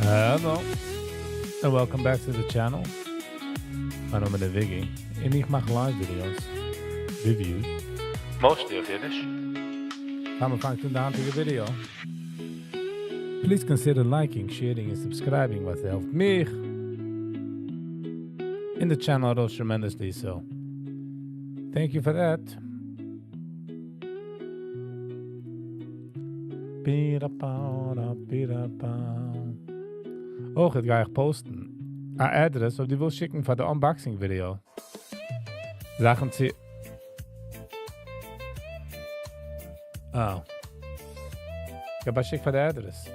Hello and welcome back to the channel. מיין נאמען איז Viggy און איך מאך live videos, reviews, mostly אויף אידיש. פאר מען פאנגט אן די היינטיגע video, please consider liking, sharing און subscribing ווייל ס'העלפט מיך און די channel ארויס tremendously, so thank you for that. אויך גיי איך post ן א אדרעס אויב דו ווילסט שיקן פאר די unboxing video זאכן צו. אה. געב א שיק פאר די אדרעס.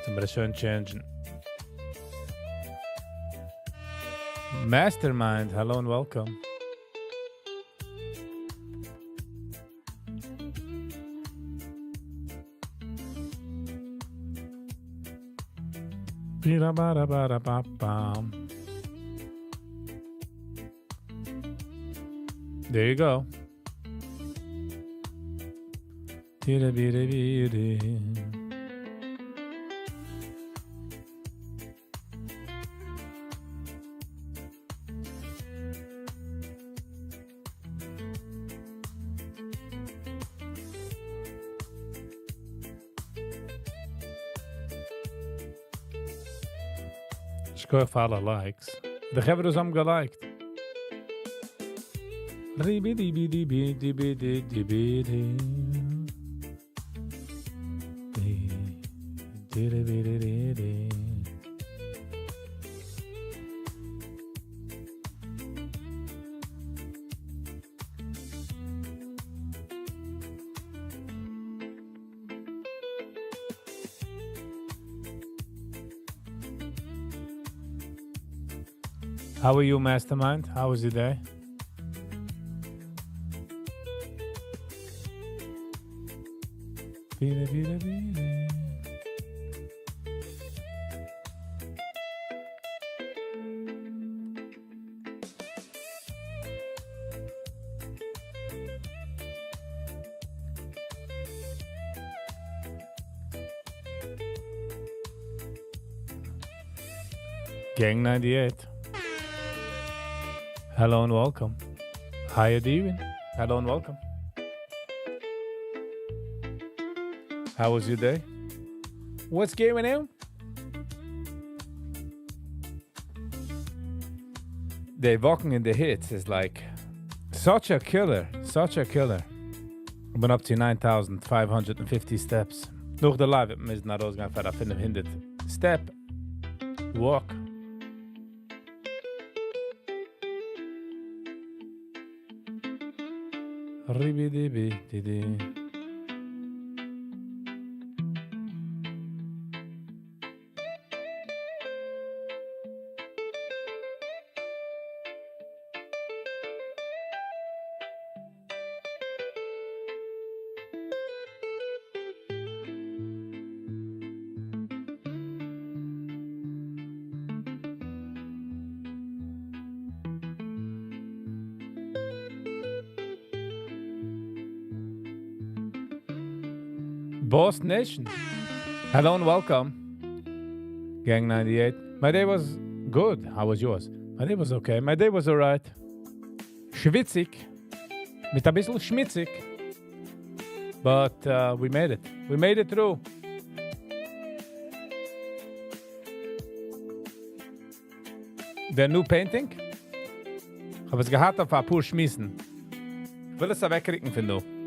זאל מיר עס שוין change ן. Mastermind, hello and welcome. There you go. שכוח פאר אלע likes. די חברה וואס האבן גע like ט. How are you Mastermind? How was your day? Gang 98. Hello and welcome. Hi Adivin. Hello and welcome. How was your day? What's going on? די walking אין די היץ איז like such a killer, such a killer. כ'בין up to 9550 steps. נאך די live וועט מען מוזן ארויסגיין פאר א 500 step walk. ריבי-דיבי-דידי. Boss Nation. Hello and welcome. Gang 98. My day was good. How was yours? My day was okay. My day was alright. שוויציג. מיט אביסל שמיציג. But uh, we made it. We made it through. The new painting? כ'האב עס געהאט אויף אפאר שמועסן. כ'וויל עס אוועקריקן פון דא.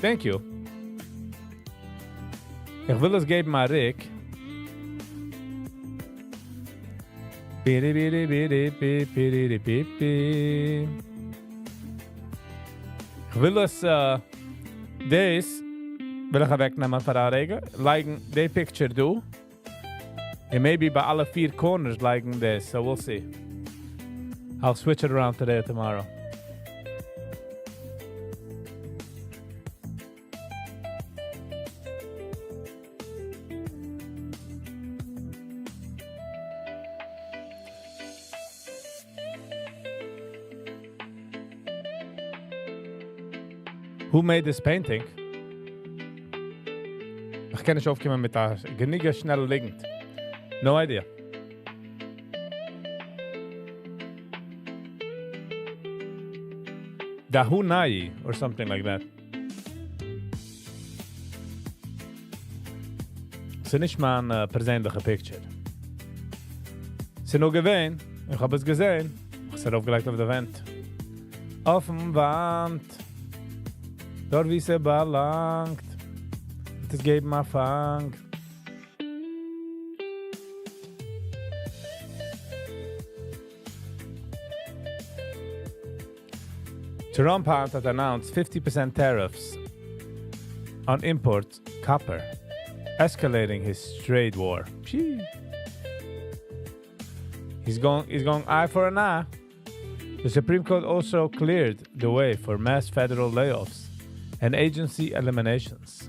Thank you. איך וויל עס געבן א ריק. כ'וויל עס דאס וויל איך אוועקנעמען פאר א רגע, לייגן די picture דא, און maybe ביי אלע פיר corners לייגן דאס, so we'll see. I'll switch it around today or tomorrow. Who made this painting? איך קען נישט אויפקומען מיט א גענוג שנעלע ליגנט. No idea. Dahunai or something like that. ס'איז נישט מיין פערזענליכע picture. ס'איז נאר געווען, איך האב עס געזען, איך האב עס ארויפגעלייגט אויף די וואנט. אויפן וואנט, דארט וואו ס'באלאנגט, וועט עס געבן א פאנג. Trump האט announced 50% tariffs on import copper, escalating his trade war. Phew. He's going eye for an eye. The Supreme Court also cleared the way for mass federal layoffs and agency eliminations,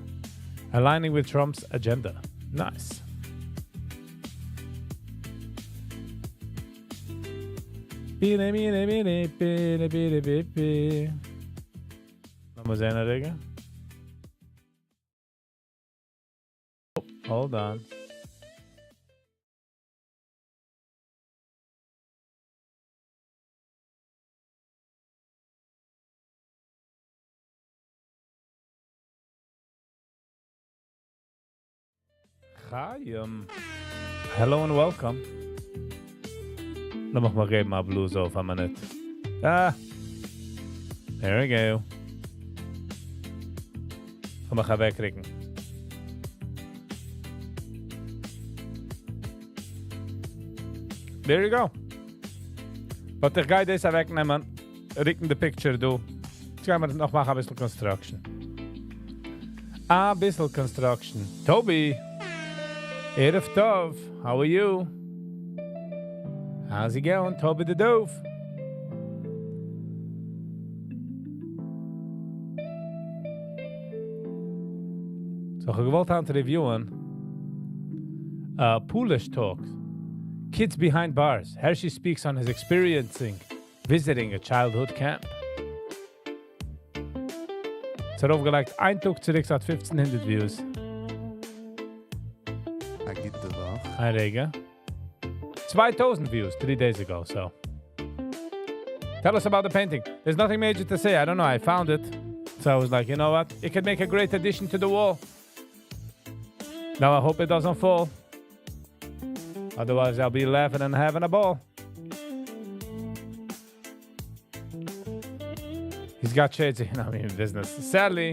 aligning with Trump's agenda. Nice. ביני, ביני, ביני, ביני, ביני, ביני. לאמיר זען א רגע. Oh, hold on. Chaim. Hello and welcome. לאמיך מאל געבן א בלאז אויף א מינוט. Ah. There we go. לאמיך אוועקרוקן. There you go. But איך גיי דאס אוועקנעמען. רוקן די picture דא. יעצט גייען מיר נאך מאכן א ביסל construction. א ביסל construction. Toby. ערב טוב. How are you? How's it going, Toby the Dove? So, איך האב געוואלט היינט reviewen Polish Talks. Kids Behind Bars. Hershey speaks on his experiencing visiting a childhood camp. עס האט ארויפגעלייגט איין טאג צוריק, ס'האט 1500 views. א גוטע וואך. א רגע. 2000 views 3 days ago, so. Tell us about the painting. There's nothing major to say. I don't know. I found it. So I was like, you know what? It could make a great addition to the wall. Now I hope it doesn't fall. Otherwise, I'll be laughing and having a ball. He's got shades, I mean, business. Sally,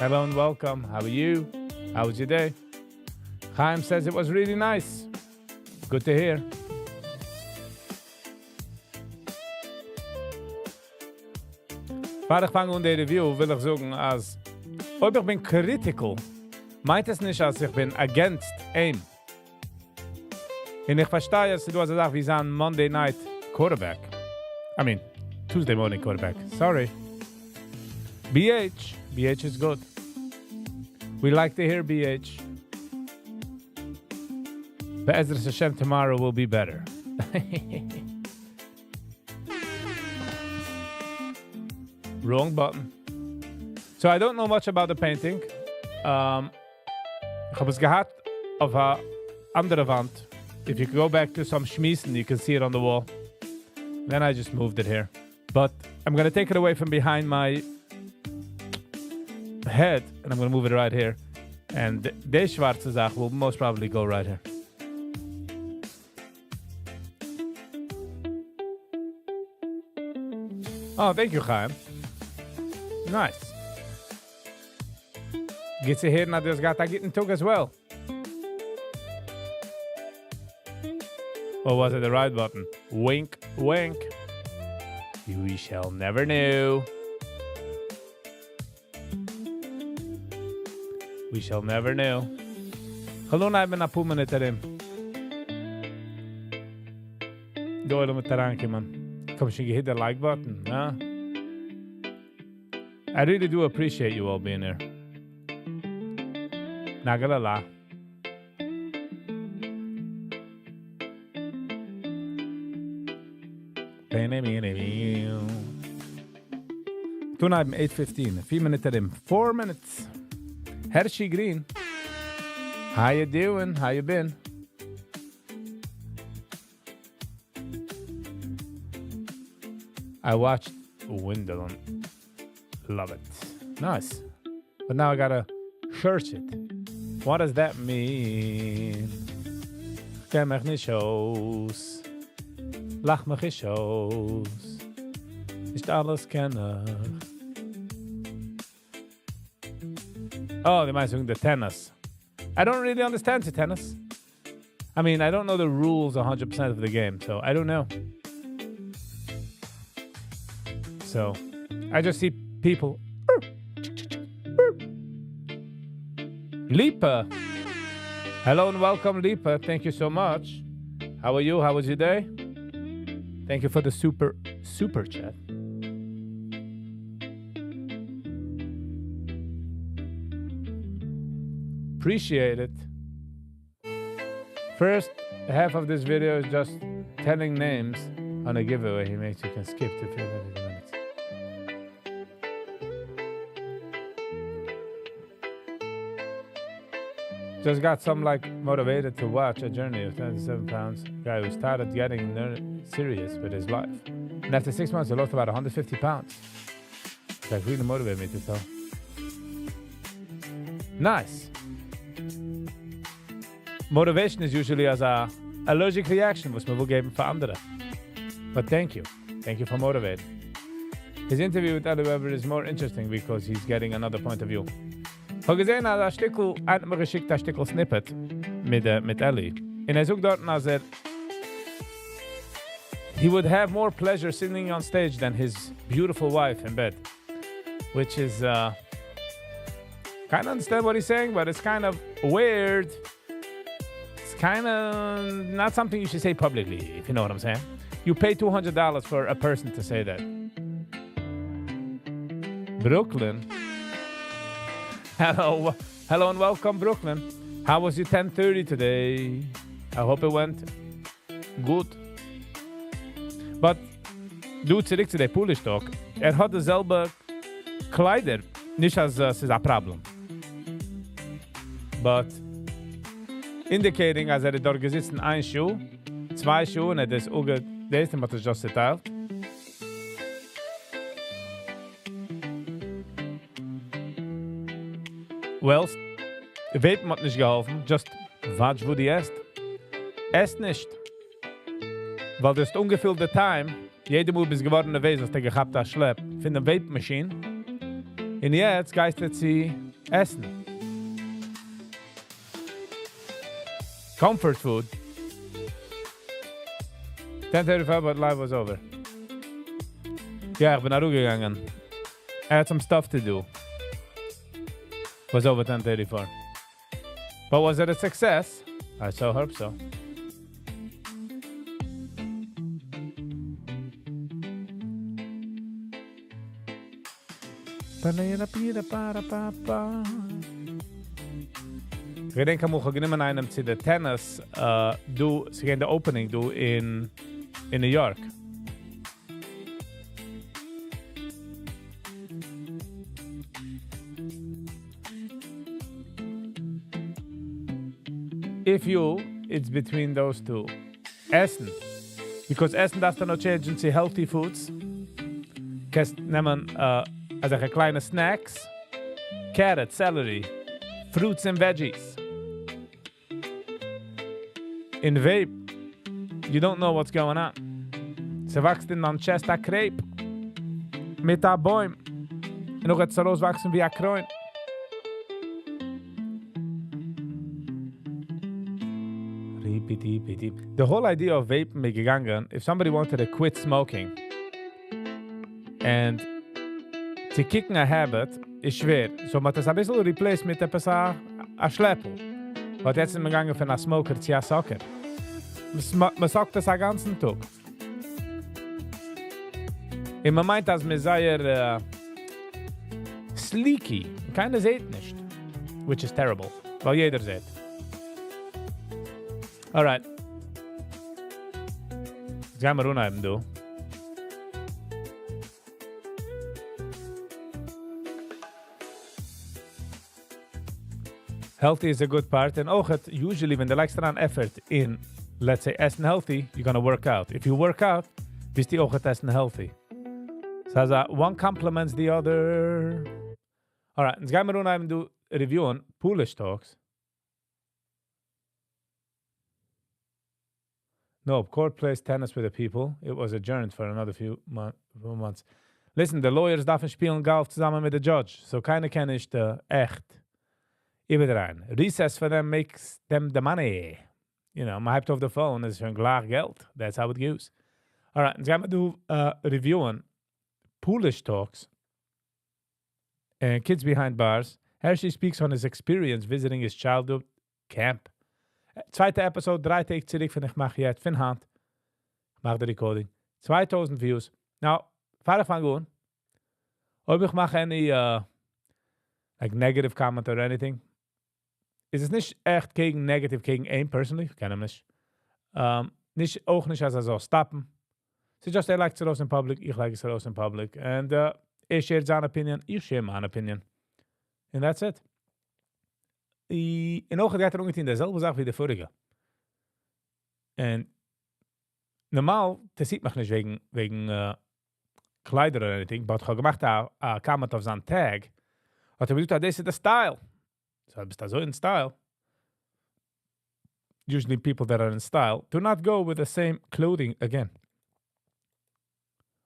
hello and welcome. How are you? How was your day? Chaim says it was really nice. Good to hear. פאר איך פאנג אן די review, וויל איך זאגן, אז אויב איך בין critical, מיינט עס נישט, אז איך בין against אים. און איך פארשטיי, אז דו האסט געזאגט, ווי זיין Monday night quarterback. I mean, Tuesday morning quarterback. Sorry. BH. BH is good. We like to hear BH. בעזרת השם, tomorrow will be better. Wrong button. So I don't know much about the painting. איך האב עס געהאט אויף אן אנדערע וואנט. If you go back to some שמועסן, you can see it on the wall. Then I just moved it here. But I'm gonna take it away from behind my head and I'm gonna move it right here. And די שווארצע זאך will most probably go right here. Oh, thank you, Chaim. Nice. גוט צו הערן, אז דו האסט געהאט א גוטן טאג as well. Or was it the right button? Wink, wink. We shall never know. We shall never know. Hallo, איך בין א פאר מינוט ארום. דער עולם וועט אריינקומען. קום שוין, hit the like button, huh? I really do appreciate you all being here. Not gonna lie. אנהייבן 8:15, 4 מינוט ארום, 4 minutes. Hershey Green. How you doing? How you been? I watched Windeln. Love it. Nice. But now I gotta search it. What does that mean? קען מיך נישט אויס. לאך מיך נישט אויס. נישט אלעס קען איך. Oh, די מיינסט the tennis. I don't really understand the tennis. I mean, I don't know the rules 100% of the game, so I don't know. So, I just see people. Lipa. Hello and welcome, Lipa. Thank you so much. How are you? How was your day? Thank you for the super, super chat. Appreciate it. First half of this video is just telling names on a giveaway he makes. You can skip to 50 minutes. Just got some like motivated to watch a journey of 27 pounds guy who started getting serious with his life. And after 6 months, he lost about 150 pounds. It's like really motivated me to tell. Nice. Motivation is usually as a allergic reaction, וואס מען וויל געבן פאר אנדערע. But thank you. Thank you for motivating. His interview with Eli Weber is more interesting because he's getting another point of view. איך האב געזען, אז א שטיקל, האט מיר געשיקט א שטיקל snippet מיט, מיט Eli. און ער זאגט דארט, אז ער he would have more pleasure sitting on stage than his beautiful wife in bed. Which is, kind of understand what he's saying, but it's kind of weird. It's kind of not something you should say publicly, if you know what I'm saying. You pay $200 for a person to say that. Brooklyn. Hello, hello and welcome, Brooklyn. How was your 10:30 today? I hope it went good. But דא צוריק צו די Polish talk. ער האט די זעלבע קליידער. נישט אז עס איז א problem. But indicating אז ער האט דארט געזעסן איין שעה, צוויי שעה און ער האט דאס אויך דאס האט ער just צעטיילט. Well, vape האט נישט געהאלפן, just watch וואו דו עסט. עס נישט. ווייל דו האסט אנגעפילט די time, יעדע מאל ביסט געווארן נערוועז, האסטו געכאפט א שלעפ פון דעם vape machine. און יעצט גייסטו צו עסן. Comfort food. 10:35, but live was over. יא, איך בין אראפגעגאנגען. I had some stuff to do. Was over 10:34. But was it a success? I so hope so. Pa-la-pa-pa-pa-pa. איך געדענק, איך האב גענומען איינעם צו די tennis, דא, ס'איז געווען די opening דא אין New York. If you, it's between those two. עסן. Because עסן דארפסטו נאר change צו healthy foods. קענסט נעמען, אזעלכע קליינע snacks. Carrot, celery, fruits and veggies. In vape, you don't know what's going on. ס'וואקסט אין דיין chest א קרעפ. מיט א בוים. און נאך וועט עס ארויסוואקסן ווי א קרוין. The whole idea of vape איז געגאנגען, if somebody wanted to quit smoking and צו kick ן a habit איז שווער. So מ'האט עס א ביסל replaced מיט עפעס א שלעפל. But יעצט איז מען געגאנגען פון א smoker צו א sucker. מען suck ט עס א גאנצן טאג. און מען מיינט, אז מען איז זייער sleeky. קיינער זעט נישט. Which is terrible. ווייל יעדער זעט. Alright. יעצט גייען מיר אנהייבן, דא. Healthy איז a good part, און אויך usually ווען דו לייגסט אריין effort אין, let's say, עסן healthy, you're gonna work out. If you work out, וועסטו אויך עסן healthy. So one complements the other. Alright, יעצט גייען מיר אנהייבן דא review ען Polish Talks. No, court plays tennis with the people. It was adjourned for another few months. Listen, the lawyers דארפן שפילן golf צוזאמען מיט די judge. So קיינער קען נישט עכט איבערדרייען. Recess for them makes them the money. מען הייבט אויף די phone, איז שוין גלייך געלט. That's how it goes. Alright, יעצט גייען מיר דא review ען Polish Talks and Kids Behind Bars. Hershey speaks on his experience visiting his childhood camp. צווייטע episode, 3 טעג צוריק פון איך מאך יעצט, פון היינט. איך מאך די recording. 2000 views. Now, פאר איך פאנג אן, אויב איך מאך any like negative comment or anything, איז עס נישט עכט קעגן negative קעגן אים personally, איך קען אים נישט. נישט, אויך נישט אז ער זאל stop ן. ס'איז just ער לייגט עס ארויס in public, איך לייג עס ארויס in public. And ער share ט זיין opinion, איך share מיין opinion. And that's it. און אויך גייט ער אנגעטון די זעלבע זאך ווי די פאריגע. און נארמאל, דאס זעט מיך נישט וועגן קליידער or anything, but איך האב געמאכט א comment אויף זיין tag, האט ער געזאגט, אז דאס איז די style. So, ביסט אזוי in style. Usually people that are in style do not go with the same clothing again.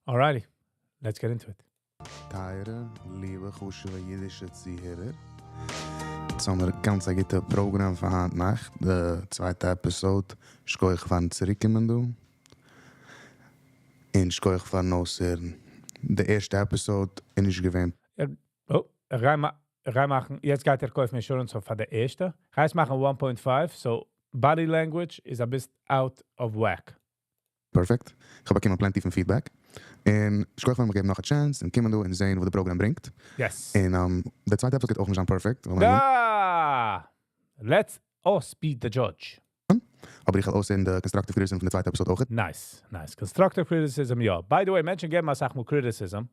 Alrighty, let's get into it. טייערע, ליבע, חשוב'ע אידישע צוהערער. יעצט האבן מיר גאנץ א גוטע program פאר היינט נאכט, די צווייטע episode. שכוח פארן צוריקקומען דא. און שכוח פארן אויסהערן. די ערשטע episode איז נישט געווען Oh, איך גיי מאכן, יעצט גייט ער קויפן insurance פאר די ערשטע. איך גיי עס מאכן 1.5, so body language is a bit out of whack. Perfect. איך האב באקומען plenty פון feedback. און שכוח פארן מיר געבן נאך א chance און קומען דא און זען וואס די program ברענגט. Yes. און די צווייטע episode גייט אויך נישט זיין perfect. ווייל Da! Let's us be the judge. אבער איך וועל אויסהערן די constructive criticism פון די צווייטע episode אויך. Nice, nice. Constructive criticism, יא. By the way, מענטשן געבן אסאך מאל criticism.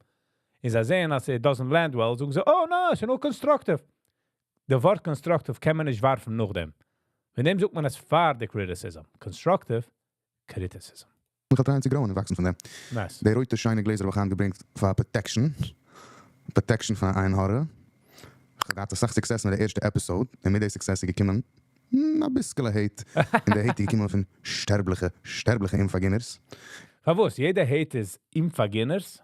איז זיי זעען, אז it doesn't land well, זאגן זיי, "Oh no, ס'איז נאר constructive." די ווארט constructive קען מען נישט ווארפן נאכדעם. וועגן דעם זאגט מען עס פאר די criticism. Constructive criticism. איך וועל try ען צו grow ען און וואקסן פון דעם. Nice. די רויטע שיינע גלעזער האב איך אנגעברענגט פאר protection. Protection פון עין הרע. איך האב געהאט אסאך success אין די ערשטע episode. און מיט די success איז געקומען א ביסל hate. און די hate איז געקומען פון שטערבליכע, שטערבליכע אומפארגינערס. פארוואס? יעדער hate איז אומפארגינערס?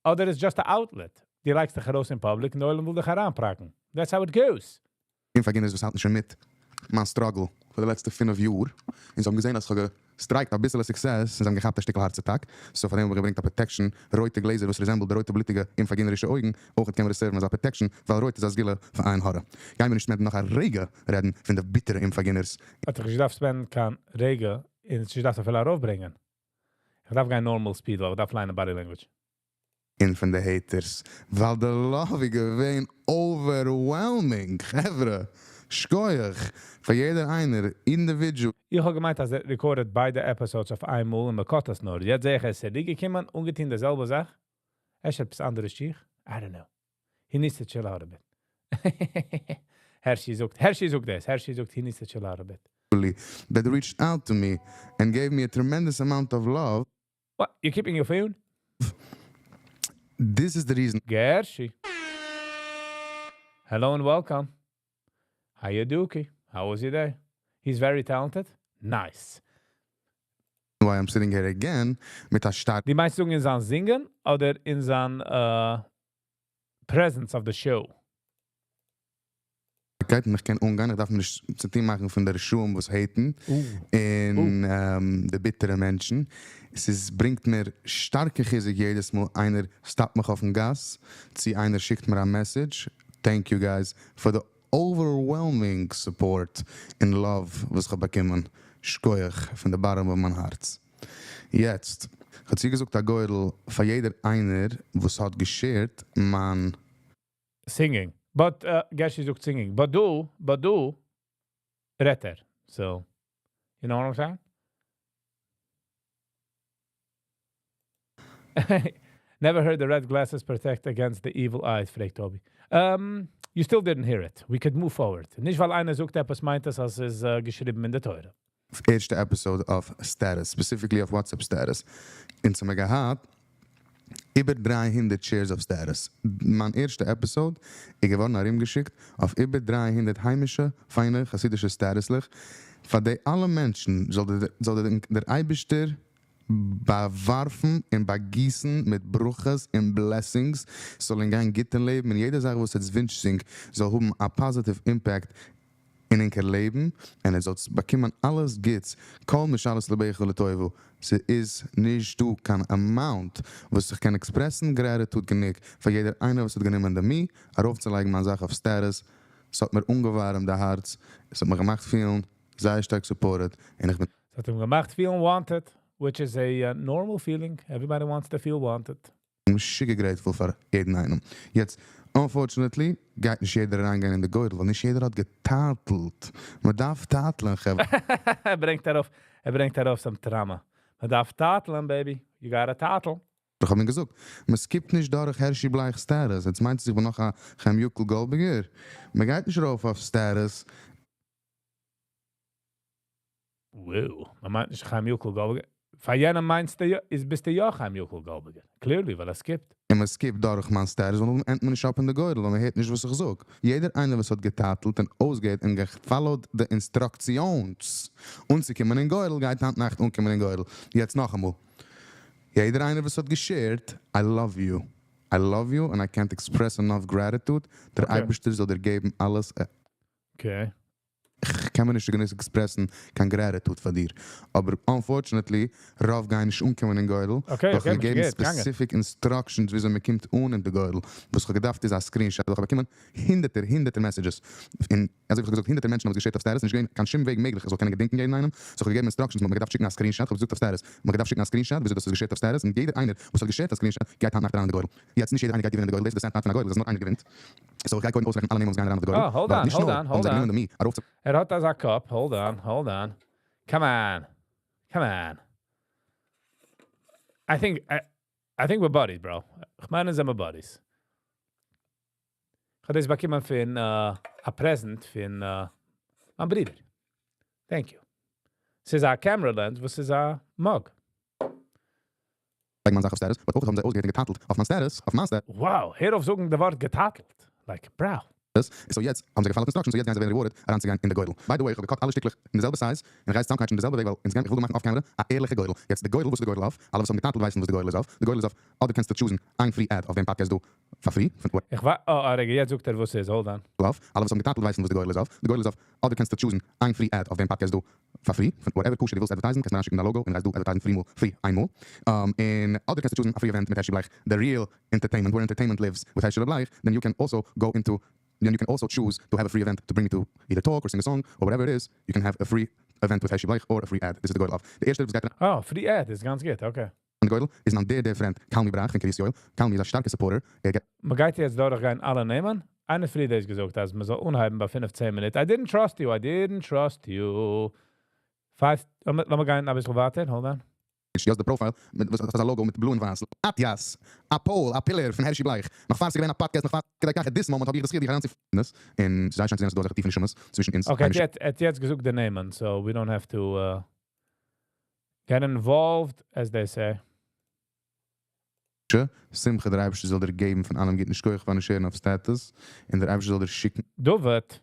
אדער איז just an outlet. דו לייגסט דיך ארויס in public און דער עולם וויל דיך אריינפראקן. That's how it goes. אומפארגינערס וואס האלטן שוין מיט מיין struggle פאר די לעצטע 5 יאר. און זיי האבן געזען, אז איך האב גע strike ט א ביסל success און זיי האבן געכאפט א שטיקל heart attack. So פאר דעם האב איך געברענגט א protection, רויטע גלעזער, וואס resemble די רויטע בלוטיגע אומפארגינערישע אויגן. אויך קען מען עס serve ן אלס א protection, ווייל רויט איז א סגולה פאר עין הרע. גייען מיר נישט מער נאך א רגע רעדן פון די ביטערע אומפארגינערס. האט איך געדארפט spend ן קיין רגע, און איך דארף אפילו ארויפברענגען. איך דארף גיין normal speed, ווייל איך דארף ליינען body language. און פון די haters. ווייל די love איז געווען overwhelming. חברה, שכוח. פאר יעדער איינער, individual. איך האב געמיינט, אז ער record ט ביידע episodes אויף איינמאל און מען cut עס נאר. יעצט זע איך, עס איז געקומען, אנגעטון די זעלבע זאך. ער האט עפעס אנדערע שיך. I don't know. He needs to chill out a bit. Hershey זאגט, Hershey זאגט דאס. Hershey זאגט, he needs to chill out a bit. That reached out to me and gave me a tremendous amount of love. What? You keeping your phone? This is the reason Gershi. Hello and welcome. How you dookie? How was your day? He's very talented. Nice. Why I'm sitting here again מיט א שטארק די מיינסט אין זיין זינגען אדער אין זיין presence of the show? קייט און איך קען אנגיין, איך דארף מיר נישט צו טון מאכן פון די רשעים וואס hate ן און די ביטערע מענטשן. עס איז ברענגט מיר שטארקע חיזוק יעדעס מאל איינער stop ט מיך אויפן גאס, צי איינער שיקט מיר א message. Thank you guys for the overwhelming support and love וואס איך האב באקומען. שכוח פון די bottom of מיין הארץ. יעצט, איך האב צוגעזאגט א גורל פאר יעדער איינער וואס האט גע share ט מיין Singing. But Gershi זאגט singing. But דא רעדט ער. So, you know what I'm saying? Never heard the red glasses protect against the evil eyes, פרעגט Toby. You still didn't hear it. We could move forward. נישט ווייל איינער זאגט עפעס מיינט עס אז עס איז געשריבן אין די תורה. ערשטע episode אויף status, specifically אויף WhatsApp status. אונז האמיר געהאט איבער 300 shares אויף status. מיין ערשטע episode איז געווארן ארומגעשיקט אויף איבער 300 היימישע, פיינע, חסידישע status לעך. פאר די אלע מענטשן זאל דער אייבערשטער באווארפן און באגיסן מיט ברכות און blessings, זאלן גיין גוט אין לעבן און יעדע זאך וואס עטס ווינטשט זיך זאל האבן א positive impact אין ענקער לעבן און עטס זאלטס באקומען אלעס גוטס, כל משאלות לבך לטובה. ס'איז נישט דא קיין amount וואס איך קען express ן gratitude גענוג פאר יעדער איינער וואס האט גענומען די מי ארויפצולייגן מיין זאך אויף status. ס'האט מיר אנגעווארעמט די הארץ, עס האט מיר געמאכט פילן זייער שטארק supported און איך בין עס האט אים געמאכט פילן wanted, which is a normal feeling. Everybody wants to feel wanted. משוגע grateful פאר יעדן איינעם. יעצט, unfortunately, גייט נישט יעדער אריינגיין אין די גורל, ווייל נישט יעדער האט געטאטלט. מען דארף טאטלען, חברה. ער ברענגט ארויף some trauma. מען דארף טאטלען, baby. You gotta טאטל. איך האב אים געזאגט, מען skip ט נישט דורך הערשי בלייך status. יעצט מיינט עס, איך בין נאך א חיים יוקל גאלדבערגער. מען גייט נישט ארויף אויף status. Wow, מען מיינט נישט חיים יוקל גאלדבערגער. פאר יענעם מיינסטו יא, איז ביסטו יא חיים יוקל גאלדבערגער. Clearly, ווייל ער skip ט. און מען skip דורך מיין status, ווייל ענדט מען נישט אפ אין די גורל, ווייל מען הערט נישט וואס איך זאג. יעדער איינער וואס האט געטאטלט און אויסגעהערט און גע follow ט די instructions אנצוקומען אין גורל, גייט היינט נאכט אנקומען אין גורל. יעצט נאכאמאל. יעדער איינער וואס האט גע share ט, I love you. I love you and I can't express enough gratitude. דער אייבערשטער זאל דיר געבן אלעס. איך קען מיר נישט גענוג express ן קיין gratitude פאר דיר. אבער unfortunately, רוב גייען נישט אנקומען אין גורל. דאך געגעבן specific instructions וויאזוי מען קומט אן אין די גורל. וואס איך האב געדארפט איז א screenshot. איך האב באקומען הונדערטער הונדערטער messages. און אזוי ווי איך האב געזאגט, הונדערטער מענטשן האבן עס גע share ט אויף status, נישט געווען קיין שום וועג מעגליך איך זאל קענען געדענקען יעדן איינעם. So איך האב געגעבן instructions, מען האט מיר געדארפט שיקן א screenshot, איך האב געזאגט אויף status, מען האט געדארפט שיקן א screenshot וויאזוי דאס איז גע share ט אויף status, און יעדער איינער וואס האט גע share ט א screenshot גייט היינט נאכט אריין אין די גורל. יעצט, נישט יעדער איינער גייט געווינען די גורל, דאס איז די sad part פון א גורל, אז נאר איינער געווינט. So איך גיי קודם אויסרעכענען אלע נעמען וואס גייען אריין אין די גורל. Oh, hold ווייל on, נישט hold נאר on, האבן hold זיי גענומען on. די מי ארויף צו ער האט אזא קאפ. Hold on, hold on. Come on. Come on. I think we're buddies, bro. איך מיין, זענען מיר buddies. איך האב דאס באקומען פון א present פון מיין ברודער. Thank you. עס איז א camera lens, וואס איז א mug. לייגן מיין זאך אויף status, but אויך האבן זיי אויסגעהערט און געטאטלט אויף מיין status, אויף מיין status. Wow, הער אויף זאגן די ווארט געטאטלט. Like, bro. So יעצט האבן זיי גע follow ט instructions, so יעצט גייען זיי ווערן rewarded אריינצוגיין אין די גורל. By the way, איך האב גע cut אלע שטיקלעך אין די זעלבע size, און איך גיי עס צוזאמקנייטשן אין די זעלבע וועג, ווייל אונז גייען, איך וויל דא מאכן off camera א ערליכע גורל. יעצט די גורל, וואס איז די גורל אויף? אלע וואס האבן געטאטלט ווייסן וואס די גורל איז אויף. די גורל איז אויף, אדער קענסטו choose ן איין free ad אויף דעם podcast דא for free, פון איך ווייס, oh, רגע, יעצט זאגט ער וואס איז, hold on. אויף, אלע וואס האבן געטאטלט ווייסן וואס די גורל איז אויף. די גורל איז אויף, אדער קענסטו choose ן איין free ad אויף דעם podcast דא for free, פון whatever כשר דו ווילסט advertise ן, קענסט מיר אריינשיקן דיין logo און גייסט דא advertise ן free מאל, free איינמאל. און אדער קענסטו choose ן א free event מיט הערשי בלייך, the real entertainment, where entertainment lives with Hershey Bleich, then you can also choose to have a free event to bring me to either talk or sing a song or whatever it is. You can have a free event with Hershey Bleich or a free ad. This is the גורל אויף. די ערשטע וואס גייט Oh, free ad איז גאנץ גוט, okay. די גורל איז מיין dear, dear friend קלמי בראך פון קרית יואל. קלמי איז א שטארקע supporter. ער גייט מען גייט יעצט דורכגיין אלע נעמען. איינער פריער האט געזאגט, אז מען זאל אנהייבן ביי 5, 10 מינוט. I didn't trust you, I didn't trust you. Five, לאמיר גיין א ביסל ווייטער, hold on. די profile, מיט וואס איז א logo מיט blue און ווייס. אטיאס, א pole, א pillar פון הערשי בלייך. נאך פאר ס'איז געווען א podcast, נאך פאר כדי כך, at this moment האב איך דאס דיך אריינצו און זיי שיינט צו זען אז דא איז א טיפע נשמות צווישן אונז. Okay, יעצט יעצט געזאגט די נעמען, so we don't have to get involved, as they say. שמחה, דער אייבערשטער זאל דיר געבן פון אלעם גוטן, שכוח פארן share ן אויף status און דער אייבערשטער זאל דיר שיקן. David.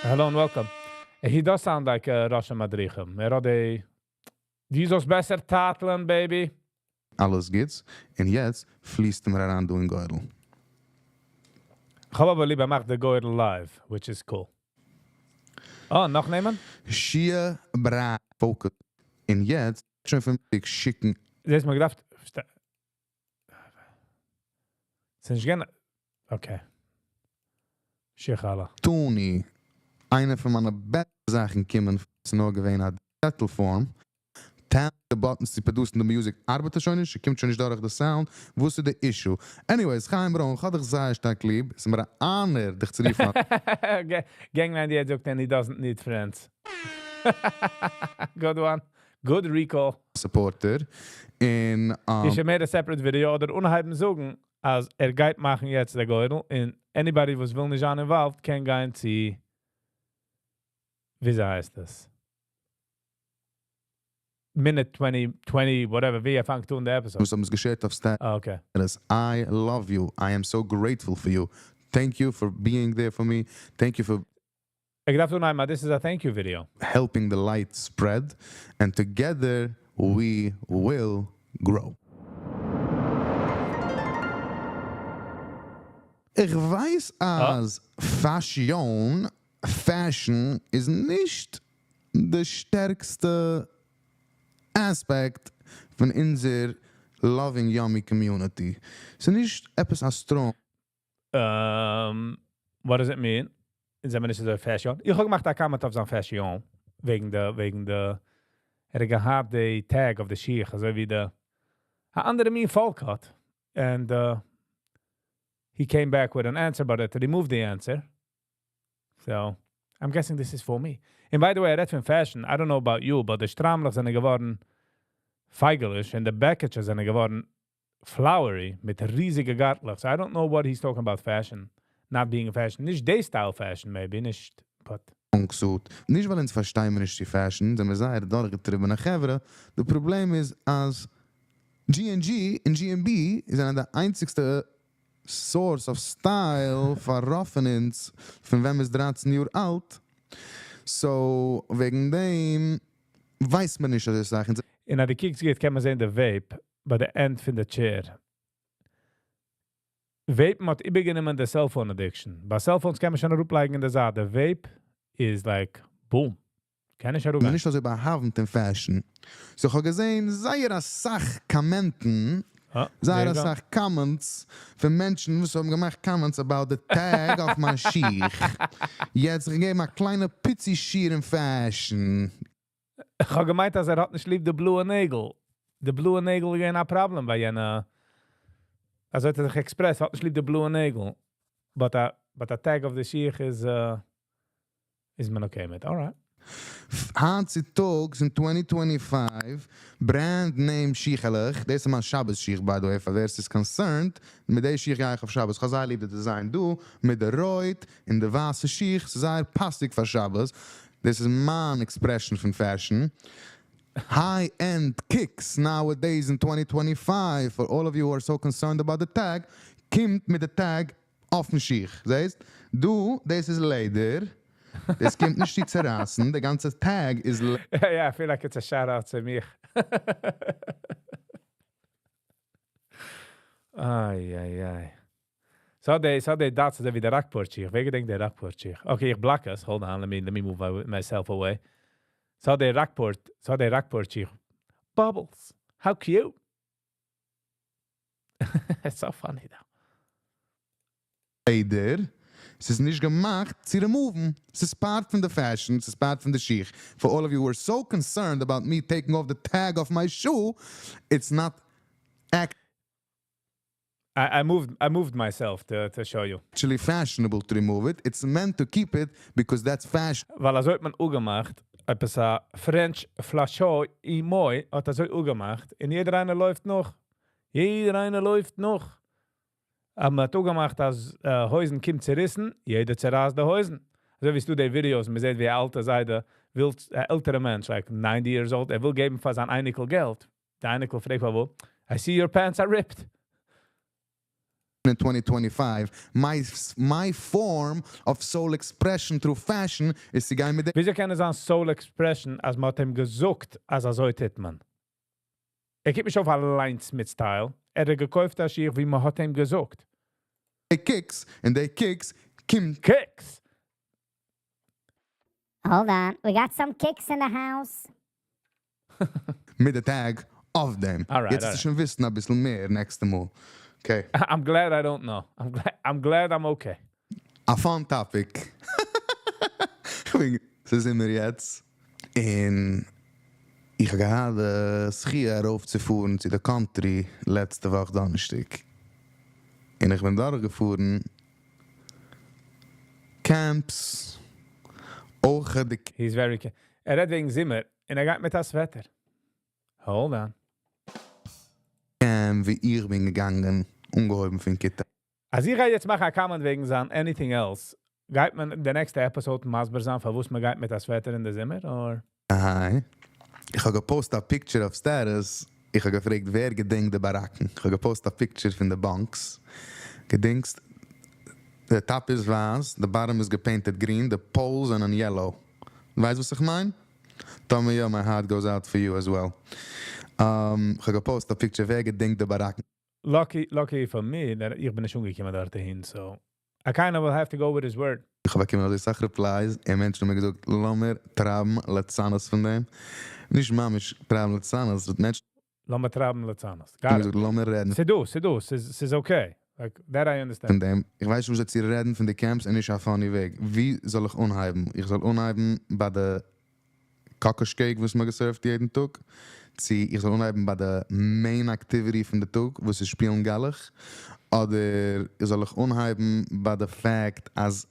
Hello and welcome. He does sound like a ראש המדריכים. ער האט א דו זאלסט בעסער טאטלען, baby. אלעס גוטס. און יעצט פליסט מיר אריין דא אין גורל. איך האב אבער ליב, ער מאכט די גורל live, which is cool. Oh, נאך נעמען? שיה ברה focus. און יעצט שוין פון שיקן. דאס מיר געדארפט ס'איז נישט געווען. Okay. שיחלה. טוני, איינע פון מיינע בעסטע זאכן קומען, ס'איז נאר געווען א צעטל form. Tap the buttons צו produce ן די music ארבעט שוין נישט, קומט שוין נישט דורך די sound. וואס איז די issue? Anyways, חיים בראון, איך האב דיך זייער שטארק ליב. עס איז מיר אן honor, דיך צו רופן. Gang 98 זאגט, and he doesn't need friends. Good one. Good recall. Supporter. און You should make a separate video אדער אנהייבן זאגן. אז ער גייט מאכן יעצט דער גורל, און anybody וואס וויל נישט זיין involved קען גיין צו, וויאזוי הייסט עס? Minute 20, 20, whatever, ווי ער פאנגט אן די episode. וואס האבן עס גע share ט אויף status. I love you, I am so grateful for you. Thank you for being there for me. Thank you for איך דארף אנהייבן אז this is a thank you video. helping the light spread, and together we will grow. איך ווייס אז fashion, fashion איז נישט די שטערקסטע aspect פון אונזער loving yummy community. ס'איז נישט עפעס א strong What does it mean? זענען מיר נישט אזוי fashion? איך האב געמאכט א comment אויף זיין fashion. וועגן די, ער האט געהאט די tag אויף די שיך, אזוי ווי די א אנדערע מין פאלק האט. And he came back with an answer, but it removed the answer. So, I'm guessing this is for me. And by the way, ער רעדט פון fashion. I don't know about you, but די שטריימלעך זענען געווארן פייגעליש און די בעקיטשעס זענען געווארן flowery מיט ריזיגע גארטלעך. So I don't know what he's talking about fashion. Not being a fashion. נישט די style fashion, maybe. נישט, but suit. נישט ווייל אונז פארשטייען מיר נישט די fashion, זענען מיר זייער דורכגעטריבענע חברה. די פראבלעם איז אז G&G און G&B זענען די איינציגסטע source of style פאר רוב פון אונז פון ווען מ'איז 13 יאר אלט. So, וועגן דעם ווייסט מען נישט אזוי זאכן. און אז דו קוקסט גוט, קען מען זען די vape ביי די end פון די chair. Vape האט איבערגענומען די cell phone addiction. ביי cell phones קען מען שוין אראפלייגן אין די זייט. די vape איז like, boom. קען נישט אראפגיין. נישט אזוי באהאוונט אין fashion. So איך האב געזען זייער אסאך קאמענטן, זייער אסאך comments פון מענטשן וואס האבן געמאכט comments about the tag אויף מיין שיך. יעצט איך געב א קליינע פיצי שיעור אין fashion. איך האב געמיינט אז ער האט נישט ליב די בלויע נעגל. די בלויע נעגל איז געווען א פראבלעם ביי יענע. אזוי האט ער זיך expressed, האט נישט ליב די בלויע נעגל. But a tag אויף די שיך איז מען okay מיט. Alright. היינט צו טאגס אין 2025, brand name שיכעלעך, דאס איז מיין שבת שיך by the way, פאר ווער ס'איז concerned, מיט די שיך גיי איך אויף שבת. איך האב זייער ליב די design דא, מיט די רויט און די ווייסע שיך, ס'איז זייער פאסיג פאר שבת. דאס איז מיין expression פון fashion. High-end kicks nowadays in 2025, for all of you who are so concerned about the tag, קומט מיט די tag אויפן שיך. זעסט? דא, דאס איז לעדער. דאס קומט נישט צו צערייסן. די גאנצע tag איז Yeah, I feel like it's a shout out צו מיך. איי, איי, איי. So די dots אזוי ווי די Rockport שיך. ווער געדענקט די Rockport שיך? Okay, איך block עס. Hold on, let me move myself away. So די Rockport שיך. Bubbles. How cute. It's so funny though. לעדער. עס איז נישט געמאכט צו remove ן. עס איז part פון די fashion, עס איז part פון די שיך. For all of you who are so concerned about me taking off the tag of my shoe, it's not I moved myself to show you. actually fashionable to remove it. It's meant to keep it because that's fashion. ווייל אזוי האט מען אנגעמאכט, עפעס א French פלאשוי אימוי האט אזוי אנגעמאכט, און יעדער איינער לויפט נאך. יעדער איינער לויפט נאך. אבער מען האט אנגעמאכט, אז הויזן קומט צעריסן, יעדער צערייסט די הויזן. אזוי ווי ס'דא די videos, מען זעט ווי א אלטע זיידע וויל, א עלטערע מענטש, like 90 years old, ער וויל געבן פאר זיין אייניקל געלט. דער אייניקל פרעגט וואו, "I see your pants are ripped." In 2025, my form of soul expression through fashion איז צו גיין מיט וויאזוי קען עס זיין soul expression, אז מען האט אים געזאגט, אז אזוי טוט מען? ער קומט נישט אויף אליינס מיט style. ער האט געקויפט א שיך, ווי מען האט אים געזאגט. Kicks, און די kicks קומט Kicks! Hold on, we got some kicks in the house. מיט די tag אויף דעם. יעצט איז שוין וויסן א ביסל מער next מאל. Okay. I'm glad I don't know. I'm glad I'm okay. A fun topic. זענען מיר יעצט. און איך האב געהאט די זכיה ארויפצופארן צו די country לעצטע וואך דאנערשטאג. און איך בין דורכגעפארן camps. אויך די He's very ער רעדט וועגן זומער און ער גייט מיט א sweater. Hold on. Camp ווי איך בין געגאנגען. אנגעהויבן פון כיתה. אז איך גיי יעצט מאכן א comment וועגן זיין anything else, גייט מען די next episode מסביר זיין, פארוואס מען גייט מיט א sweater אין די זומער, or? Hi. איך האב גע post א picture אויף status. איך האב געפרעגט ווער געדענקט די באראקן. איך האב גע post א picture פון די bunks. געדענקסט? די top איז ווייס, די bottom איז גע painted green, די poles זענען yellow. ווייסט וואס איך מיין? טאמער יא, my heart goes out for you as well. איך האב גע post א picture ווער געדענקט די באראקן. Lucky for me, that איך בין נישט אנגעקומען דארט אהין, so I kind of will have to go with his word. איך האב באקומען אזוי סאך replies, און מענטשן האבן מיר געזאגט, לאמיר טרייבן ליצנות פון דעם. נישט ממש טרייבן ליצנות, מענטשן לאמיר טרייבן ליצנות. האבן געזאגט, לאמיר רעדן. ס'איז דא, ס'איז okay. Like, that I understand. פון דעם. איך ווייס נישט וואס צו רעדן פון די camps און נישט א funny וועג. ווי זאל איך אנהייבן? איך זאל אנהייבן ביי די קאקאש cake, וואס מען גע serve ט יעדן טאג? צו איך זאל אנהייבן ביי די main activity פון די טאג, וואס איז שפילן גלח? אדער זאל איך אנהייבן ביי די fact אז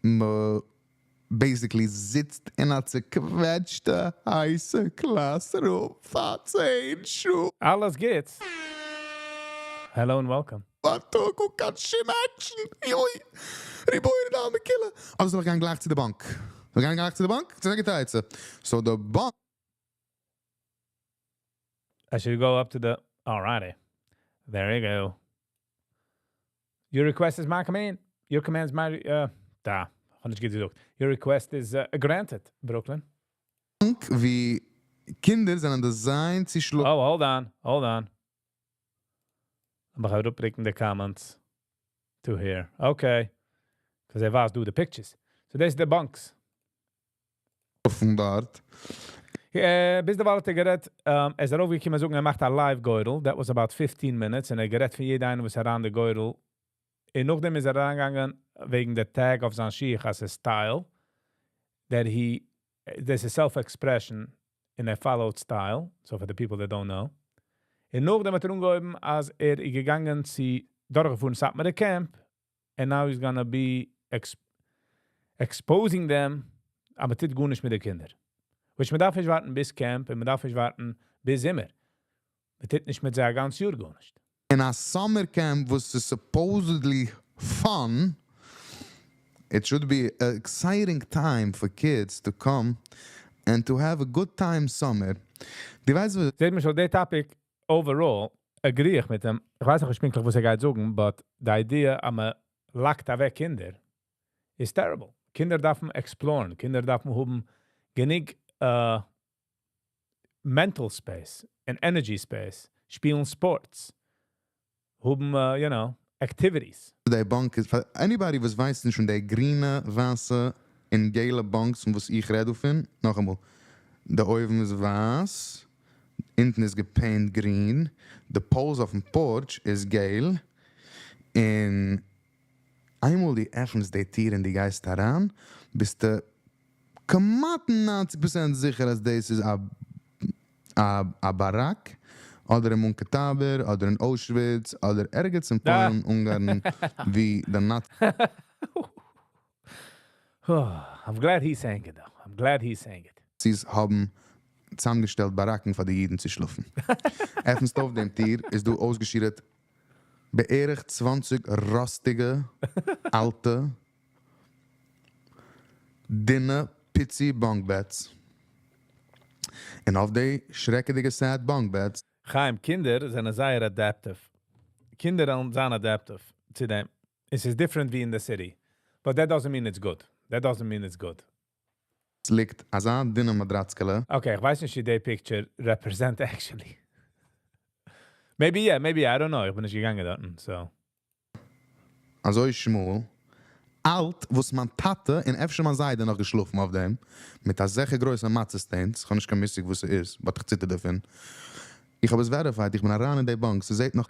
מען basically זיצט אין א צעקוועטשטע הייסע classroom פאר 10 שעה? אלעס גוטס. Hello and welcome. א טאג אן קיין שום action. יוי. רבונו דעלמא כולא. אדער זאל איך גיין גלייך צו די bunk? מיר גייען גלייך צו די bunk? ס'איז א גוטע עצה. So the bunk I should go up to the. Alrighty. There you go. Your request is my command. Your command is my. דא. האב נישט געזאגט. Your request is granted, Brooklyn. ווי קינדער זענען designed צו שלאפן. Oh, hold on. Hold on. אבער איך אראפברענגען די comments to here. Okay. Because ער ווייזט דא the pictures. So there's the bunks. דארט. ביז דערווייל האט ער גערעדט, ער איז ארויפגעקומען זאגן, ער מאכט א live גורל. That was about 15 minutes. און ער גערעדט פון יעדער איינער, וואס ער אן די גורל. און נאכדעם איז ער אריינגעגאנגען וועגן די tag אויף זיין שיך as a style. That he, there's a self-expression in a followed style. So for the people that don't know. און נאכדעם האט ער אנגעהויבן, אז ער איז געגאנגען צו דורכגעפארן Satmar camp. And now he's gonna be exposing them, אבער טוט גארנישט מיט די קינדער. Which מען דארף נישט ווארטן ביז camp און מען דארף נישט ווארטן ביז זומער. מען טוט נישט מיט זיי א גאנץ יאר גארנישט. אין א summer camp וואס supposedly fun, it should be an exciting time for kids to come and to have a good time summer. דו ווייסט וואס זעט מען שוין, די topic overall agree איך מיט דעם. איך ווייס נאך נישט פונקטליך וואס ער גייט זאגן, but the idea אז מען lock ט אוועק קינדער איז terrible. קינדער דארפן explore ן, קינדער דארפן האבן גענוג mental space and energy space, שפילן sports, האבן activities. די bunk איז, for anybody וואס ווייסט נישט פון די גרינע, ווייסע און געלע bunks, פון וואס איך רעד דערפון, נאכאמאל, די אויבן איז ווייס, אונטן איז גע paint green, די poles אויפן porch איז געל, און איינמאל דו עפנסט די טיר און דו גייסט אריין, ביסטו כמעט 90% זיכער, אז דאס איז א באראק, אדער אין מונקא טאבער, אדער אין Auschwitz, אדער ערגעץ אין דא. פוילן, אונגארן, ווי די Nazis I'm glad he's saying it though. I'm glad he's saying it. האבן צוזאמגעשטעלט באראקן פאר די אידן צו שלאפן. עפנסט אויף דעם טיר, איז דא אויסגעשורהט בערך 20 ראסטיגע, אלטע, דינע, פיצי bunk beds. און אויף די שרעקעדיגע sad bunk beds חיים, קינדער זענען זייער adaptive. קינדער זענען adaptive צו דעם. It is different ווי in the city. But that doesn't mean it's good. That doesn't mean it's good. ליגט אזא דינע מאטראצקעלע. Okay, איך ווייס נישט, ווי די picture represent actually. Maybe yeah, maybe I don't know. איך בין נישט געגאנגען דארטן, so. אזוי שמאל, אלט, וואס מיין טאטע און אפשר מיין זיידע נאך געשלאפן אויף דעם, מיט אזעלכע גרויסע מצה stains, איך האב נישט קיין מושג וואס עס איז, but איך ציטער דערפון. איך האב עס verified, איך בין אריין אין די bunk, ס'זעט נאך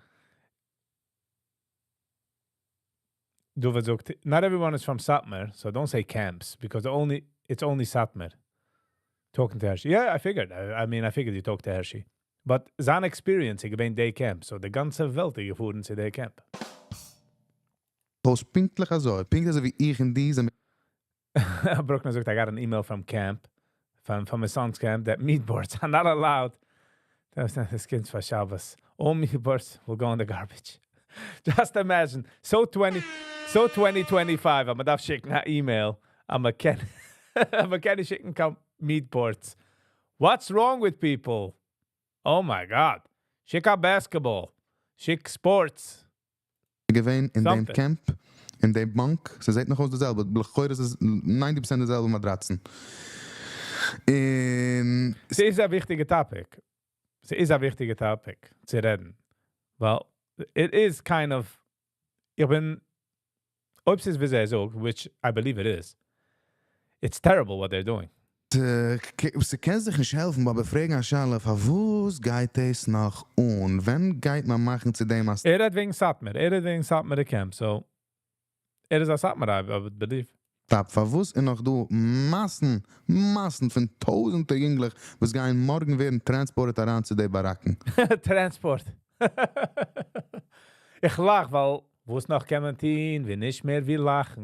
דו זאגסט, not everyone is from Satmar, so don't say camps, because it's only Satmar. Talking to Hershey. Yeah, I figured. I mean, I figured you talk to Hershey. But זיין experience איז געווען day camp, so די גאנצע וועלט איז געפארן צו day camp. אויס פונקטליך אזוי, פונקט אזוי ווי איך אין דיזע Bruckner זאגט, I got an email from camp, from my son's camp, that meat boards are not allowed. דאס איז קינד פאר שבת. All meat boards will go in the garbage. Just imagine. So 20, so 2025, אז מ'דארף שיקן אן email, אז מ'קען נישט שיקן קיין meat boards. What's wrong with people? Oh my God. שיק א basketball. שיק sports. געווען אין דעם Something. Camp, אין דעם bunk, ס'זעט נאך אויס די זעלבע, לכאורה איז עס 90% די זעלבע מאטראצן. און ס'איז א וויכטיגע topic. ס'איז א וויכטיגע topic צו רעדן. Well, it is kind of, איך בין, אויב ס'איז ווי זיי זאגן, which I believe it is, it's terrible what they're doing. ס'קען זיך נישט העלפן, אבער פרעגן א שאלה, פארוואס גייט עס נאך אן? ווען גייט מען מאכן צו דעם אז ער רעדט וועגן סאטמאר. ער רעדט וועגן סאטמאר camp, so ער איז א סאטמאר, I would believe. Stop, פארוואס איז נאך דא מאסן, מאסן פון טויזנטער יונגלעך, וואס גייען מארגן ווערן transported אריין צו די באראקן? Transport. איך לאך, ווייל וואס נאך קען מען טון, ווי נישט מער ווי לאכן.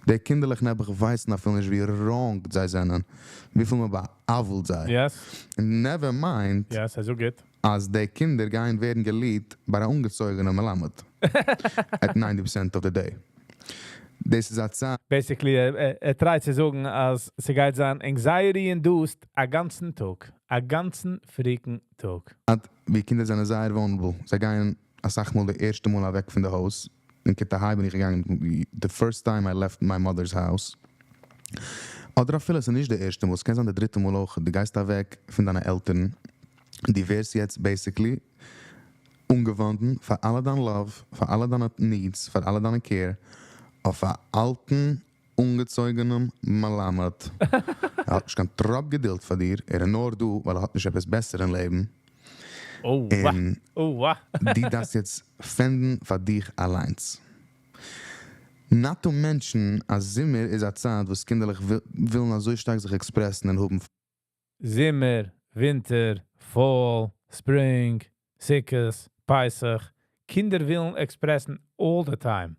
די קינדערלעך נעבעך ווייסן אפילו נישט ווי wrong זיי זענען, וויפיל מען בא'עוול'ט זיי. And never mind, Yes, אזוי גוט. אז די קינדער גייען ווערן גע lead ביי אן אנגעצויגענע מלמד at 90% of the day. דאס איז א צייט Basically, ער try ט צו זאגן, אז ס'גייט זיין anxiety-induced א גאנצן טאג. א גאנצן freaking טאג. ווי קינדער זענען זייער vulnerable. זיי גייען א סאך מאל די ערשטע מאל אוועק פון די הויז. אין כיתה ה' בין איך געגאנגען, the first time I left my mother's house. אדער אפילו עס איז נישט די ערשטע מאל, עס קען זיין די דריטע מאל אויך. דו גייסט אוועק פון דיינע עלטערן. דו ווערסט יעצט basically אנגעוואנדן פאר אלע דיין love, פאר אלע דיינע needs, פאר אלע דיינע care, אויף א אלטן, אנגעצויגענעם מלמד. ער האט נישט קיין טראפ געדולד פאר דיר, ער איז נאר דא, ווייל ער האט נישט עפעס בעסער אין לעבן. און דו דארפסט יעצט פענדן פאר דיך אליינס. Not to mention, אז זומער איז א צייט וואס קינדערלעך ווילן אזוי שטארק זיך express ן און האבן זומער, ווינטער, fall, spring, סוכות, פסח. קינדער ווילן express ן all the time.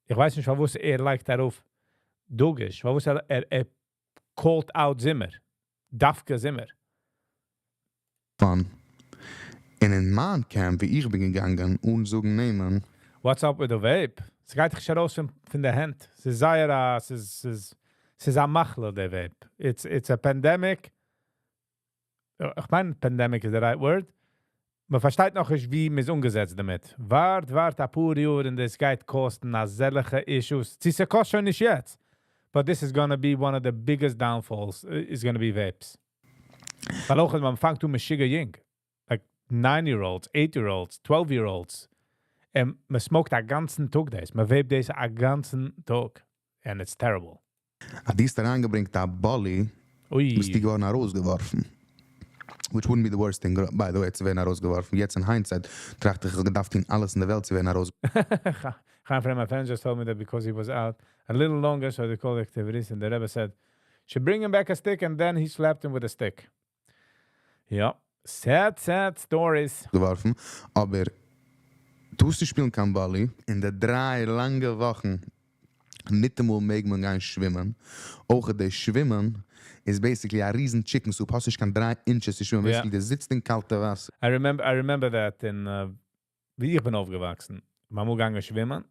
איך ווייס נישט, וואס ער לייגט דערויף דגוש, וואס ער called out זומער. דווקא זומער. Fun. און אין מיין camp, ווי איך בין געגאנגען, אן זאגן נעמען, What's up with the vape? ס'גייט נישט ארויס פון די הענט. ס'איז זייער א, ס'איז א מחלה, דער vape. It's a pandemic. איך מיין, pandemic is the right word. מען פארשטייט נאך נישט, ווי מ'איז אנגעזעצט דערמיט. ווארט, ווארט א פאר יאר און דאס גייט קאסטן אזעלכע issues. ס'קאסט שוין נישט יעצט. But this is gonna be one of the biggest downfalls, is gonna be vapes. ווייל אויך, מען פאנגט אן משוגע יונג. Like 9-year-olds, 8-year-olds, 12-year-olds. און מען smoke ט א גאנצן טאג דאס. מען vape דאס א גאנצן טאג. And it's terrible. אז דו האסט אריינגעברענגט א bully, אוי. ביסטו געווארן ארויסגעווארפן. Which wouldn't be the worst thing, by the way, צו ווערן ארויסגעווארפן. יעצט in hindsight טראכט איך, איך האב געדארפט טון אלעס אין דער וועלט צו ווערן ארויס Chaim friend, my friend just told me that because he was out a little longer, so they called activities, and the Rebbe said, should bring him back a stick, and then he slapped him with a stick. Ja, sad, sad stories. געווארפן. אבער טארסט נישט שפילן קיין volley, אין די 3 לאנגע וואכן, ניטאמאל מעג מען גיין שווימען. אויך די שווימען איז basically א ריזן chicken soup. האסט נישט קיין 3 inches צו שווימען. Basically, דו זיצט אין קאלטע וואסער. I remember that in, ווי איך בין אויפגעוואקסן. מען מאג געגאנגען שווימען.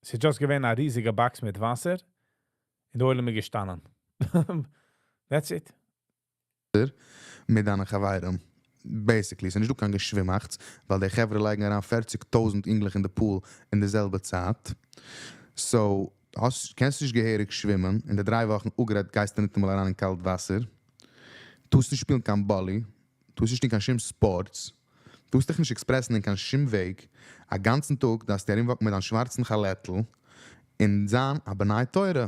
ס'איז just געווען א ריזיגע box מיט וואסער. און די עולם איז געשטאנען. That's it. מיט דיינע חברים. Basically, ס'איז נישט דא קיין געשווימאכץ, ווייל די חברה לייגן אריין 40.000 יונגלעך אין די pool אין די זעלבע צייט. So, קענסט נישט געהעריג שווימען, אין די 3 וואכן אפגערעדט גייסטו נישט אמאל אריין אין קאלט וואסער. טארסט נישט שפילן קיין volley, טארסט נישט טון קיין שום sports, טארסט דיך נישט express ן אין קיין שום וועג. א גאנצן טאג דארפסטו ארומ walk ן מיט דיין שווארצן כאלאטל און זיין א בני תורה.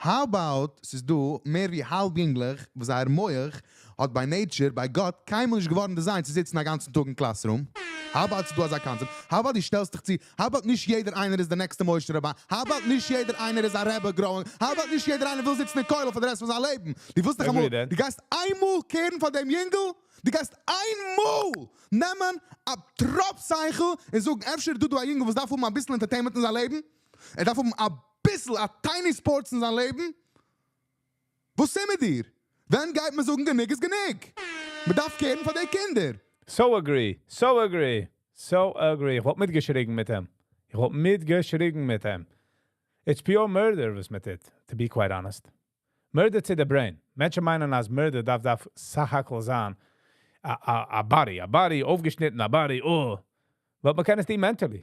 How about, ס'איז דא מער ווי האלב יונגלעך, וואס זייער מוח האט by nature, by God, קיינמאל נישט געווארן designed צו זיצן א גאנצן טאג אין classroom. How about ס'איז דא אזא concept? How about דו שטעלסט דיך צו? How about נישט יעדער איינער איז דער next משה רבינו? How about נישט יעדער איינער איז א רבי growing? How about נישט יעדער איינער וויל זיצן אין כולל פאר די rest פון זיין לעבן? דו ווילסט דאך אמאל, Agree, דו גייסט איינמאל care ן פאר דעם יונגל? דו גייסט איינמאל נעמען א טראפ שכל און זאגן, אפשר דא א יונגל, וואס דארף האבן א ביסל entertainment אין זיין לעבן? ער דארף האבן א ביסל, א tiny sports אין זיין לעבן? וואס איז מיט דיר? ווען גייט מען זאגן, גענוג איז גענוג? מען דארף care ן פאר די קינדער. So agree, so agree. So agree. איך וואלט מיטגעשריגן מיט אים. איך וואלט מיטגעשריגן מיט אים. It's pure murder וואס מען טוט, to be quite honest. Murder to the brain. מענטשן מיינען אז murder דארף דארף סך הכל זיין א א א body, א body אויפגעשניטן, א body, oh. But מען קען עס טון mentally.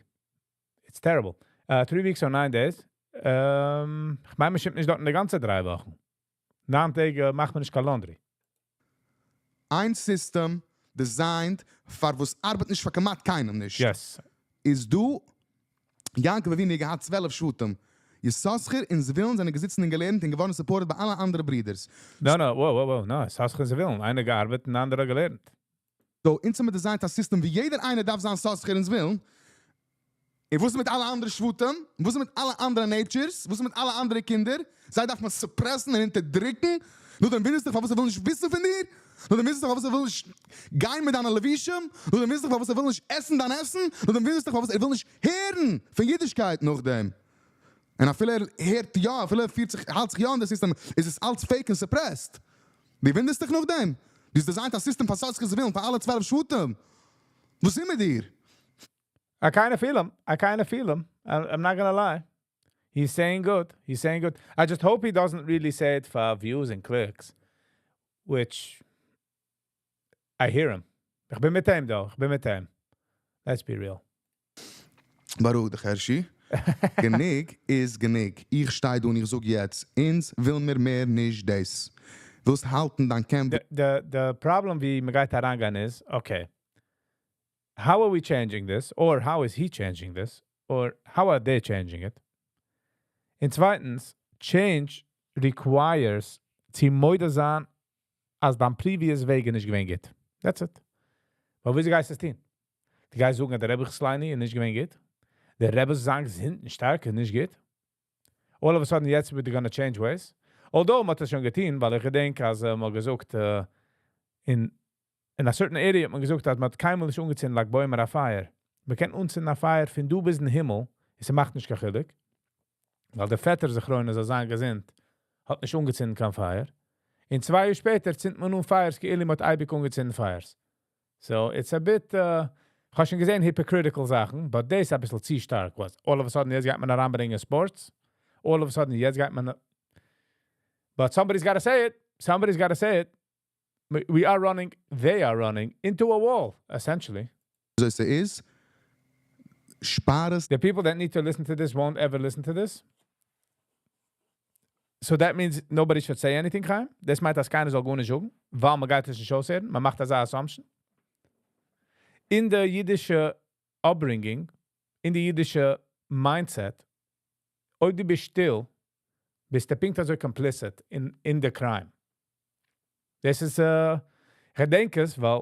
It's terrible. 3 weeks or 9 days. איך מיין, מען שיפט נישט דארט די גאנצע 3 וואכן. 9 טעג מאכט מען נישט קיין laundry. איין system designed פאר וואס ארבעט נישט פאר כמעט קיינעם נישט. איז דא, יעקב אבינו האט געהאט 12 שבטים. יששכר און זבולון זענען געזיצן און געלערנט און געווארן supported ביי אלע אנדערע ברידערס. No, whoa, no. יששכר און זבולון. איינער געארבעט און אנדערע געלערנט. So, אונז האבן מיר designed א system, ווי יעדער איינער דארף זיין יששכר און זבולון. און וואס איז מיט אלע אנדערע שבטים? וואס איז מיט אלע אנדערע natures? וואס איז מיט אלע אנדערע קינדער? זיי דארף מען suppress ן און אונטערדריקן. נאר דאן ווינדערסט דיך פארוואס ער וויל נישט וויסן פון דיר. נאר דאן ווינדערסט דיך פארוואס ער וויל נישט גיין מיט דיינע לבושים. נאר דאן ווינדערסט דיך פארוואס ער וויל נישט עסן דיין עסן. נאר דאן ווינדערסט דיך פארוואס ער וויל נישט הערן פון אידישקייט נאכדעם. און אפילו ער הערט יא, אפילו ער פירט זיך, האלט זיך יא אין די system, איז עס אלץ fake און suppressed. דו ווינדערסט דיך נאכדעם? דו האסט designed א system פאר יששכר זבולון, פאר אלע 12 שבטים. וואס איז מיט דיר? I kind of feel him. I kind of feel him. I'm not gonna lie. He's saying good. He's saying good. I just hope he doesn't really say it for views and clicks, which I hear him. איך בין מיט אים דא. איך בין מיט אים. Let's be real. בארואיג דיך, הערשי. גענוג איז גענוג. איך שטיי דא און איך זאג יעצט, אונז ווילן מיר מער נישט דאס. ווילסט האלטן דיין camp. The problem ווי מ'גייט אריינגיין איז, okay, how are we changing this? Or how is he changing this? Or how are they changing it? און צווייטנס, change requires צו מודה זיין, אז דיין previous וועג איז נישט געווען גוט. That's it. אבער וויאזוי גייסטו עס טון? דו גייסט זאגן, דער רבי סליני איז נישט געווען גוט? דער רבי זאגט, זינט שטארק איז נישט גוט? All of a sudden, יעצט we're gonna change ways. Although, מ'האט עס שוין געטון, ווייל איך געדענק, אז מ'האט געזאגט, in a certain area האט מען געזאגט, אז מ'האט קיינמאל נישט אנגעצינדן ל"ג בעומר א פייער. מ'קען אנצינדן א פייער פון דא ביז אין הימל, עס מאכט נישט קיין חילוק. ווייל דער פעטער זכרונו זאל זיין געזונט, האט נישט אנגעצינדן קיין פייער. און 2 יאר שפעטער צינדט מען נאר fires, כאילו מ'האט אייביג אנגעצינדן fires. So it's a bit, איך האב שוין געזען hypocritical זאכן, but דאס איז א ביסל צו שטארק. וואס? All of a sudden, יעצט גייט מען אריינברענגען sports. All of a sudden, יעצט גייט מען. But somebody's got to say it. Somebody's got to say it. We are running, they are running into a wall, essentially. אזוי ס'איז, שפאר עס. The people that need to listen to this won't ever listen to this. So that means nobody should say anything, Chaim. דאס מיינט, אז קיינער זאל גארנישט זאגן, ווייל מען גייט עס נישט אויסהערן. מען מאכט אזא assumption. אין די אידישע upbringing, אין די אידישע mindset, אויב דו ביסט שטיל, ביסטו פונקט אזוי complicit in the crime. דאס איז, איך געדענק עס, ווייל,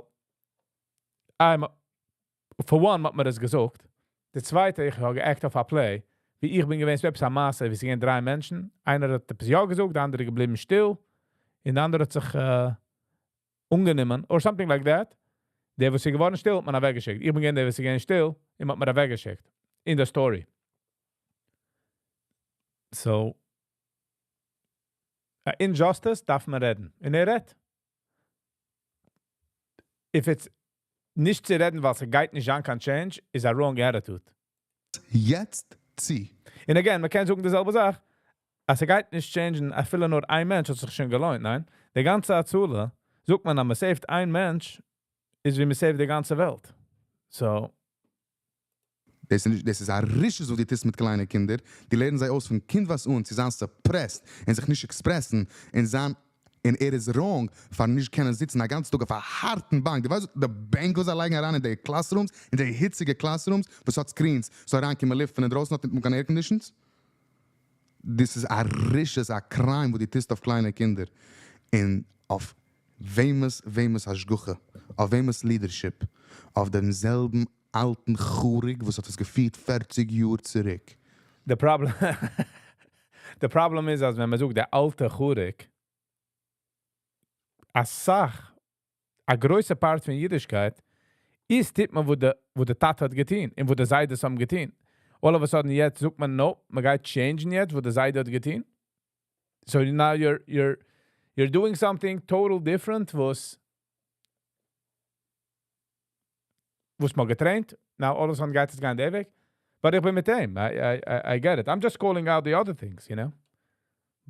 for one, האט מען דאס געזאגט. די צווייטע, איך האב גע act אויף א play, ווי איך בין געווען, עפעס א מעשה, ווי ס'געווען דריי מענטשן. איינער האט עפעס יא געזאגט, דער אנדערע געבליבן שטיל. און דער אנדערע האט זיך אנגענומען, or something like that. דער, וואס איז געווארן שטיל, האט מען אוועקגעשיקט. איך בין געווען דער, וואס איז געווען שטיל, אים האט מען אוועקגעשיקט. In the story. So, injustice דארף מען רעדן. און ער רעדט. If it's נישט צו רעדן, ווייל ס'גייט נישט זיין קיין change, is a wrong attitude. יעצט צו. און again, מען קען זאגן די זעלבע זאך. אז ס'גייט נישט change ן, אפילו נאר איין מענטש האט זיך שוין געלוינט, ניין? די גאנצע הצלה, זאגט מען, אז מען save ט איין מענטש, איז ווי מען save ט די גאנצע וועלט. So, דאס איז א רשעות וואס דו טוסט מיט קליינע קינדער. די לערנען זיי אויס פון קינדווייז אן, צו זיין suppressed און זיך נישט express ן און זיין און ער איז wrong פאר נישט קענען זיצן א גאנצן טאג אויף א הארטן באנק. דו ווייסט די בענק וואס זיי לייגן אריין אין די classrooms, אין די היציגע classrooms, וואס האט screens, ס'זאל אריינקומען לופט פון דרויסן, האט נישט קיין air conditions? דאס איז א רשעות, א crime וואס דו טוסט אויף קליינע קינדער. און אויף וועמענס השגחה, אויף וועמענס leadership, אויף דעם זעלבן אלטן חוריק, וואס האט עס געפירט 40 יאר צוריק. The problem איז, אז ווען מען זאגט, דער אלטע חוריק, א סאך, א גרויסע part פון אידישקייט, איז טוט מען, וואו די טאטע האט געטון, און וואו די זיידעס האבן געטון. All of a sudden, יעצט זאגט מען, no, מען גייט change ן יעצט, וואו די זיידע האט געטון. So now you're doing something total different, וואס וואס מ'האט געטרעינט, now all of a sudden גייט עס גיין דער וועג. But איך בין מיט אים. I get it. I'm just calling out the other things.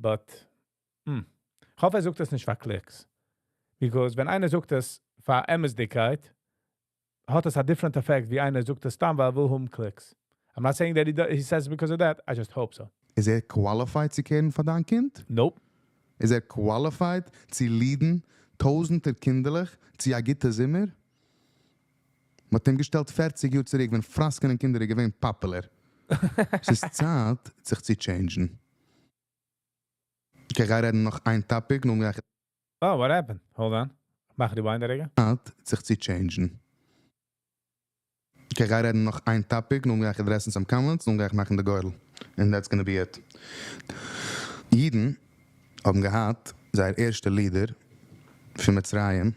But, איך האף, ער זאגט דאס נישט פאר clicks. Because ווען איינער זאגט עס פאר אמת'דיגקייט, האט עס a different effect ווי איינער זאגט עס סתם, ווייל ער וויל האבן clicks. I'm not saying that he says it because of that. I just hope so. איז ער qualified צו care ן פאר דיין קינד? Nope. איז ער qualified צו lead ן טויזנטער קינדערלעך צו א גוטע זומער? מ'האט אים געשטעלט 40 יאר צוריק, ווען פראסקענען קינדער איז געווען popular. עס איז צייט, זיך צו change ן. Okay, איך גיי רעדן נאך איין topic, נאכדעם גיי איך Oh, what happened? Hold on. מאך rewind רגע. צייט, זיך צו change ן. Okay, איך גיי רעדן נאך איין topic, נאכדעם גיי איך address ן some comments, נאכדעם גיי איך מאכן די גורל. And that's gonna be it. אידן האבן געהאט זייער ערשטע leader פון מצרים.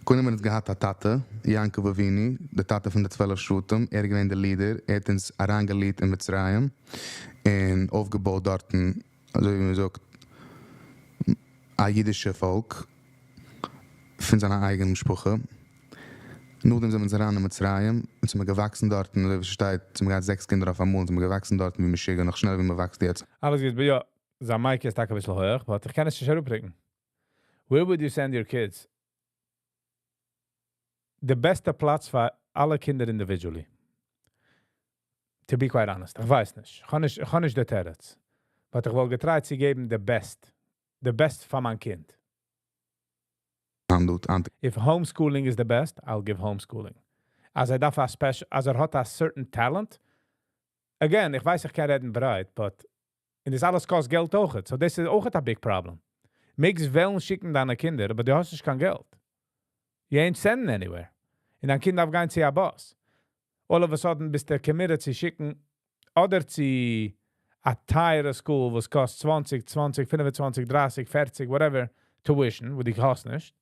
קודם האט געהאט א טאטע, יעקב אבינו, דער טאטע פון די 12 שבטים, ער איז געווען דער leader, ער האט אונז אריינגע lead ט אין מצרים און אויפגעבויט דארטן, אזוי ווי מען זאגט, א אידישע פאלק פון זיין אייגענע משפחה. נאכדעם זענען מיר אריין אין מצרים, און זענען מיר געוואקסן דארטן, אזוי ווי שטייט, זענען מיר געהאט זעקס קינדער אויף אמאל, זענען מיר געוואקסן דארטן ווי משוגע, נאך שנעלער ווי מען וואקסט יעצט. אלעס גוט, יא, זיין mic איז טאקע א ביסל הויך, but איך קען עס נישט אראפברענגען. Where would you send your kids? The בעסטע פלאץ פאר אלע קינדער individually. To be quite honest, איך ווייס נישט. איך האב נישט די תירוץ. But איך וואלט גע try ט צו געבן the best. The best פאר מיין קינד. If homeschooling is the best, I'll give homeschooling. אז ער דארף א special, אז ער האט a certain talent. Again, איך ווייס, איך קען רעדן ברייט, but און דאס אלעס קאסט געלט אויך. So דאס איז אויך א big problem. מעגסט וועלן שיקן דיינע קינדער, אבער דו האסט נישט קיין געלט. You ain't sending anywhere. און דיין קינד דארף גיין צו א bus. All of a sudden ביסטו committed צו שיקן אדער צו א טייערע school, וואס קאסט 20, 20, 25, 30, 40, whatever, tuition, וואו דו האסט נישט.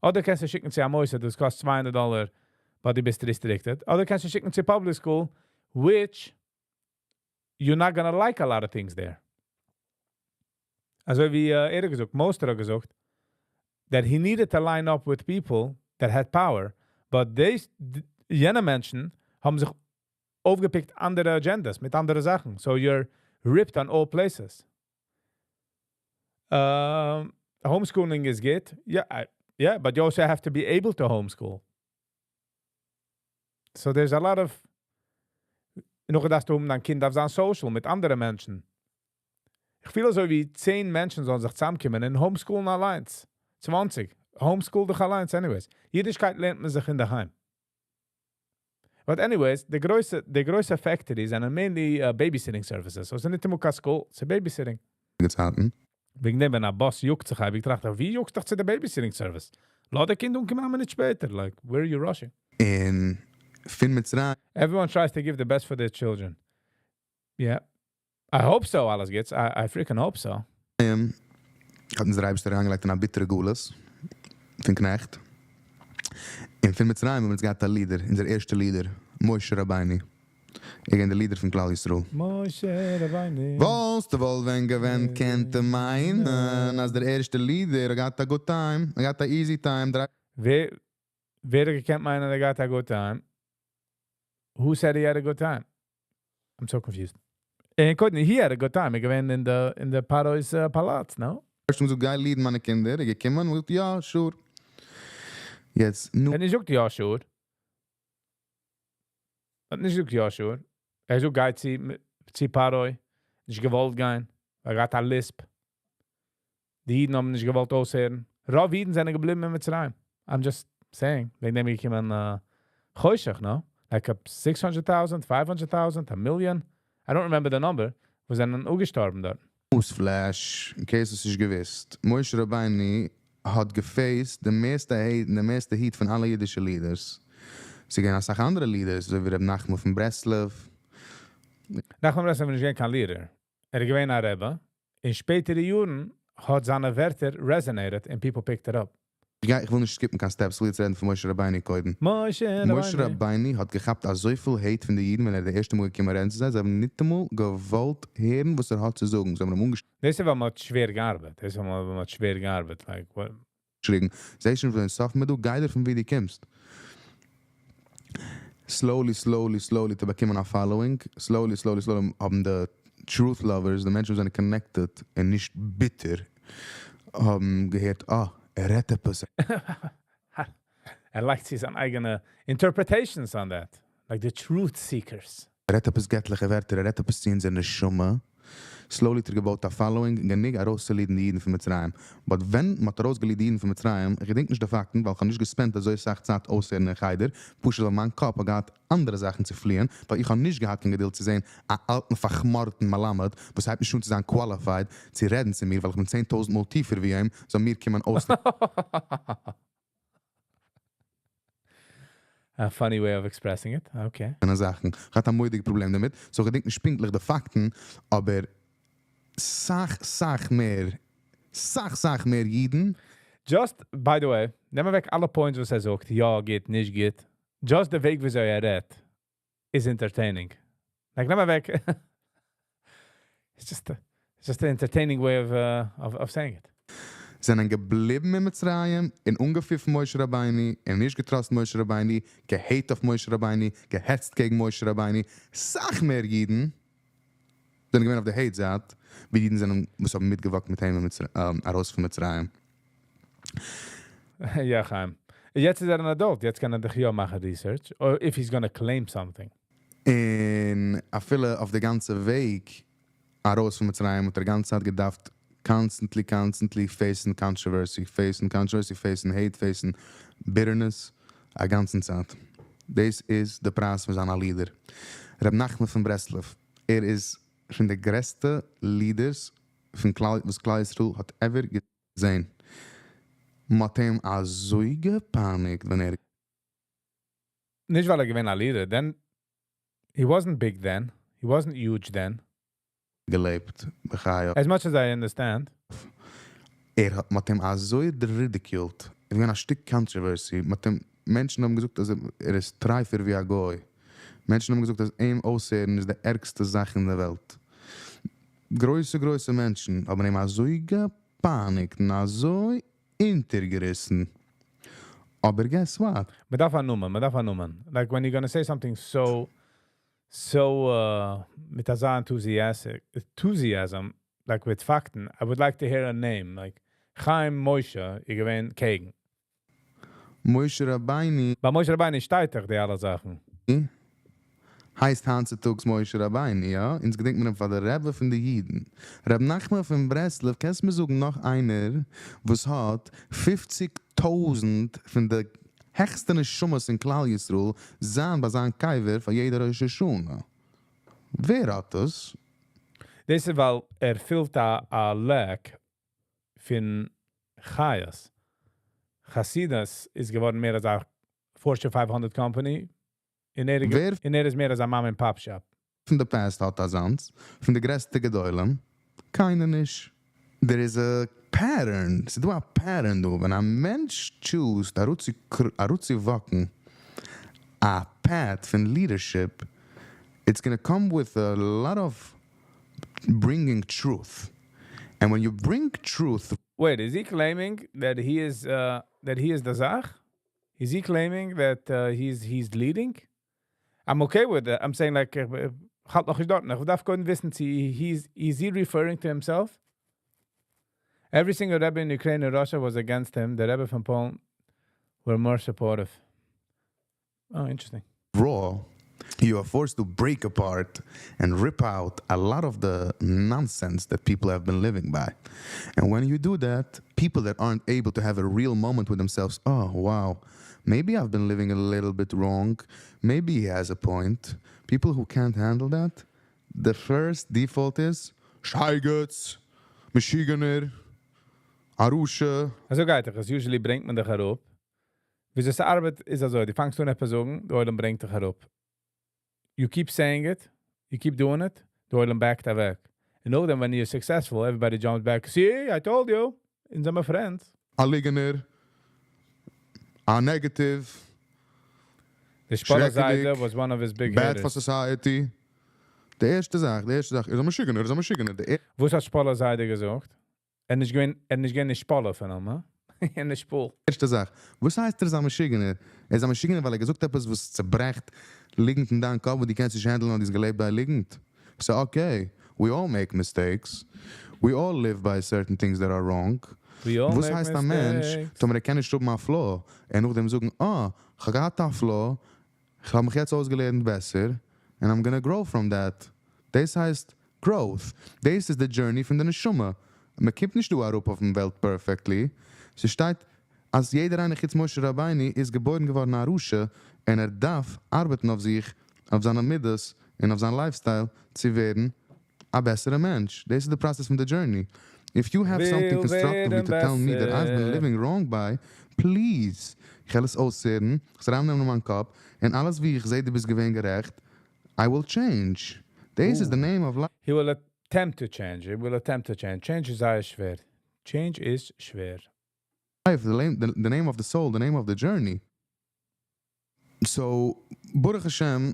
אדער קענסטו שיקן צו א מוסד, דאס קאסט 200 דאלאר, ווייל דו ביסט restricted. אדער קענסטו שיקן צו public school, which you're not gonna like a lot of things there. אזוי ווי ער האט געזאגט, Mostert האט געזאגט, that he needed to line up with people that had power, but they, יענע מענטשן האבן זיך אויפגע pick ט אנדערע agendas מיט אנדערע זאכן. So you're ripped on all places. Homeschooling is good. Yeah, but you also have to be able to homeschool. So there's a lot of נאך דאס דו דיין קינד דארף זיין social מיט אנדערע מענטשן. איך פיל אזוי ווי 10 מענטשן זאלן זיך צוזאמקומען און homeschool ן אליינס. 20. Homeschool דיך אליינס anyways. אידישקייט לערנט מען זיך אין דער היים. But anyways, די גרויסע factories זענען mainly babysitting services. So עס איז נישט אמאל קיין school, ס'איז babysitting. צייטן. וועגן דעם, ווען א bus יאגט זיך, האב איך געטראכט, ווי יאגסט דיך צו די babysitting service? לאז די קינד אנקומען א מינוט שפעטער. Like, where are you rushing? און פון מצרים Everyone tries to give the best for their children. Yeah. I hope so, אלעס גוטס. I freaking hope so. האט אונז דער אייבערשטער אריינגעלייגט אין א ביטערע גלות פון קנעכט. און פון מצרים האבן מיר געהאט א leader, אונזער ערשטער leader, משה רבינו. ער געווען דער leader פון כלל ישראל. משה רבינו. וואלסטו וואלט ווען געווען קענט מיינען, אז דער ערשטער leader האט געהאט a good time, ער געהאט a easy time. דריי ווער האט געקענט מיינען, ער געהאט a good time? Who said he had a good time? I'm so confused. און קודם, he had a good time. ער געווען אין די פרעה'ס פאלאץ, no? ערשט מאל גיי lead ן מיינע קינדער, ער געקומען און געזאגט, יא, sure. יעצט, נו, ער נישט געזאגט, יא, sure. האט נישט געזאגט, יא, sure. ער זאגט, גיי צו פרעה. נישט געוואלט גיין. ער האט א lisp. די אידן האבן נישט געוואלט אויסהערן. רוב אידן זענען געבליבן אין מצרים. I'm just saying. וועגן דעם געקומען חושך, no? Like a 600,000, 500,000, a million. I don't remember the number. וואס זענען אפגעשטארבן דארט. Newsflash, in case עס איז געוואוסט. משה רבינו האט גע face ט די מערסטע hate און די מערסטע heat פון אלע אידישע leaders. ס'איז געווען א סאך אנדערע leaders, אזוי ווי ר' נחמן פון ברסלב. נחמן ברסלב איז נישט געווען קיין leader. ער איז געווען א רבי. אין שפעטערע יארן האט זיינע ווערטער resonated and people picked it up. איך וויל נישט skip ן קיין steps, איך וויל יעצט רעדן פון משה רבינו קודם. משה משה רבינו. רבינו האט געכאפט אזויפיל hate פון די אידן, ווען ער די ערשטע מאל געקומען רעדן צו זיי. זיי האבן נישט אמאל געוואלט הערן, וואס ער האט צו זאגן. זיי האבן אים דאס איז ווייל מ'האט שווער געארבעט. דאס איז ווייל מ'האט שווער געארבעט. Like, what? אנגעשריגן. זיי שוין פון סוף מיט דו, גיי דיר פון וואו דו קומסט. Slowly, slowly, slowly האט ער באקומען א following, slowly, slowly, slowly האבן די truth lovers, די מענטשן וואס זענען connected און נישט ביטער, האבן געהערט, אה, ער רעדט עפעס. ער לייגט צו זיין אייגענע interpretations on that. Like the truth seekers. ער רעדט עפעס געטליכע ווערטער, ער רעדט עפעס צו אונזער נשמה. Slowly האט ער געבויט א following, גענוג ארויסצו lead ן די אידן פון מצרים. But ווען מ'האט ארויסגע lead ט די אידן פון מצרים, איך געדענק נישט די פאקטן, ווייל איך האב נישט גע spend ט אזוי סאך צייט אויסהערן אין חדר, פשוט ווייל מיין קאפ האט געהאט אנדערע זאכן צו פליען, ווייל איך האב נישט געהאט קיין געדולד צו זען א אלטן פארכמארעטן מלמד, וואס הייבט נישט אן צו זיין qualified צו רעדן צו מיר, ווייל איך בין 10,000 מאל טיפער ווי אים, זאל מיר קומען אויס A funny way of expressing it. Okay. זאכן. איך האט א מורא'דיגע פראבלעם דערמיט. So איך געדענק נישט פונקטליך די פאקטן, אבער סאך, סאך מער, סאך, סאך מער אידן Just, by the way, נעם אוועק אלע points וואס ער זאגט, יא גוט, נישט גוט. Just די וועג וויאזוי ער רעדט is entertaining. Like, נעם אוועק. It's just an entertaining way of saying it. זענען געבליבן אין מצרים און אנגעפיפן משה רבינו און נישט גע trust משה רבינו, גע hate אויף משה רבינו, געהעצט קעגן משה רבינו. סאך מער אידן זענען געווען אויף די hate זייט, ווי אידן זענען, וואס האבן מיטגע walk ט מיט אים אין ארויס פון מצרים. יא, חיים. יעצט איז ער אן adult. יעצט קען ער דאך יא מאכן research. Or if he's gonna claim something. און אפילו אויף די גאנצע וועג ארויס פון מצרים האט ער גאנצע צייט געדארפט constantly, constantly facing controversy, facing controversy, facing hate, facing bitterness, א גאנצן צייט. דאס איז די פרייז פון זיין א leader. ר' נחמן פון ברסלב, ער איז פון די גרעסטע leaders פון כלל, וואס כלל ישראל האט ever געזען. מ'האט אים אזוי געפייניגט, ווען ער נישט ווייל ער געווען א leader, then he wasn't big then. He wasn't huge then. געלעבט, בחייו. As much as I understand. ער האט, מ'האט אים אזוי ridiculed. איז געווען א שטיק controversy. מ'האט אים, מענטשן האבן געזאגט, אז ער איז טרייפער ווי א גוי. מענטשן האבן געזאגט, אז אים אויסהערן איז די ערגסטע זאך אין דער וועלט. גרויסע, גרויסע מענטשן האבן אים אזוי געפייניגט און אזוי אונטערגעריסן. אבער guess what? מ'דארף א נאמען, מ'דארף א נאמען. Like when you're gonna say something so מיט אזא enthusiasm, like with פאקטן, I would like to hear a name, like Chaim Moshe, איז געווען קעגן. משה רבינו ביי משה רבינו שטייט דאך די אלע זאכן. הייסט היינט צוטאגס משה רבינו, יא? אונז געדענקט מען אים פאר דער רבי פון די אידן. ר' נחמן פון ברסלב, קענסט מיר זאגן נאך איינער, וואס האט 50,000 פון די העכסטע נשמות אין כלל ישראל זיין ביי זיין קבר פאר יעדער ראש השנה? ווער האט דאס? דאס איז ווייל ער פילט א lack פון חיות. חסידות איז געווארן מער אלס א Fortune 500 company. ווער און ער איז מער אלס א mom and pop shop. פון די past האט אזאנס, פון די גרעסטע גדולים, קיינער נישט. There is a pattern. ס'איז דא א pattern דא, ווען א מענטש choose ארויסצו walk ן א path פון leadership, it's gonna come with a lot of bringing truth. And when you bring truth Wait, is he claiming that he is the זאך? Is he claiming that he's leading? I'm okay with that. I'm saying like האלט נאך נישט דארט. איך דארף קודם וויסן, צו he's is he referring to himself? Every single Rebbe in Ukraine and Russia was against him. The Rebbe from Poland were more supportive. Oh, interesting. raw, you are forced to break apart and rip out a lot of the nonsense that people have been living by. And when you do that, people that aren't able to have a real moment with themselves, "Oh, wow, maybe I've been living a little bit wrong. Maybe he has a point." People who can't handle that, the first default is שייגעץ, משוגענער, א רשע. אזוי גייט עס. Usually ברענגט מען דיך אראפ. ווי עס ארבעט איז אזוי, דו פאנגסט אן עפעס זאגן, דער עולם ברענגט דיך אראפ. You keep saying it, you keep doing it, דער עולם back ט אוועק. And then when you're successful, everybody jumps back. "See, I told you." אונז זעמיר friends. א ליגנער, א negative, The Shpoler שרעקעדיג, Zeide was one of his big bad for haters. society. די ערשטע זאך, די ערשטע זאך, איז א משוגענער, איז א משוגענער. די וואס האט Shpoler Zeide געזאגט? ער נישט געווען, ער נישט געווען שפאלער פון אים, הא? ער נישט שפול. ערשטע זאך. וואס הייסט ער איז א משוגענער? ער איז א משוגענער, ווייל ער געזאגט עפעס, וואס צעברעכט ליגנט אין דיין קאפ, וואס דו קענסט נישט handle ן, און דו האסט געלעבט ביי ליגנט. So okay, we all make mistakes. We all live by certain things that are wrong. וואס הייסט א מענטש, טאמער ער קען נישט האבן א flaw, און נאכדעם זאגן, "אה, איך האב געהאט א flaw, איך האב מיך יעצט אויסגעלערנט בעסער, and I'm gonna grow from that." דאס הייסט growth. דאס איז the journey פון די נשמה. מען קומט נישט דא אראפ אויפן וועלט perfectly. ס'שטייט אז יעדער איינער חוץ משה רבינו איז געבוירן געווארן א רשע, און ער דארף ארבעטן אויף זיך, אויף זיינע מידות און אויף זיין lifestyle צו ווערן א בעסערע מענטש. דאס איז the process פון the journey. If you have something constructively to tell me that I've been living wrong by, please, איך וועל עס אויסהערן, איך וועל ארייננעמען אין מיין קאפ, און אלעס ווי איך זע, דו ביסט געווען גערעכט, I will change. This is the name of life. He will attempt to change. He will attempt to change. Change איז זייער שווער. Change איז שווער. The name of the soul, the name of the journey. So, ברוך השם,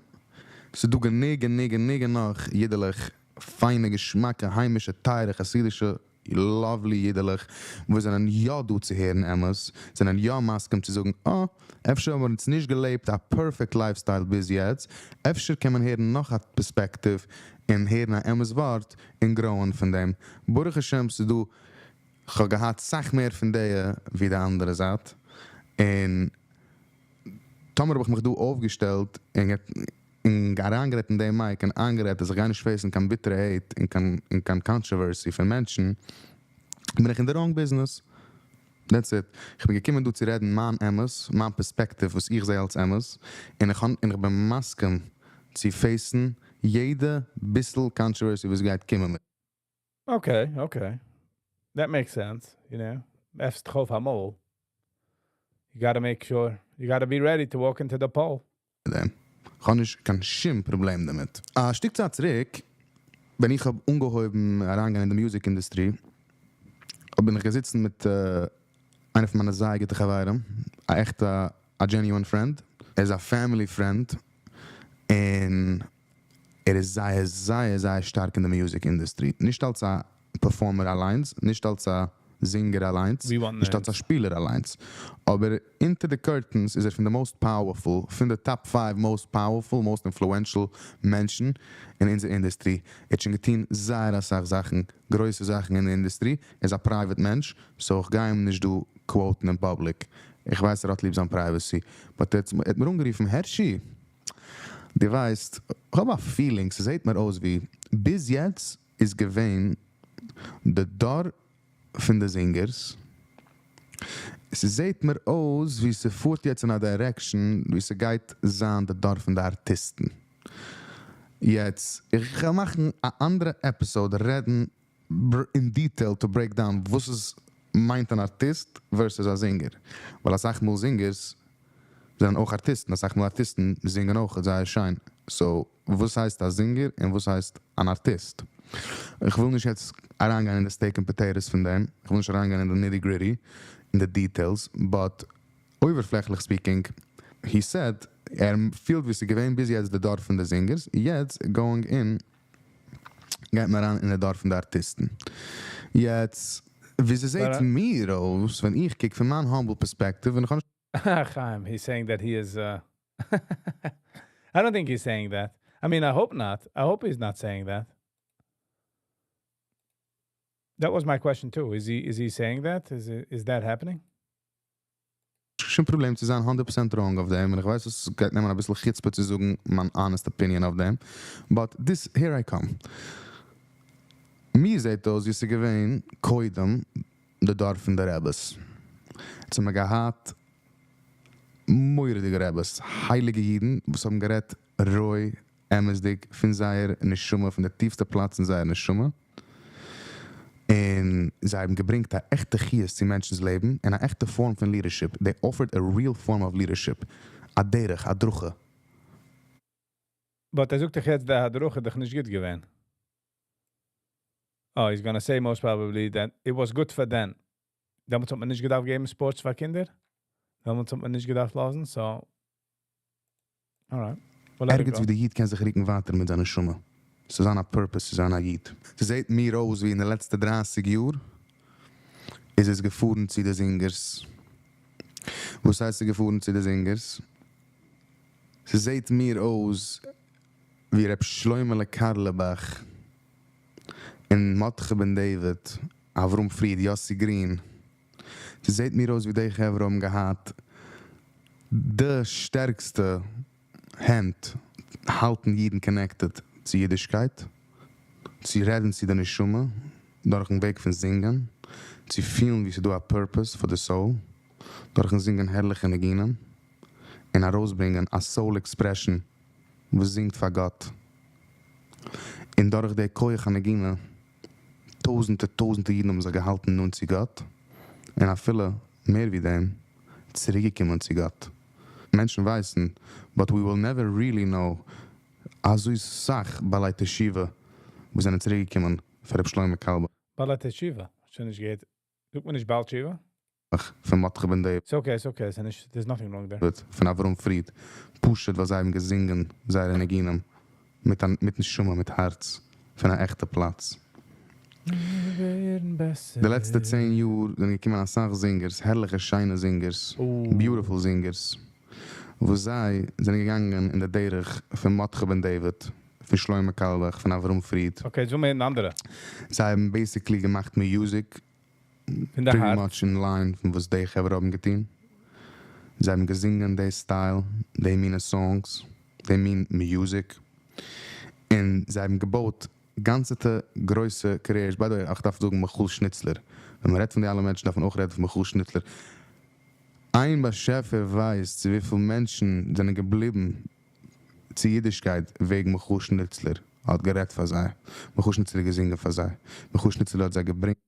ס'דא גענוג, גענוג, גענוג נאך אידעלעך, פיינע, געשמאקע, היימישע, טייערע, חסידישע, lovely אידעלעך, וואס זענען יא דא צו הערן אמת, זענען יא מסכים צו זאגן, "אה, אפשר האבן מיר אונז נישט געלעבט א perfect lifestyle ביז יעצט, אפשר קען מען הערן נאך א perspective און הערן א אמת ווארט און grow ען פון דעם." ברוך השם, ס'דא, איך האב געהאט אסאך מער פון די ווי די אנדערע זייט. און טאמער האב איך מיך דא אויפגעשטעלט און אריינגערעדט אין דעם mic און איינגערעדט, אז איך גיי נישט face ן קיין ביטערע hate און קיין controversy פון מענטשן, בין איך אין the wrong business. That's it. איך בין געקומען דא צו רעדן מיין אמת, מיין perspective, וואס איך זע אלס אמת, און איך בין מסכים צו face ן יעדע ביסל controversy וואס גייט קומען מיט. Okay. That makes sense. עפנסט אויף א מויל. You gotta make sure. You gotta be ready to walk into the pole. דעם. איך האב נישט קיין שום פראבלעם דערמיט. א שטיק צייט צוריק, ווען איך האב אנגעהויבן אריינגיין אין די music industry, בין איך געזיצן מיט איינער פון מיינע זייער גוטע חברים, א עכטע, א genuine friend. ער איז א family friend און ער איז זייער, זייער, זייער שטארק אין די music industry. נישט אלס א performer אליין, נישט אלס א singer אליין, נישט אלס א שפילער אליין. אבער into the curtains איז ער פון the most powerful, פון the top 5 most powerful, most influential מענטשן אין אונזער industry. ער האט שוין געטון זייער אסאך זאכן, גרויסע זאכן אין די industry. ער איז א private מענטש, so איך גיי אים נישט דא quote ן in public. איך ווייס, ער האט ליב זיין privacy. But ער האט מיר אנגערופן, "הערשי, דו ווייסט, איך האב א feeling, ס'זעט מיר אויס ווי ביז יעצט איז געווען די דור פון די singers. ס'זעט מיר אויס ווי ס'פארט יעצט אין א direction, ווי ס'גייט זיין די דור פון די ארטיסטן." יעצט, איך וועל מאכן א אנדערע episode, רעדן in detail to break down וואס עס מיינט אן ארטיסט versus א singer. ווייל אסאך מאל singers זענען אויך ארטיסטן, אסאך מאל ארטיסטן זינגען אויך זייער שיין. So, וואס הייסט א singer און וואס הייסט אן ארטיסט? איך וויל נישט יעצט אריינגיין אין די steak and potatoes פון דעם. איך וויל נישט אריינגיין אין די nitty gritty, אין די details, but אויבערפלעכליך speaking, he said, ער פילט ווי ס'איז געווען ביז יעצט די דור פון די singers, יעצט going in, גייט מען אריין אין די דור פון די ארטיסטן. יעצט, ווי ס'זעט מיר אויס, ווען איך קוק פון מיין humble perspective, און איך האב Chaim, he's saying that he is. I don't think he's saying that. I mean, I hope not. I hope he's not saying that. That was my question too. Is he saying that? Is that happening? שוין פראבלעם צו זיין 100% wrong אויף דעם. און איך ווייס, עס גייט נעמען א ביסל חוצפה צו זאגן, מיין honest opinion אויף דעם. But this, here I come. מיר זעט אויס, ווי ס'איז געווען, קודם, די דור פון די רביס. יעצט האבן מיר געהאט מורא'דיגע רביס, הייליגע אידן, וואס האבן גערעדט רוי, אמת'דיג, פון זייער נשמה, פון די טיפסטע פלאץ אין זייער נשמה. און זיי האבן געברענגט א עכטע חיות צו מענטשנ'ס לעבן און א עכטע form פון leadership. They offered a real form of leadership. א דרך, א הדרכה. But ער זאגט דאך יעצט, די הדרכה איז דאך נישט גוט געווען. Oh, he's gonna say most probably that it was good for then. דעמאלטס האט מען נישט געדארפט געבן sports פאר קינדער. דעמאלטס האט מען נישט געדארפט לאזן, so. Alright. We'll let it ערגעץ go. ווי דער איד קען זיך רוקן ווייטער מיט זיין נשמה. ס'איז א purpose, ס'איז א איד. ס'זעט מיר אויס ווי אין די לעצטע 30 יאר איז עס געפארן צו די singers. וואס הייסט עס געפארן צו די singers? ס'זעהט מיר אויס ווי ר' שלוימעלע קארלעבאך און מרדכי בן דוד, אברהם פריד, יאסי גרין, ס'זעהט מיר אויס ווי די חברה האבן געהאט די שטערקסטע הענט האלטן אידן connected צו אידישקייט, צו רעדן צו די נשמה דורכן וועג פון זינגען, צו פילן ווי ס'דא א purpose פאר די soul, דורכן זינגען הערליכע ניגונים, און ארויסברענגען א soul expression וואס זינגט פאר גאט. און דורך די כח הנגינה, טויזענטער טויזענטער אידן האבן זיך געהאלטן נאנט צו גאט, און אפילו מער ווי דעם, צוריקגעקומען צו גאט. מענטשן ווייסן, but we will never really know, אזוי סאך בעלי תשובה וואס זענען צוריקגעקומען פון ר' שלמה קאלבאך. בעלי תשובה? שוין נישט געהערט. זאגט מען נישט בעל תשובה? פון מרדכי בן דוד. It's okay, it's okay, ס'איז there's nothing wrong there. פון אברהם פריד, פשוט ווייל זיי האבן געזינגען זייערע ניגונים מיט א מיט נשמה מיט הארץ פון א עכטע פלאץ. די לעצטע 10 יאר זענען געקומען אסאך זינגערס, הערליכע שיינע זינגערס, beautiful זינגערס, וואס זיי זענען געגאנגען אין די דרך פון מרדכי בן דוד, פון שלמה קארלבאך, פון אברהם פריד. Okay, זאג מיר אן אנדערע. זיי האבן basically געמאכט music פון די pretty הארץ. much in line פון וואס די חברה האבן געטון. זיי האבן געזינגען די style, די מינע songs, די מין music. און זיי האבן געבויט גאנצעטע גרויסע careers. By the way, איך דארף זאגן מיכאל שניצלער. ווען מען רעדט פון די אלע מענטשן דארף מען אויך רעדן פון מיכאל שניצלער. איין באשעפער ווייסט צו וויפיל מענטשן זענען געבליבן צו אידישקייט וועגן מיכאל שניצלער האט גערעדט פאר זיי. מיכאל שניצלער האט געזינגען פאר זיי. מיכאל שניצלער האט זיי געברענגט.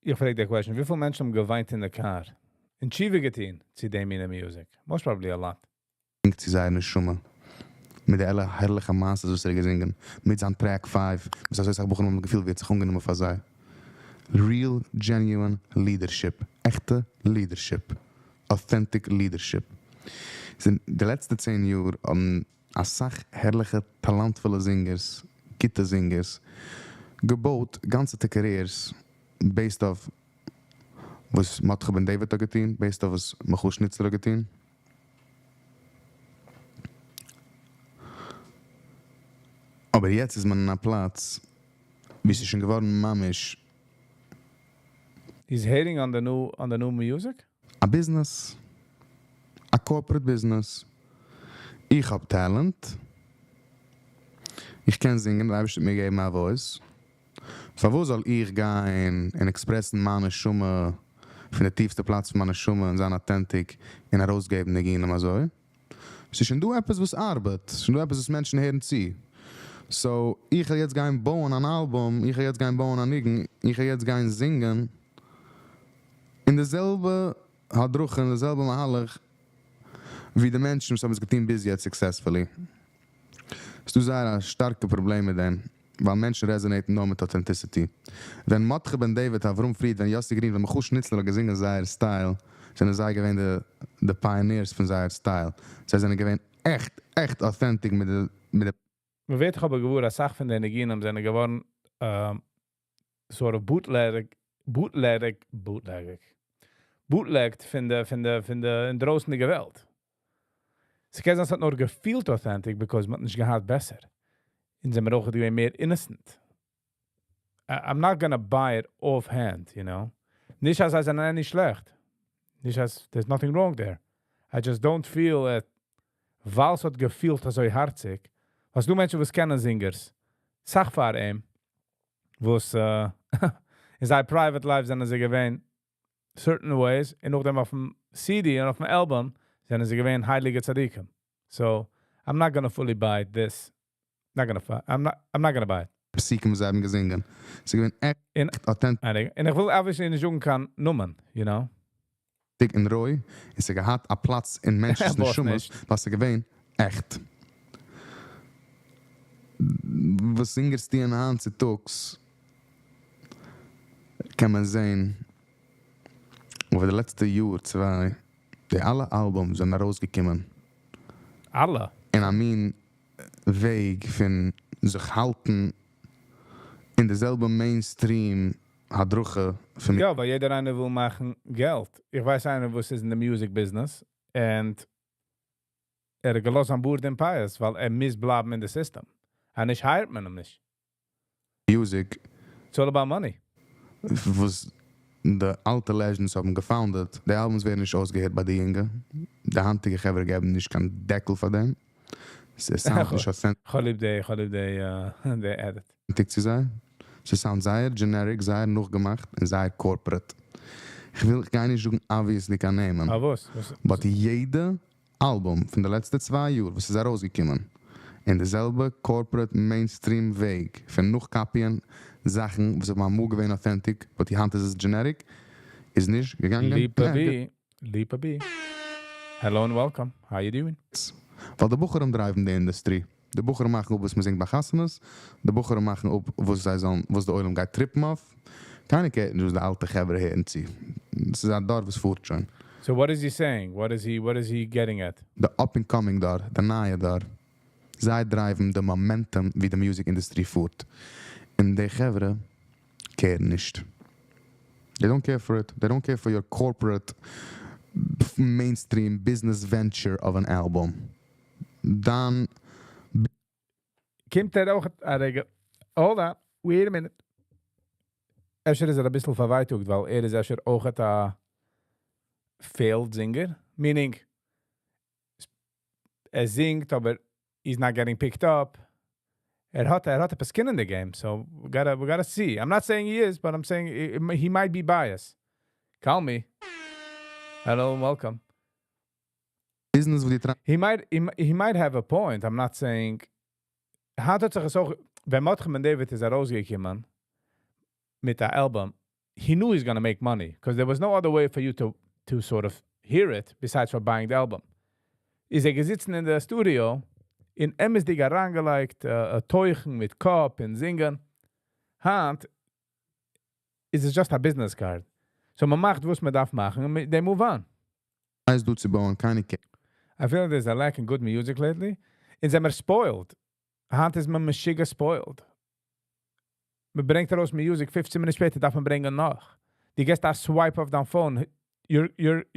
איך פרעג דיר question, וויפיל מענטשן האבן געוויינט אין די car? און תשובה געטון צו דעם מינע music? Most probably a lot. צו זייער נשמה. מיט די אלע הערליכע מעשיות וואס ער האט געזינגען. מיט זיין track 5. וואס אזוי סאך בחורים האבן געפילט ווי ער האט זיך אנגענומען פאר זיי. Real genuine leadership. עכטע leadership. Authentic leadership. די לעצטע 10 יאר האבן אסאך הערליכע טאלאנטפולע זינגערס, גוטע זינגערס, געבויט גאנצעטע careers based אויף וואס מרדכי בן דוד האט געטון, based אויף וואס מיכאל שניצלער האט געטון. אבער יעצט איז מען אין א פלאץ, ווי ס'איז שוין געווארן ממש He's hating on the new music? א business. א corporate business. איך האב talent. איך קען זינגען, דער אייבערשטער האט מיר געגעבן א voice. פארוואס זאל איך גיין און express ן מיין נשמה פון די טיפסטע פלאץ פון מיין נשמה און זיין authentic און ארויסגעבן ניגונים אזוי? ס'איז שוין דא עפעס וואס ארבעט. ס'איז שוין דא עפעס וואס מענטשן הערן צו. So, איך וועל יעצט גיין בויען אן אלבום, איך וועל יעצט גיין בויען א ניגון, איך וועל יעצט גיין זינגען אין די זעלבע הדרכה, אין די זעלבע מהלך, ווי די מענטשן וואס האבן עס געטון ביז יעצט successfully. ס'איז דא זייער א שטארקע פראבלעם מיט דעם, ווייל מענטשן resonate ן נאר מיט authenticity. ווען מרדכי בן דוד, אברהם פריד, ווען יאסי גרין, ווען מיכאל שניצלער האט געזינגען זייער style, זענען זיי געווען די pioneers פון זייער style. זיי זענען געווען עכט, עכט authentic מיט די מען ווערט אבער געוואר, אז סאך פון די ניגונים זענען געווארן sort of bootleg, bootleg, bootleg, bootlegged פון די אינדרויסנדיגע וועלט. ס'קען זיין, ס'האט נאר געפילט authentic, because מ'האט נישט געהאט בעסער. און זענען מיר אויך געווען מער innocent. I'm not gonna buy it offhand. נישט אז זיי זענען נישט שלעכט. נישט אז there's nothing wrong there. I just don't feel it, ווייל ס'האט געפילט אזוי הארציג. וואס דו מענטשן וואס קענען זינגערס. סאך פאר אים, וואס אין זיין private life זענען זיי געווען certain ways, און נאכדעם אויפן CD און אויפן אלבום זענען זיי געווען הייליגע צדיקים. So, I'm not gonna fully buy this. Not gonna I'm not gonna buy it. פסוקים וואס זיי האבן געזינגען. ס'איז געווען עכט authentic. און איך וויל obviously נישט זאגן קיין נאמען. און רוי, און ס'האט געהאט א פלאץ אין מענטשנ'ס וואס נשמות, נישט? וואס איז געווען עכט. וואס זינגערס טוען היינט צוטאגס, קען מען זען, over די לעצטע יאר, צוויי, די אלע albums זענען ארויסגעקומען. אלע? אין א מין וועג פון זיך האלטן אין די זעלבע mainstream הדרכה פון יא, ווייל יעדער איינער וויל מאכן געלט. איך ווייס איינער, וואס איז אין די music business, and ער האט געלאזט זיין בארד און פאות, ווייל ער מוז בלייבן אין די system. און נישט hire ט מען אים נישט. Music It's all about money. וואס די אלטע legends האבן גע founded, די albums ווערן נישט אויסגעהערט ביי די יונגע. די היינטיגע חברה געבן נישט קיין דעקל פאר דעם. עס sound נישט authentic איך האב ליב די edit. צו זיין. עס sound זייער generic, זייער נאכגעמאכט און זייער corporate. איך וויל גיי נישט זאגן obviously קיין נעמען. אה, וואס? וואס? But יעדע album פון די לעצטע 2 יאר, וואס איז ארויסגעקומען, אין די זעלבע corporate mainstream וועג פון נאכקאפיען זאכן, וואס האבן אמאל געווען authentic, but די היינט איז עס generic, איז נישט געגאנגען. Lipa B. Lipa B. Hello and welcome. How you doing? ווייל די בחורים drive ן די industry. די בחורים מאכן אפ וואס מען זינגט ביי חתונות, די בחורים מאכן אפ וואס זיי זאלן, וואס די עולם גייט trip ן אויף. קיינער care ט נישט וואס די אלטע חברה הערן צו. דאס איז א דור וואס פארט שוין. So what is he saying? What is he getting at? The up and coming דור, די נייע דור, זיי drive ן די momentum ווי די music industry פארט. און די חברה care ן נישט. They don't care for it. They don't care for your corporate mainstream business venture of an album. דאן קומט ער אויך א רגע. Hold on. Wait a minute. אפשר איז ער א ביסל פארווייטאגט, ווייל ער איז אפשר אויך א failed singer. Meaning, ער זינגט, אבער he's not getting picked up. ער האט a skin in the game, so we gotta see. I'm not saying he is, but I'm saying he might be biased. Call me. Hello and welcome. Business וואס די He might have a point. I'm not saying. האט זיך עס אויך, ווען מרדכי בן דוד איז ארויסגעקומען מיט דער album, he knew he's gonna make money because there was no other way for you to sort of hear it besides for buying the album. איז ער געזיצן אין דער studio, אין אמת'דיג אריינגעלייגט, תוכן מיט קאפ און זינגען. היינט איז עס just a business card. So מען מאכט, וואס מען דארף מאכן, און they move on. ווייסט דו צו בויען, קיינער care. I feel like there's a lack in good music lately. און זעמיר spoiled. היינט איז מען משוגע spoiled. מען ברענגט ארויס music, 15 מינוט שפעטער דארף מען ברענגען נאך. דו געבסט א swipe אויף דיין phone.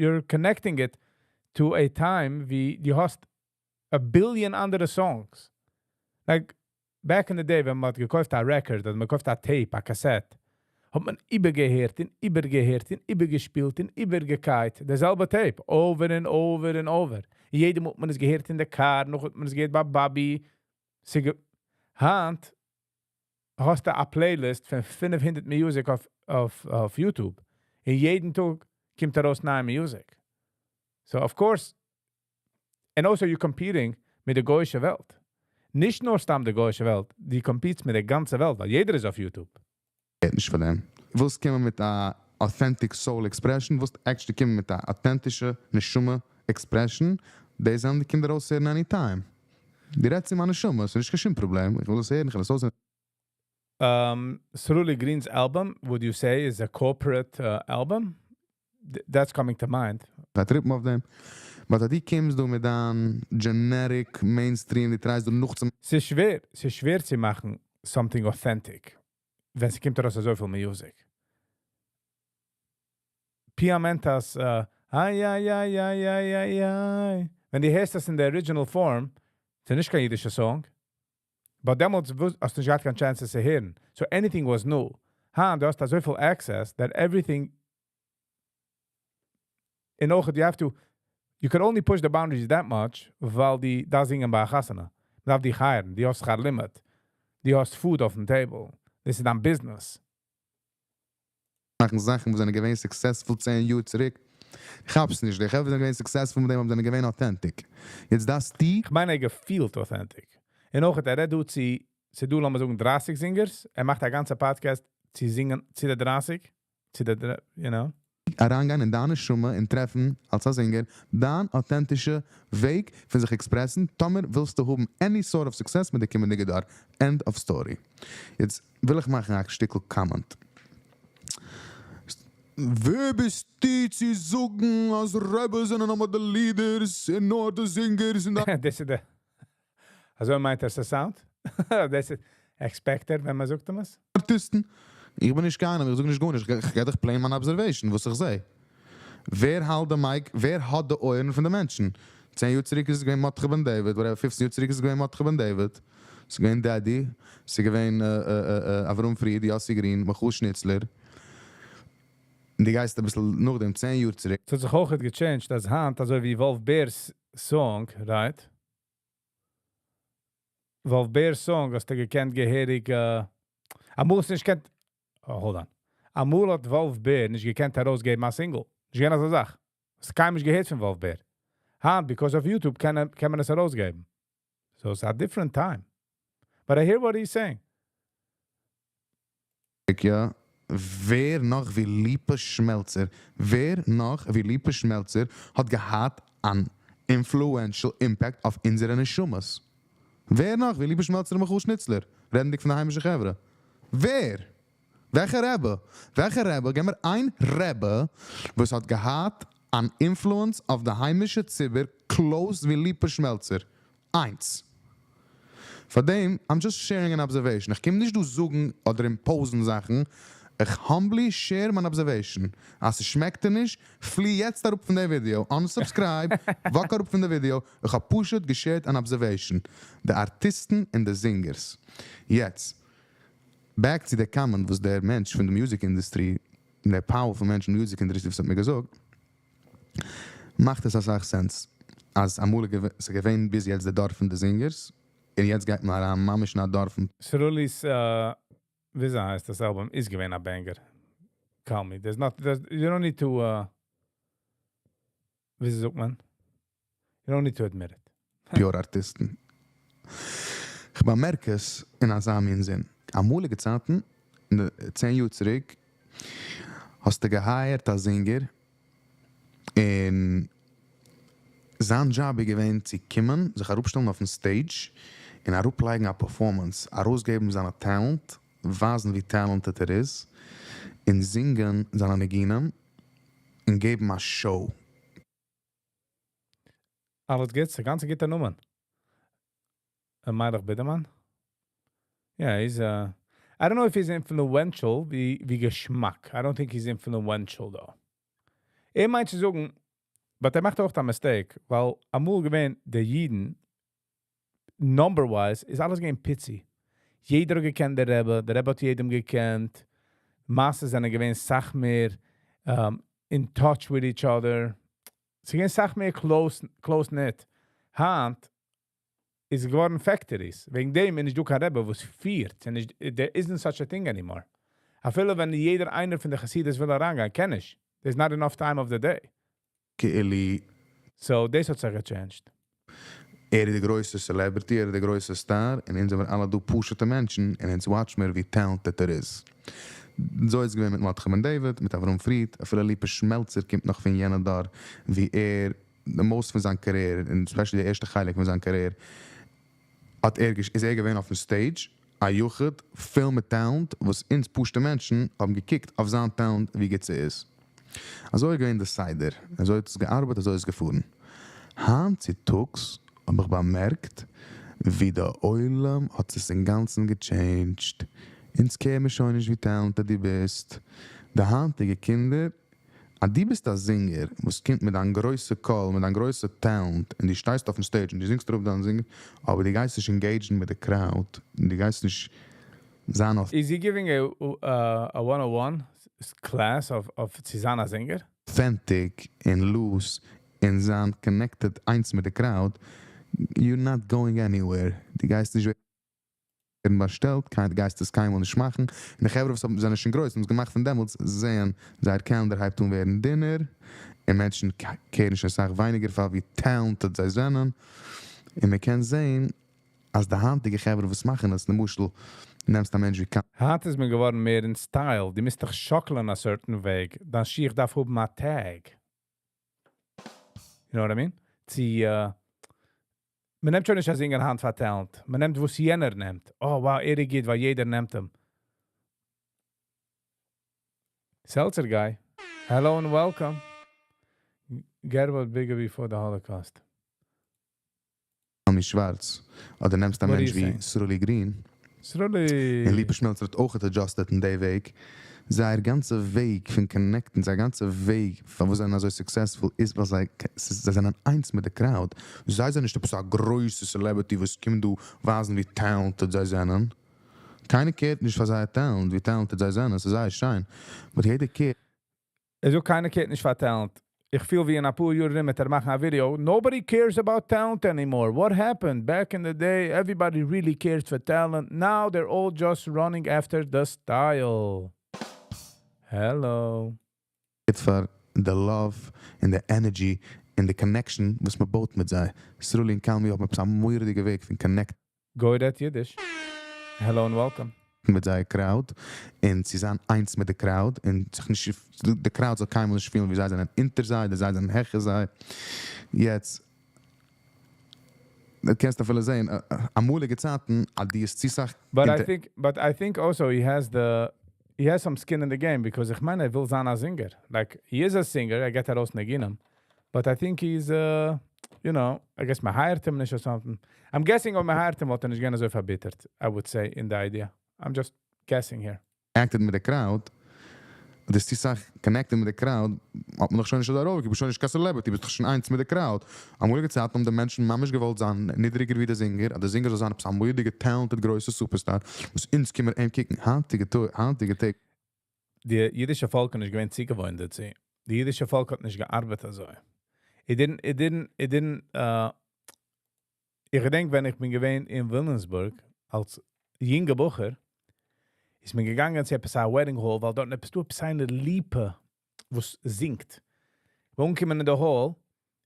You're connecting it to a time ווי דו האסט a billion אנדערע songs. Like, back in the day, ווען מען האט געקויפט א record, אדער מען קויפט א tape, א cassette, האט מען איבערגעהערט און איבערגעהערט און איבערגעשפילט און איבערגעקייט. דער זעלבע tape, over and over and over. יעדע מאל האט מען עס געהערט אין די car, נאך האט מען עס געהערט ביי באבי. היינט האסטו א playlist פון 500 music אויף YouTube. און יעדן טאג קומט ארויס נייע music. So of course, and also you're competing מיט די גוי'אישע וועלט. נישט נאר סתם די גוי'אישע וועלט, דו compete סט מיט דער גאנצע וועלט, ווייל יעדער איז אויף YouTube. נישט פאר דעם. ווילסט קומען מיט א authentic soul expression, ווילסט actually קומען מיט א אויטענטישע נשמה expression, דאס זענען די קינדער אויסהערן anytime. די רעדסט אין מיין נשמה, ס'איז נישט קיין שום פראבלעם. איך וויל עס הערן, איך וויל עס אויסהערן. Sruli Green's album, would you say, is a corporate album? That's coming to mind. גיי trip ן אויף דעם. But אז דו קומסט דא מיט דיין generic mainstream, די try סט דו נאך צו ס'איז שווער צו מאכן something authentic, ווען עס קומט ארויס אזויפיל music. Piamentas, איי, איי, איי, איי, איי, איי, איי. ווען דו הערסט דאס אין דער original form, ס'איז נישט קיין אידישע song. But דעמאלטס האסטו נישט געהאט קיין chance עס צו הערן. So anything was new. היינט, דו האסט אזויפיל access that everything אין אויך, you can only push the boundaries that much, ווייל די דארפסט זינגען ביי א חתונה. דארף דיך hire ן, דו האסט שכר לימוד. דו האסט food אויפן table. דאס איז דיין business. מאכן זאכן, וואס זענען געווען successful 10 יאר צוריק. איך כאפ'ס נישט. די חברה זענען געווען successful מיט דעם, אבער זענען געווען authentic. יעצט דאס די איך מיין, ער געפילט authentic. און אויך, ער רעדט דא צו דו, לאמיר זאגן, 30 singers. ער מאכט א גאנצע podcast צו זינגען צו די 30. צו די, you know. אריינגיין אין דיין נשמה און טרעפן, אלס א singer, דיין אויטענטישע וועג פון זיך express ן, טאמער ווילסטו האבן any sort of success מיט די קומענדיגע דור. End of story. יעצט וויל איך מאכן א שטיקל comment. ווער ביסטו צו זאגן, אז רבי'ס זענען נאר די leaders און נאר די singers און דאס איז דער. אזוי מיינט ער עס sound? דאס איז expected, ווען מען זאגט אים עס? ארטיסטן. איך בין נישט קיינער, איך זאג נישט גארנישט. איך גיי דאך plain מיין observation, וואס איך זע. ווער האלט די mic, ווער האט די אויערן פון די מענטשן? 10 יאר צוריק איז עס געווען מרדכי בן דוד, whatever, 15 יאר צוריק איז עס געווען מרדכי בן דוד, ס'איז געווען דעדי, ס'איז געווען אברהם פריד, יאסי גרין, מיכאל שניצלער. און דו גייסט אביסל נאכדעם, 10 יאר צוריק. ס'האט זיך אויך גע changed, אז היינט, אזוי ווי וואלף בער'ס song, right? וואלף בער'ס song האסטו געקענט געהעריג, אמאל האסטו נישט געקענט, oh, hold on. אמאל האט וואלף בער נישט געקענט ארויסגעבן א single. נישט געווען אזא זאך. האסט קיינמאל נישט געהערט פון וואלף בער. היינט, because of YouTube, קען מען עס ארויסגעבן. So it's a different time. But I hear what he's saying. יא, ווער נאך ווי ליפא שמעלצער, ווער נאך ווי ליפא שמעלצער האט געהאט אן influential impact אויף אונזערע נשמות? ווער נאך ווי ליפא שמעלצער און מיכאל שניצלער, רעדנדיג פון די היימישע חברה? ווער? וועלכע רבי? וועלכע רבי? גיב מיר איין רבי, וואס האט געהאט אן influence אויף די היימישע ציבור close ווי ליפא שמעלצער. איינס. פאר דעם, I'm just sharing an observation. איך קום נישט דא זאגן אדער impose ן זאכן. איך humbly share מיין observation. אז עס שמעקט דיר נישט, פלי יעצט אראפ פון די video. Unsubscribe, walk אראפ פון די video. איך האב פשוט גע shared אן observation. די ארטיסטן און די singers. יעצט, back צו די comment, וואס דער מענטש פון די music industry, דער powerful מענטש אין music industry, וואס האט מיר געזאגט, מאכט עס א סאך sense. אז אמאל איז געווען ביז יעצט דער דור פון די singers, און יעצט גייט מען אריין ממש אין א דור פון סרולי'ס, ווי הייסט דאס album, איז געווען א banger. Call me. There's not, you don't need to, ווי זאגט מען? You don't need to admit it. Pure ארטיסטן. איך באמערק עס אין אזא מין זין. אמאליגע צייטן, אין די 10 יאר צוריק, האסטו גע hired א singer, און זיין job איז געווען צו קומען, זיך אראפשטעלן אויפן stage, און אראפלייגן א performance, ארויסגעבן זיינע talent, ווייזן ווי talented ער איז, און זינגען זיינע ניגונים, און געבן א show. אלעס גוטס, א גאנצע גוטע נאמען. מיילעך בידערמאן? Yeah, he's I don't know if he's influential ווי געשמאק. I don't think he's influential though. ער מיינט צו זאגן, but ער מאכט אויך א mistake, ווייל אמאל געווען די אידן, number wise, איז אלעס געווען פיצי. יעדער האט געקענט דער רבי, דער רבי האט יעדעם געקענט. מאסע זענען געווען סאך מער in touch with each other. ס'איז געווען סאך מער close knit. היינט איז געווארן factories. וועגן דעם איז נישט דא קיין רבי, וואס פירט. און נישט, there isn't such a thing anymore. אפילו ווען יעדער איינער פון די חסידות וויל אריינגיין, קען נישט. There's not enough time of the day. כאילו So, דאס האט זיך גע changed. ער איז דער גרויסער celebrity, ער איז דער גרויסער star, און אונז זענען אלע דא פשוטע מענטשן, און אונז watch מיר ווי talented ער איז. אזוי איז געווען מיט מרדכי בן דוד, מיט אברהם פריד, אפילו ליפא שמעלצער קומט נאך פון יענע דור, ווי ער, the most פון זיין career, און especially די ערשטע חלק פון זיין career, איז ער געווען אויפן stage, א יחיד, פול מיט talent, וואס אונז פשוטע מענטשן האבן געקוקט אויף זיין talent, ווי גוט ס'איז. אזוי איז געווען דער סדר, אזוי האט עס געארבעט, אזוי איז עס געפארן. היינט צו טאגס האב איך באמערקט, ווי דער עולם האט זיך אינגאנצן גע changed. אונז care מיר שוין נישט ווי talented דו ביסט. די היינטיגע קינדער, אז דו ביסט א singer, וואס קומט מיט דיין גרויסע קול, מיט דיין גרויסע talent, און דו שטייסט אויפן stage און דו זינגסט אראפ דיין singing, אבער דו גייסט נישט engage ן מיט די crowd, און דו גייסט נישט זיין אויף Is he giving a 101 class of צו זיין א singer? authentic און loose און זיין connected איינס מיט די crowd, you're not going anywhere. דו גייסט נישט ווערן באשטעלט, קיין גייסט עס קיינמאל נישט מאכן. און די חברה וואס זענען שוין גרויס, האבן עס געמאכט פון דעמאלטס, זעען, זייער calendar הייבט אן ווערן דינער, און מענטשן care ן שוין סאך ווייניגער פאר ווי talented זיי זענען. און מען קען זען, אז די היינטיגע חברה וואס מאכן עס, למשל, נעמסט א מענטש ווי היינט איז מען געווארן מער אין style. דו מוזט דיך שאקלען א certain וועג. דיין שיך דארף האבן א tag. You know what I mean? מען נעמט שוין נישט א singer היינט פאר talent. מען נעמט, וואס יענער נעמט. Oh, wow, ער גייט, ווייל יעדער נעמט אים. Seltzer guy. Hello and welcome. Get what bigger before the Holocaust. קאמי שווארץ, אדער נעמסט א מענטש ווי סרולי גרין. סרולי. און ליפא שמעלצער האט אויך adjusted אין די וועג. זייער גאנצע וועג פון connect'ן, זייער גאנצע וועג פון וואס זיי זענען אזוי successful איז ווייל זיי זענען איינס מיט די crowd. זיי זענען נישט עפעס א גרויסע celebrity וואס קומט דא ווייזן ווי talented זיי זענען. קיינער care'ט נישט פאר זייער talent, ווי talented זיי זענען, עס איז זייער שיין. But יעדער care'ט Also קיינער care'ט נישט פאר talent. איך פיל ווי אין א פאר יאר ארום וועט ער מאכן א video. Nobody cares about talent anymore. What happened? Back in the day, everybody really cared for talent. Now they're all just running after the style. Hello. פאר the love and the energy and the connection וואס מען בויט מיט זיי. סרולי און קלמי האבן עפעס א מורא'דיגע וועג פון connect Go at Yiddish. Hello and welcome. מיט זייער crowd און זיי זענען איינס מיט די crowd און זיך נישט, די crowd זאל קיינמאל נישט פילן ווי זיי זענען אונטער זיי, זיי זענען העכער זיי. יעצט, דו קענסט אפילו זען, אמאליגע צייטן, אז די איז צו סאך But I think, but I think also he has some skin in the game because איך מיין, ער וויל זיין א singer. Like, he is a singer, ער גיט ארויס ניגונים. But I think he's I guess מען hire'ט אים נישט or something. I'm guessing אויב מען hire'ט אים, וואלט ער נישט געווען אזוי פארביטערט, I would say, in the idea. I'm just guessing here. Connected מיט די crowd, דאס די זאך connected מיט די crowd, האט מען דאך שוין נישט דערויף, דו ביסט שוין נישט קיין celebrity, ביסט דאך שוין איינס מיט די crowd. אמאליגע צייטן האבן די מענטשן ממש געוואלט זיין נידריגער ווי דער singer, אז דער singer זאל זיין עפעס א מורא'דיגע talented גרויסע superstar, וואס אונז קומען אים קוקן, היינטיגע טעג. די אידישע פאלק איז נישט געווען צוגעוואוינט דערצו. די אידישע פאלק האט נישט געארבעט אזוי. It didn't, איך געדענק, ווען איך בין געווען אין וויליאמסבורג, אלס יונגער בחור, איז מען געגאנגען צו עפעס א wedding hall, ווייל דארט עפעס דא עפעס איינער ליפא, וואס זינגט. מיר אנגעקומען אין די hall,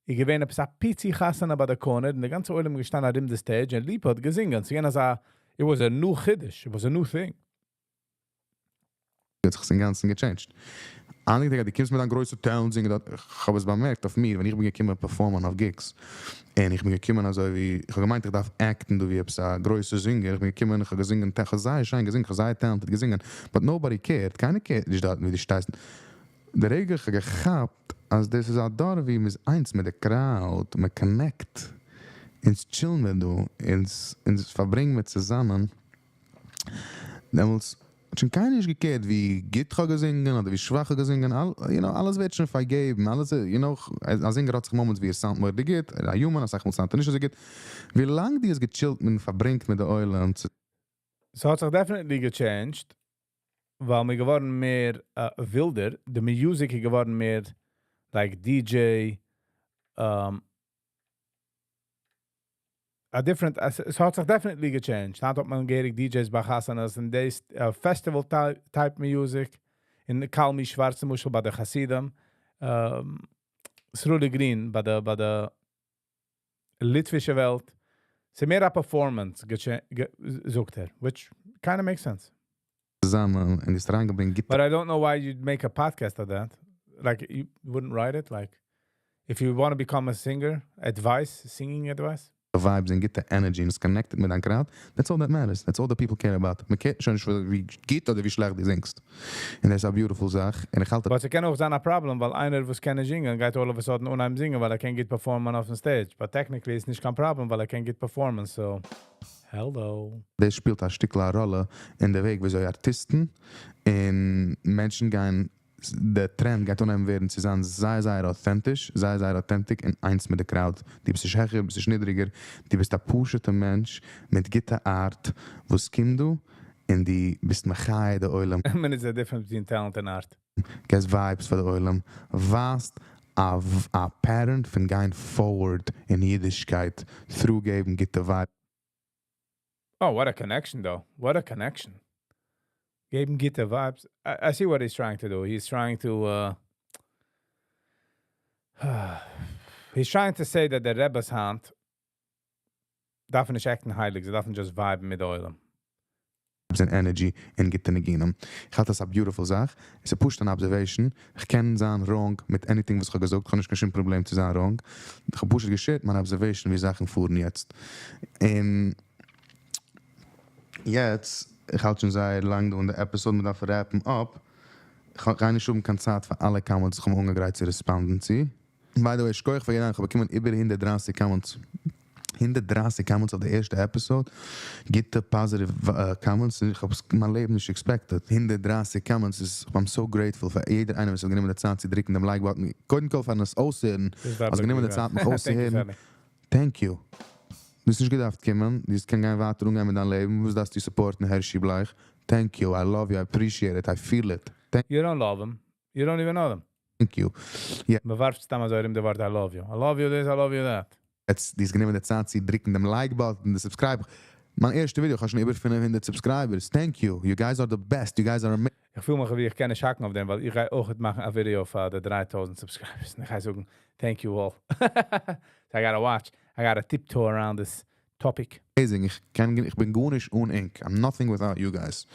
איז געווען עפעס א פיצי חתונה ביי די corner, און די גאנצע עולם געשטאנען ארום די stage, און ליפא האט געזונגען. ס'איז געווען אזא, it was a new חידוש, it was a new thing. האט זיך אינגאנצן גע change'ט. היינטיגע טעג, דו קומסט מיט א גרויסע talent זינגען, איך האב עס באמערקט אויף מיר, ווען איך בין געקומען perform'ען אויף gigs. און איך בין געקומען אזוי ווי, איך האב געמיינט, איך דארף act'ן דא ווי עפעס א גרויסע singer. איך בין געקומען, איך האב געזונגען, איך האב זייער שיין געזונגען, איך האב זייער talented געזונגען. But nobody cared, קיינער care'ט נישט דארט, ווי דו שטייסט. דער רגע איך האב געכאפט, אז דאס איז א דור ווי מ'איז איינס מיט די crowd, מען connect. אונז chill'ן מיר דא, אונז פארברענגען מיר צוזאמען. דעמאלטס האט שוין קיינער נישט גע care'ט, ווי גוט איך האב געזונגען אדער ווי שוואך איך האב געזונגען. אלעס ווערט שוין פארגעבן. אלעס, א singer האט זיך moments ווי ער sound'ט מורא'דיג גוט, א human, א סאך מאל sound'ט ער נישט אזוי גוט. ווי לאנג דו האסט גע chill'ט מיט פארברענגט מיט די עולם. ס'האט זיך definitely גע change'ט, ווייל מ'איז געווארן מער ווילדער, די music איז געווארן מער like DJ, a different, עס האט זיך definitely גע change'ט. היינט האט מען געהעריג DJs ביי חתונות און דאס festival type music. אין קלמי שווארץ למשל ביי די חסידים. סרולי גרין ביי די ליטווישע וועלט. ס'איז מער א performance, זאגט ער, which kind of makes sense. צוזאמען און דאס אריינגעברענגט גוטע But I don't know why you'd make a podcast of that. Like, you wouldn't write it? Like, if you want to become a singer, advice, singing advice? Vibes און גוטע energy און עס connected מיט דיין crowd. That's all that matters. That's all that people care about. מען care'ט שוין נישט ווי גוט אדער ווי שלעכט דו זינגסט. און דאס איז א beautiful זאך. און איך האלט But ס'קען אויך זיין א problem, ווייל איינער וואס קען נישט זינגען, גייט all of a sudden אנהייבן זינגען, ווייל ער קען גוט perform'ען אויף דעם stage. But technically איז נישט קיין problem, ווייל ער קען גוט perform'ען, so hello. דאס שפילט א שטיקל א ראלע אין דער וועג, וויאזוי ארטיסטן און מענטשן גייען, דער trend גייט אנהייבן ווערן צו זיין זייער, זייער אויטענטיש, זייער, זייער authentic און איינס מיט די crowd. דו ביסט נישט העכער, ביסט נישט נידריגער, דו ביסט א פשוט'ער מענטש מיט גוטע art, וואס קומט דא און דו ביסט מחיה די עולם. I mean, it's a difference between talent and art. גיבסט vibes פאר די עולם. ווייזט א pattern פון גיין forward אין אידישקייט, through געבן גוטע vibes. Oh, what a connection, though. What a connection. געבן גוטע vibes. I see what he's trying to do. He's trying to say that the רביס היינט דארפן נישט act'ן הייליג, זיי דארפן just vibe'ן מיט די עולם. און energy און גוטע ניגונים. איך האלט דאס א beautiful זאך. עס איז פשוט אן observation. איך קען זיין wrong מיט anything וואס איך האב געזאגט. איך האב נישט קיין שום פראבלעם צו זיין wrong. איך האב פשוט גע share'ט מיין observation ווי זאכן פארן יעצט. און יעצט, איך האלט שוין זייער לאנג דא אין די episode, מען דארף wrap'ן up. איך האב נישט שוין קיין צייט פאר אלע comments, איך האב אנגעגרייט צו respond'ן צו. By the way, שכוח פאר יעדן, איך האב באקומען איבער 130 comments. 130 comments אויף די ערשטע episode, גוטע positive comments, איך האב עס אין מיין לעבן נישט expected. 130 comments איז, I'm so grateful פאר יעדער איינער וואס האט גענומען די צייט צו דריקן דעם like button, קודם כל פארן עס אויסהערן, האסט גענומען די צייט מיך אויסצוהערן, thank you. דו האסט נישט געדארפט קומען, דו האסט קען גיין ווייטער אנגיין מיט דיין לעבן, וואס דארפסטו support ן הערשי בלייך? Thank you, I love you, I appreciate it, I feel it. You don't love them. You don't even know them. Thank you. מ'ווארפט סתם אזוי ארום די ווארט I love you. I love you this, I love you that. יעצט, דו האסט גענומען די צייט צו דריקן דעם like button, די subscribe. מיין ערשטע ווידעא, איך האב שוין איבער 500 subscribers. Thank you. You guys are the best. You guys are amazing. איך פיל מיך ווי איך קען נישט האקן אויף דעם, ווייל איך גיי אויך מאכן א ווידעא פאר די 3000 subscribers. און איך גיי זאגן, thank you all. So I gotta watch. I gotta tiptoe around this topic. איך קען, איך בין גארנישט אן ענק. I'm nothing without you guys.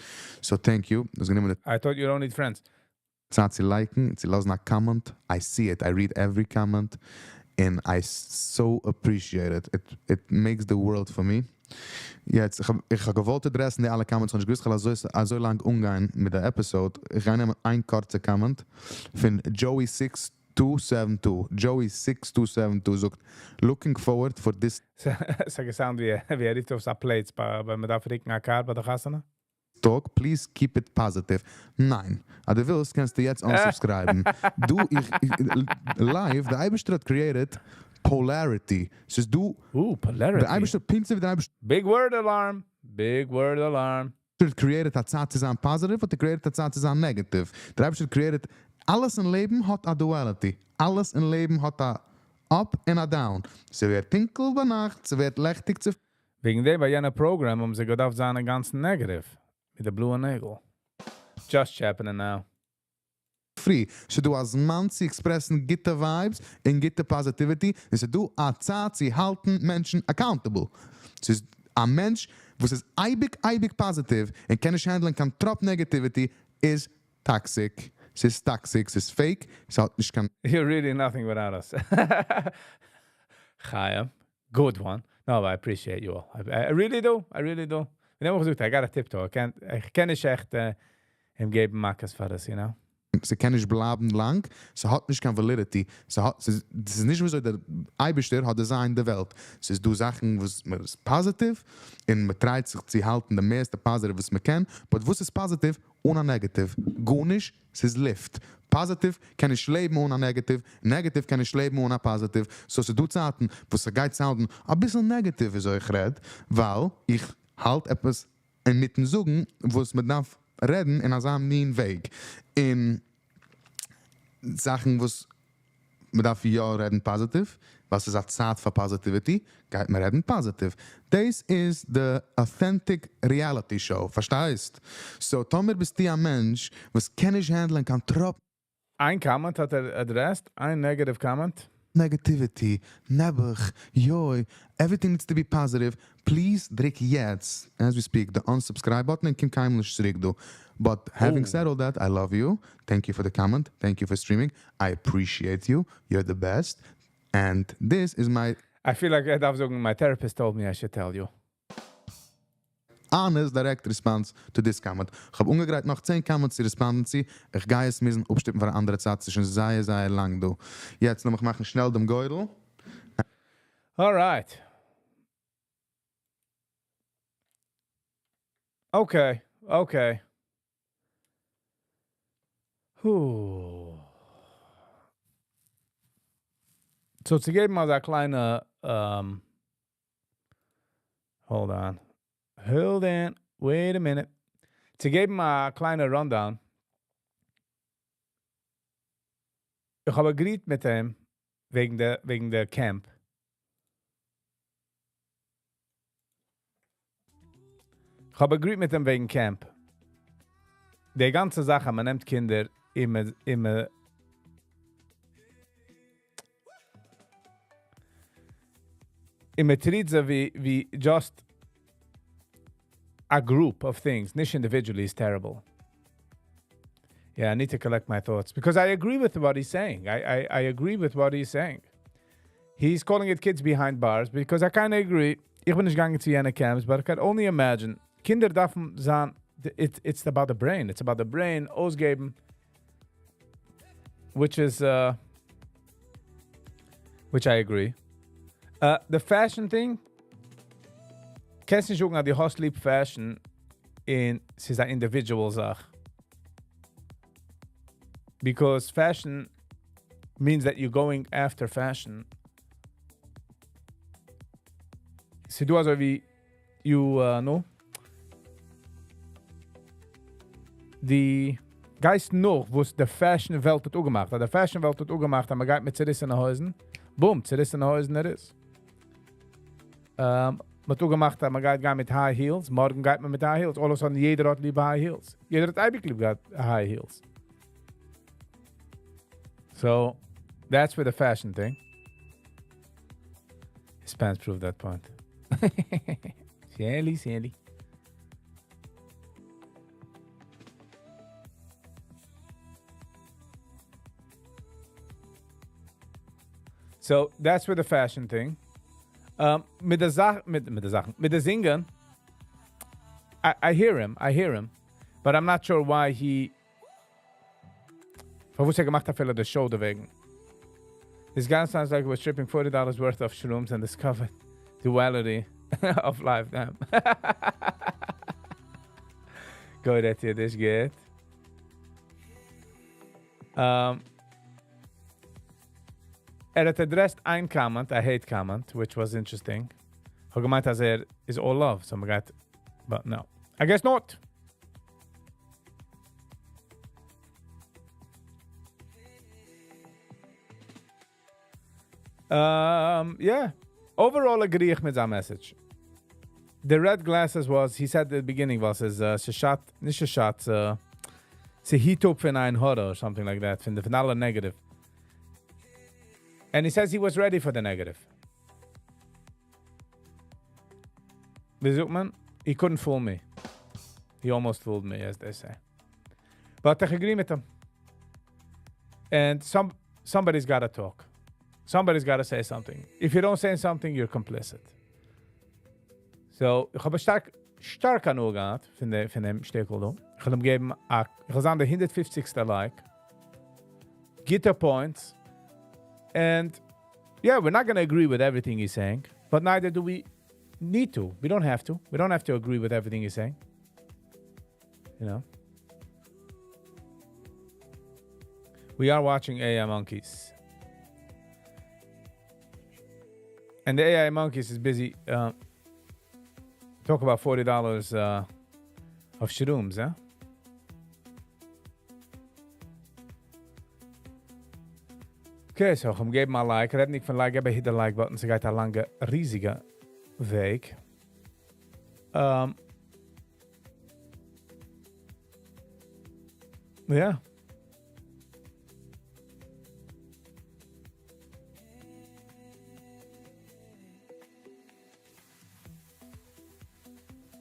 So thank you. דו האסט גענומען די I thought you don't need friends. צייט צו like ן, צו לאזן א comment. I see it. I read every comment. And I so appreciate it. It, it makes the world for me. יעצט, איך האב געוואלט address ן די אלע comments, איך האב נישט געוואוסט איך וועל אזוי, אזוי לאנג אנגיין מיט די episode. איך גיי נעמען איין קורצע comment פון Joey 6272. Joey 6272 זאגט, looking forward for this ס'האט גע sound ווי ער רופט אויף א plates ביי מ'דארף רוקן א car ביי די חתונה. Talk, please keep it positive. ניין. אז דו ווילסט קענסטו יעצט unsubscribe ן. דו, איך, live, דער אייבערשטער האט created polarity. ס'איז דא, Polarity. דער אייבערשטער, פונקט אזוי ווי דער אייבערשטער Big word alarm. Big word alarm. האט created א צייט צו זיין positive, האט ער created א צייט צו זיין negative. דער אייבערשטער האט created, אלעס אין לעבן האט א duality. אלעס אין לעבן האט א up און א down. ס'ווערט טונקל ביינאכט, ס'ווערט לעכטיג צו וועגן דעם ביי יענע program האבן זיי געדארפט זיין אינגאנצן negative. מיט די בלויע נעגל. Just happening now. פרי. ס'דא א זמן צו express ן גוטע vibes און גוטע positivity, און ס'דא א צייט צו האלטן מענטשן accountable. ס'איז א מענטש וואס איז אייביג אייביג positive און קען נישט handle ן קיין טראפ negativity איז toxic. ס'איז toxic, ס'איז fake, ס'האט נישט קיין You're really nothing without us. Chaim, good one. No, I appreciate you all. I really do. I really do. און איך האב געזאגט, I gotta tiptoe. איך קען נישט עכט אים געבן מכות פאר דאס, you know? ס'קען נישט בלייבן לאנג, ס'האט נישט קיין validity, ס'האט, ס'איז נישט וויאזוי דער אייבערשטער האט designed די וועלט. ס'איז דא זאכן וואס מ'איז positive, און מ'try ט זיך צו האלטן די מערסטע positive וואס מ'קען, but וואס איז positive אן א negative? גארנישט, ס'איז לופט. Positive קען נישט לעבן אן א negative, negative קען נישט לעבן אן א positive, so ס'איז דא צייטן וואס ס'גייט sound ן אביסל negative וויאזוי איך רעד, ווייל איך האלט עפעס אינמיטן זאגן וואס מ'דארף רעדן אין אזא מין וועג, און זאכן וואס מ'דארף יא רעדן positive, ווייל ס'איז א צייט פאר positivity, גייט מען רעדן positive. דאס איז די authentic reality show, פארשטייסט? So טאמער ביסטו א מענטש וואס קען נישט handle ן קיין טראפ איין comment האט ער addressed, איין negative comment. Negativity, נעבעך, יוי, everything needs to be positive, please דריק יעצט, as we speak, די unsubscribe button און קום קיינמאל נישט צוריק דא. But having said all that, I love you, thank you for the comment, thank you for streaming, I appreciate you, you're the best, and this is my I feel like איך דארף זאגן, my therapist told me I should tell you. Honest direct response to this comment. איך האב אנגעגרייט נאך 10 comments צו respond ן צו, איך גיי עס מוזן אפשטופן פאר א אנדערע צייט, ס'איז שוין זייער זייער לאנג דא. יעצט לאמיך מאכן שנעל דעם גורל. Alright. Okay, okay. Huh. So צו געבן אזא קליינע, hold on. Hold on. Wait a minute. צו געבן א קליינע rundown. איך האב agreed מיט אים וועגן די camp. איך האב agreed מיט אים וועגן camp. די גאנצע זאך, מען נעמט קינדער אימער, אימער און מ'treat זיי ווי just a group of things, נישט individually, is terrible. Yeah, I need to collect my thoughts because I agree with what he's saying. I agree with what he's saying. He's calling it kids behind bars because I kind of agree. איך בין נישט געגאנגען צו יענע camps, but I can only imagine. קינדער דארפן זיין, it's about the brain. It's about the brain, אויסגעבן, which I agree. The fashion thing, קענסט נישט זאגן אז דו האסט ליב fashion און ס'איז א individual זאך. Because fashion means that you're going after fashion. ס'דא אזוי ווי you know, דו גייסט נאך וואס די fashion וועלט האט אפגעמאכט. אז די fashion וועלט האט אפגעמאכט אז מ'גייט מיט צעריסענע הויזן, boom, צעריסענע הויזן ער איז. מ'האט אפגעמאכט אז מ'גייט גיין מיט high heels, מארגן גייט מען מיט high heels, all of a sudden יעדער האט ליב high heels. יעדער האט אייביג ליב געהאט high heels. So, that's for the fashion thing. His pants prove that point. Silly, silly. So, that's for the fashion thing. מיט די זאך, מיט, מיט די זאכן, מיט די זינגען, I hear him, I hear him, but I'm not sure why he, פארוואס ער געמאכט אפילו די show דערוועגן. This guy sounds like he was tripping $40 worth of shrooms and discovered duality of life. Damn. Go ahead, this good. ער האט addressed איין comment, a hate comment, which was interesting. האט געמיינט אז ער איז all love, so מ'גייט, but no. I guess not. Yeah. Overall agree איך מיט זיין message. The red glasses was, he said at the beginning was, is, ס'שאט, נישט ס'שאט, ס'היט אפ פון עין הרע or something like that, פון די פון אלע negative. And he says he was ready for the negative. ווי זאגט מען? He couldn't fool me. He almost fooled me, as they say. But איך agree מיט אים. And somebody's got to talk. Somebody's got to say something. If you don't say something, you're complicit. So, איך האב שטארק, שטארק הנאה געהאט פון דעם שטיקל דא. איך וועל אים געבן א, איך וועל זיין דער 150סטער like. גוטע points. And yeah, we're not going to agree with everything he's saying, but neither do we need to. We don't have to. We don't have to agree with everything he's saying. You know? We are watching AI Monkeys. And the AI Monkeys is busy, talk about $40 of shrooms, huh? Okay, so איך געב א like. רעד נישט פון like, אבער hit the like button. ס'גייט א לאנגע, ריזיגע וועג. Yeah.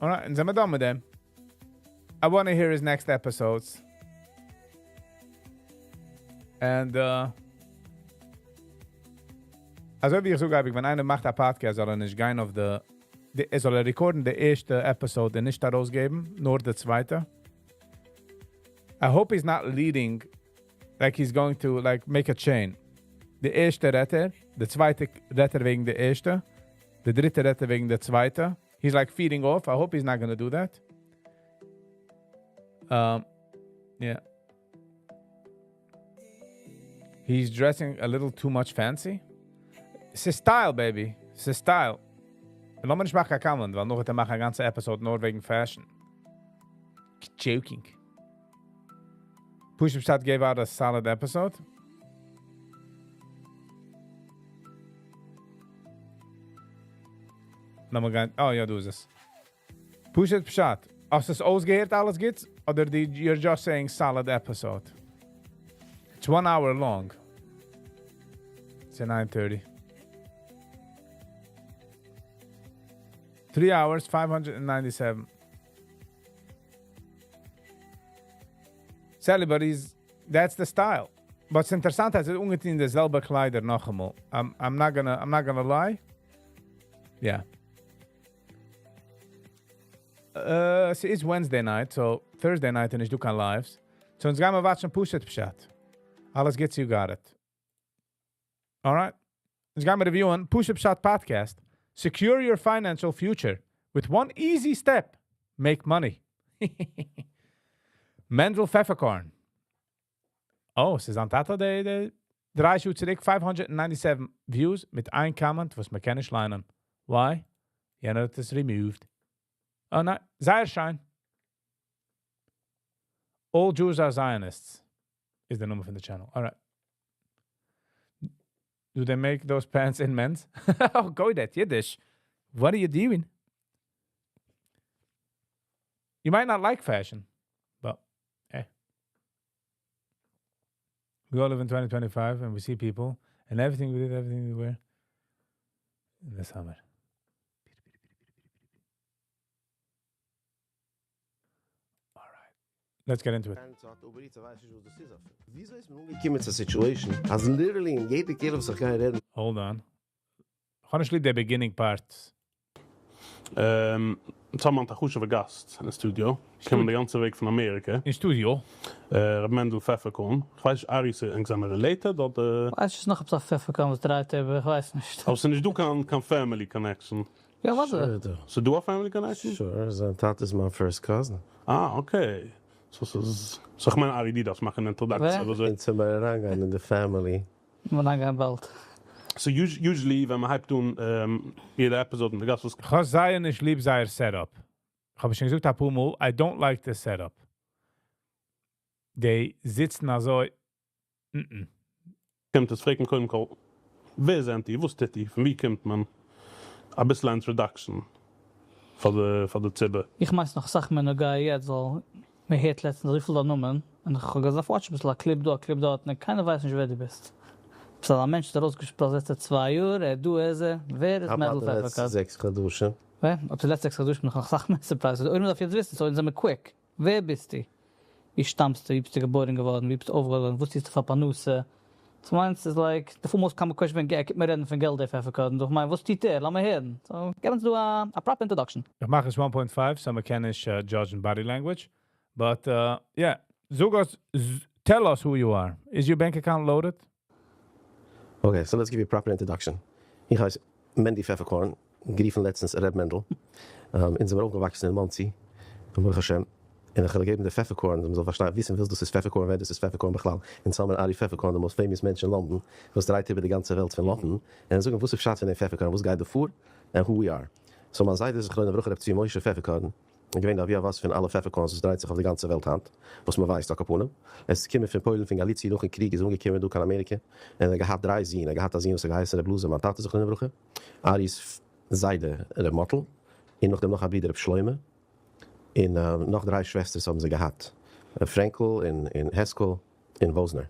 All right, און זעמיר done מיט דעם. I want to hear his next episodes. And, אזוי ווי איך זאג, ווען איינער מאכט א podcast, זאל ער נישט גיין אויף די, די, ער זאל record ן די ערשטע episode און נישט ארויסגעבן, נאר די צווייטע. I hope he's not leading like he's going to make a chain. די ערשטע רעדט ער, די צווייטע רעדט ער וועגן די ערשטע, די דריטע רעדט ער וועגן די צווייטע. He's feeding off. I hope he's not going to do that. Yeah. He's dressing a little too much fancy. ס'איז style, baby. ס'איז style. און לאמיר נישט מאכן קיין comment, ווייל נאך וועט ער מאכן א גאנצע episode נאר וועגן fashion. Joking. פשוט פשט gave out a solid episode. לאמיר גיין. Oh, יא, דא איז עס. פשוט פשט. האסט עס אויסגעהערט אלעס גוט? אדער די, you're just saying solid episode? It's 1 hour long. It's at 9:30. 3 hours, 597. Sally, but that's the style. But ס'אינטערעסאנט, ער האט אנגעטון די זעלבע קליידער נאכאמאל. I'm not going to lie. Yeah. It's Wednesday night, so Thursday night און נישטא קיין lives. So אונז גיימיר watch ן פשוט פשט. אלעס גוטס, you got it. All right. אונז גיימיר review ען פשוט פשט podcast. Secure your financial future. With one easy step, make money. Mendel Pfefferkorn. Oh, ס'איז זיין טאטע, די 3 שעה צוריק, 597 views מיט איין comment, וואס מען קען נישט ליינען. Why? יענער האט עס removed. Oh, ניין, זייער שיין. All Jews are Zionists is the name of the channel. All right. Do they make those pants in men's? Oh, go that Yiddish. What are you doing? You might not like fashion, but hey. We all live in 2025 and we see people and everything we did, everything we wear in the summer. All right. Let's get into it. וויאזוי איז מען אנגעקומען צו א situation, אז literally אין יעדע קהילה וואס איך גיי רעדן, Hold on. Honestly, the beginning part. אונז האבן א חשוב'ע גאסט אין studio. קומען די גאנצע וועג פון אמעריקע. אין studio. ר' מענדל פעפערקארן. איך ווייס, ארי, איז ענק זענען related, אדער? ווייס איך נאך, אויב ס'איז א פעפערקארן, וואס דרייט איבער, איך ווייס נישט. אבער ס'איז נישט דא קיין, קיין family connection. יא, וואס? Sure, דא. ס'איז דא א family connection? Sure, זיין טאטע איז מיין first cousin. Ah, okay. So, ס'איז, so איך מיין, ארי, דו דארפסט מאכן introduction. ווער? אדער און צו מיר אריינגיין אין the family. מיר אריינגיין באלד. So usually, ווען מען הייבט אן, יעדע episode מיט די גאסט, וואס איך האב זייער נישט ליב זייער setup. איך האב שוין געזאגט א פאר מאל, I don't like this setup. די זיצן אזוי. קומט עס, פרעגט מען קודם כל, ווער זענט איר, וואס טוט איר, פון וואו קומט מען? א ביסל introduction פאר די ציבור. איך מיין, נאך זאך מען נוגע יעצט, ווייל מען הערט לעצטנס אזויפיל די נאמען, און איך האב געזאגט, watch א ביסל א clip דא, א clip דארט, און קיינער ווייסט נישט ווער דו ביסט. ביסט א מענטש, דער ארויסגעשפראצט די לעצטע 2 יאר, ער דא איז ער, ווער איז מענדל אבער די לעצטע פעפערקארן? 6 חדשים. ווער? אויב די לעצטע 6 חדשים נאך זאך מער surprise. אויב מען דארף יעצט וויסן, so אונז זעמיר quick. ווער ביסטו? ווי שטאמסטו? ווי ביסטו געבוירן געווארן? ווי ביסטו אויפגעוואקסן? וואס טוסטו פאר פרנסה? צום איינס איז like, the most common question ווען געלט, מיר רעדן פון געלט, דער פעפערקארן. דאך מיין, וואס טוט ער? לאז מיר הערן. So, געב אונז דא א proper introduction. איך מאך עס 1.5, so מען קען נישט judge in body language. But yeah, זאג אונז, tell us who you are. Is your bank account loaded? Okay, so let's give you a proper introduction. איך הייס מענדי פעפערקארן, גערופן לעצטנס ר' מענדל. אונז זעמיר אויפגעוואקסן אין מאנסי, ברוך השם. און איך וועל געבן די פעפערקארן, מען זאל פארשטיין, וויסן ווער דאס איז פעפערקארן, ווער דאס איז פעפערקארן בכלל. אונז האבן ארי פעפערקארן, the most famous מענטש אין לאנדאן, וואס דרייט איבער די גאנצע וועלט פון לאנדאן. און זאגן, וואס איז פשט פון דעם פעפערקארן, וואס גייט דא פאר, and who we are. So מיין זיידע זכרונו לברכה, ר' צבי משה פעפערקארן, געווען דער אבי אבות פון אלע פעפערקארנס, וואס דרייט זיך אויף די גאנצע וועלט היינט, וואס מען ווייסט, על כל פנים. עס איז געקומען פון פוילן, פון גאליציע, נאכן קריג איז אנגעקומען דא קיין אמעריקע, און ער האט געהאט דריי זין. ער האט געהאט א זון וואס האט געהייסן ר' אלעזר, מיין טאטע זכרונו לברכה, ארי'ס זיידע ר' מאטל, און נאכדעם נאך א ברודער ר' שלמה, און נאך דריי שוועסטערס האבן זיי געהאט, ר' פרענקל און העסקל און וואזנער.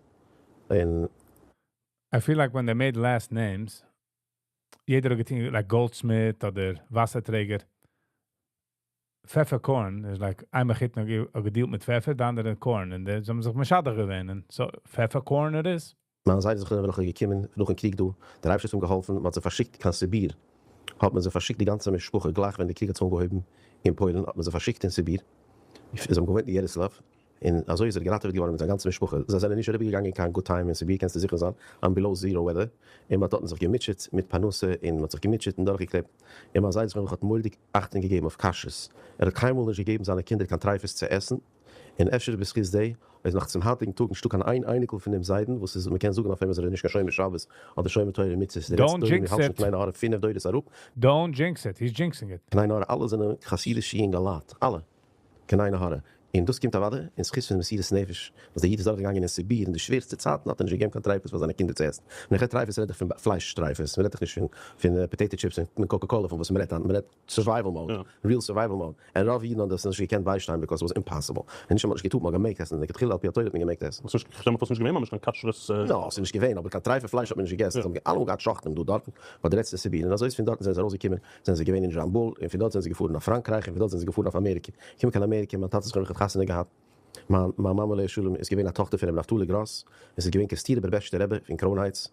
און I feel like when they made last names, יעדער האט געטון, like Goldsmith אדער וואסערטרעגער. פעפערקארן איז like איין מחותן האט געדילט מיט פעפער, די אנדערע corn, און די האבן זיך משדך געווען. און so פעפערקארן it is. מיין זיידע זכרונו לברכה געקומען נאכן קריג דא, דער אייבערשטער האט אים געהאלפן, מען האט זיי פארשיקט קיין סיביר. האט מען זיי פארשיקט די גאנצע משפחה, גלייך ווען די קריג האט זיך אנגעהויבן אין פוילן, האט מען זיי פארשיקט אין סיביר. זיי האבן געוואוינט אין יעריסלאוו, און אזוי איז ער געראטעוועט געווארן מיט זיין גאנצע משפחה. זיי זענען נישט אריבערגעגאנגען קיין good time אין סיביר, קענסטו זיכער זיין, on below zero weather. און מען האט דארטן זיך געמוטשעט מיט פרנסה, און מען האט זיך געמוטשעט און דורכגעקלעבט. און מיין זיידע זכרונו לברכה האט מורא'דיג אכטונג געגעבן אויף כשרות. ער האט קיינמאל נישט געגעבן זיינע קינדער קיין טרייפות צו עסן. און אפשר בזכות זה איז נאך צום היינטיגן טאג נישטא קיין איין אייניקל פון דעם זיידן, וואס איז, מען קען זאגן אויף אים, אז ער איז נישט קיין שומר שבת אדער שומר תורה ומצוות. די לעצטע Don't דורות, jinx מיר האלטן it. שוין קיין עין הרע פינף דורות אראפ. Don't jinx it. He's jinxing it. קיין עין הרע, אלע זענען חסידישע יונגעלייט, אלע. קיין עין הרע. און דאס קומט אוודאי אין זכות פון מסירות נפש, וואס דער איד איז דורכגעגאנגען אין סיביר אין די שווערסטע צייטן, האט ער נישט געגעבן קיין טרייפות פאר זיינע קינדער צו עסן. ווען איך רעד טרייפות, רעד איך פון פלייש טרייפות, מען רעדט דאך נישט פון potato chips און Coca-Cola, פון וואס מען רעדט, מען רעדט survival mode, real survival mode. און רוב אידן האבן דאס נישט געקענט ביישטיין, because it was impossible. און נישט אז מען האט נישט געטארט, מען האט געמעגט עסן, לכתחילה על פי התורה האט מען געמעגט עסן. וואס נישט, איך נישט געווען, ממש קיין כשרות. No, ס'איז נישט געווען, אבער קיין טרייפע פלייש האט מען נישט געגעסן. זיי האבן אלעמאל געהאט שוחטים דא דארטן, ביי די לעצטע סיביר. און אזוי איז פון דארטן זענען זיי ארויסגעקומען, זענען זיי געווען אין דזשאמבול, און פון דארט זענען זיי געפארן אויף פראנקרייך, און פון דארט זענען זיי געפארן אויף אמעריקע. געקומען קיין אמעריקע, מיין טאטע זכרונו לברכה האט חתונה געהאט. מיין מאמע עליה השלום איז געווען א טאכטער פון רבי נפתלי גראס, עס איז געווען קערעסטירער בעשטער רבי פון קראון הייטס.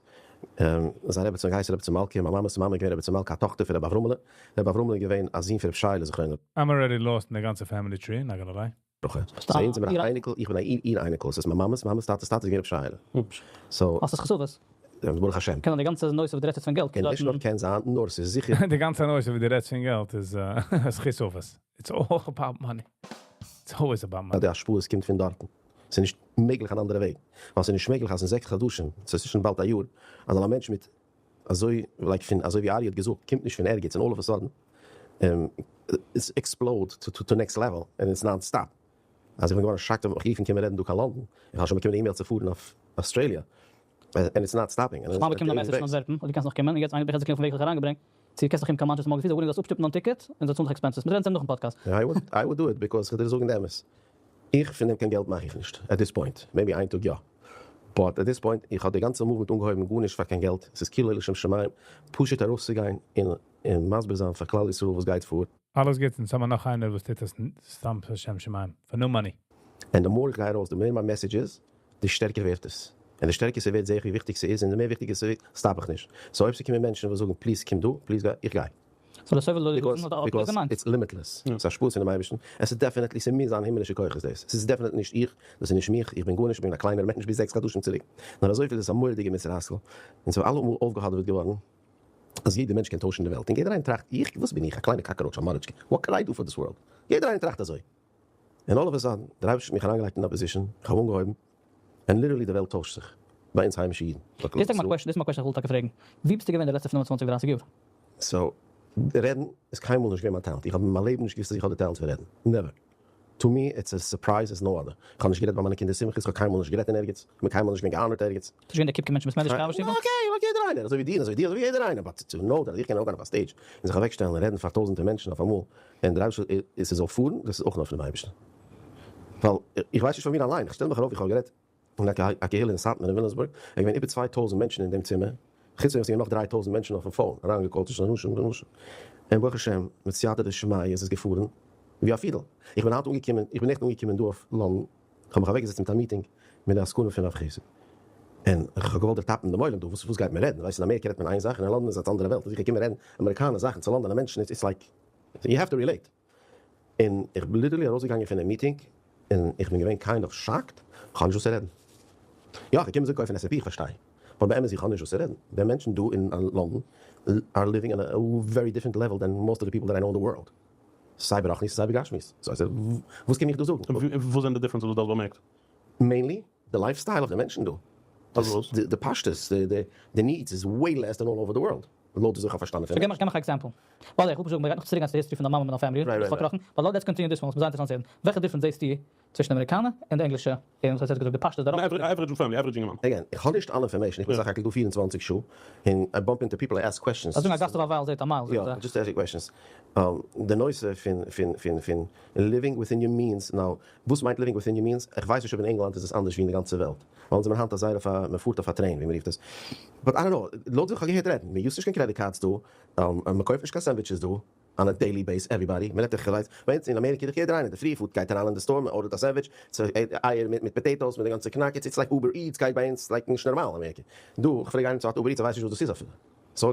זיין רעבעצין האט געהייסן רעבעצין מלכה, מיין מאמע'ס מאמע איז געווען רעבעצין מלכה, א טאכטער פון רבי אברהמ'לע. רבי אברהמ'לע איז געווען א זון פון רבי שייעלע זכרונו I'm already lost in the גאנצע family tree, not gonna lie. לברכה. So אונז זעמיר א אייניקל, איך בין א איר אייניקל, עס איז מיין מאמע'ס מאמע'ס טאטע'ס טאטע איז געווען רבי שייעלע. So וואס איז חשוב'ס? ברוך השם. קען זיין די גאנצע נושא וואס דו רעדסט פון געלט. און נישט נאר קען זיין, נאר ס'איז זיכער. די גאנצע נושא וואס דו רעדסט פון געלט איז זכות אבות. It's all about money. It's always about money. די השפעות קומט פון דארטן. ס'איז נישט מעגליך אן אנדערע וועג. ווייל ס'איז נישט מעגליך אז אין 6 חדשים, ס'איז שוין באלד א יאר, אז א מענטש מיט אזוי, like פון, אזוי ווי ארי האט געזאגט, קומט נישט פון ערגעץ און all of a sudden it's explode to next level and it's non-stop. אז איך בין געווארן shocked אויף מיך גערופן קומען רעדן דא קיין לאנדאן. איך האב שוין באקומען אימעיל צו פארן אויף אוסטראליע. And it's not stopping. איך האב באקומען א message פון אנטווערפן, אויב דו קענסט נאך קומען, און יעצט איינער האט זיך אויפן וועג זיך אריינגעברענגט, צו קענסט נאך קומען קיין מאנטשעסטער מארגן פרי, זיי וואלן דאס אפשטופן אן ticket, און זיי צאלן דיך expenses. מיר רעדן צו נאכן podcast. I would do it because איך וועל דיר זאגן דעם אמת. איך פון דעם קיין געלט מאך איך נישט at this point. Maybe איין טאג יא. But at this point, איך האב די גאנצע movement אנגעהויבן גארנישט פאר קיין געלט. עס איז כאילו לשם שמים. פשוט ארויסצוגיין און מסביר זיין פאר כלל ישראל וואס גייט פאר. אלעס גוט, און זאג מיר נאך איינער וואס טוט דאס סתם לשם שמים. For no money. And the more איך גיי ארויס, the מער מיין message איז, די שטערקער ווערט עס. און די שטערקער ס'ווערט זעה איך ווי וויכטיג ס'איז, און די מער וויכטיג עס ווערט, stop איך נישט. So אויב ס'קומען מענטשן וואס זאגן, please קום דא, please גיי, איך גיי. So דאס אויב Because it's limitless. ס'איז א השפעה פון דעם אייבערשטן. עס איז definitely, ס'איז מיר זיין הימלישע כח איז דאס. עס איז definitely נישט איך, דאס איז נישט מיך, איך בין גארנישט, איך בין א קליינער מענטש ביז 6 חדשים צוריק. נאר אזויפיל איז א מורא'דיגע מוסר השכל. און ס'איז אלעמאל אויפגעהאדעוועט געווארן, אז יעדער מענטש קען טוישן די וועלט. און יעדער איינער טראכט, איך, וואס בין איך, א קליינע cockroach, א מאראטשקע. What can I do for this world? יעדער איינער טראכט אזוי. And all of a sudden, דער אייבערשטער האט מיך אריינגעלייגט אין א position, איך האב אנגעהויבן, and literally די וועלט טוישט זיך. ביי אונז היימישע אידן. דאס איז מיין question, דאס איז מיין question, איך וויל טאקע פרעגן. ווי ביסטו געווען די לעצטע 25, 30 יאר? So, רעדן איז קיינמאל נישט געווען מיין talent. איך האב אין מיין לעבן נישט געוואוסט אז איך האב די talent פאר רעדן. Never. To me, it's a surprise as no other. איך האב נישט גערעדט ביי מיינע קינדער שמחות, איך האב קיינמאל נישט גערעדט אין ערגעץ. איך בין קיינמאל נישט געווען גע honored ערגעץ. דו ביסט געווען דער קיפקע מענטש מיט מענטש קאווע שטיבל? Okay, like יעדער איינער, אזוי ווי דיר, אזוי ווי דיר, אזוי ווי יעדער איינער. But to know that איך קען אויפגיין אויף א stage און זיך אוועקשטעלן און רעדן פאר טויזנטער מענטשן אויף אמאל, און דער אייבערשטער איז עס זאל פארן, דאס איז אויך נאר פונעם אייבערשטן. ווייל איך ווייס נישט פון מיר אליין, איך שטעל מיך ארויף, איך האב גערעדט אין א קהילה אין סאטמאר אין וויליאמסבורג, עס געווען איבער 2000 מענטשן אין דעם צימער, חוץ פון דעם נאך 3000 מענטשן אויפן phone, אריינגע call ט צווישן אנשים און אנשים. און ברוך השם, מיט סייעתא דשמיא איז עס געפארן ווי א פידל. איך בין היינט אנגעקומען, איך בין נעכטן אנגעקומען דא אויף לאנדאן, איך האב מיך אוועקגעזעצט מיט א meeting מיט די עסקנים פון רב חסד. און איך האב געוואלט דערטאפן דעם עולם דא, וואס גייט מען רעדן? ווייסט, אין אמעריקע רעדט מען איין זאך, און אין לאנדאן איז עס אן אנדערע וועלט. אז איך קום רעדן אמעריקאנער זאכן צו לאנדאנער מענטשן, it's like, you have to relate. און איך בין literally ארויסגעגאנגען פון דעם meeting, און איך בין געווען kind of shocked, איך האב נישט וואס צו רעדן. יא, איך קום זיך קויפן SAP, איך פארשטיי. אבער באמת, איך האב נישט וואס צו רעדן. די מענטשן דא אין לאנדאן are living on a very different level than most of the people that I know in the world. סיי ברוחניות, סיי בגשמיות. So, also, וואס קען איך דא זאגן? וואס זענען די differences וואס דו האסט באמערקט? Mainly, the lifestyle of the מענטשן דא. Also וואס? The פשטות, the needs is way less than all over the world. לויט ווי איך האב פארשטאנען. So, גיב מיר אן example. ווייל איך וויל זאגן, מיר גייט נאך צוריק צו די history פון די מאמע מיט די family. Right. But let's continue this one. עס מוז זיין אינטערעסאנט צו הערן. וועלכע difference זעסטו צווישן אמעריקאנער און די ענגלישע? און וואס הייסט געזאגט, די פשטות דערויף? Average family, average יונגערמאן. Again, איך האב נישט אלע information. איך בין סך הכל דא 24 שעה. און I bump into people, I ask questions. אלזא, א גאסט אויף א ווייל זעט א מייל, זאגט יא, ער. Just ask you questions. די נושא פון living within your means. Now, וואס מיינט living within your means? איך ווייס נישט אויב אין ענגלאנד איז עס אנדערש ווי אין די גאנצע וועלט. ווייל אונז זענען היינט א זייער אויף א, מען פארט אויף א train, ווי מען רופט עס. But I don't know, לויט ווי איך האב געהערט רעדן, מען use ט נישט קיין credit cards דא, מען קויפט נישט קיין sandwiches דא, on a daily basis, everybody. מען רעדט דאך, איך ווייס, אין אמעריקע דאך יעדער איינער, די free food גייט אריין אין די store, מען order ט א sandwich, so, אייער מיט potatoes, מיט די גאנצע קנאק, it's like Uber Eats גייט ביי אונז, like נישט נארמאל אין אמעריקע. דא, איך פרעג איינעם צו האט Uber Eats, ער ווייסט נישט וואס דאס איז אפילו. So,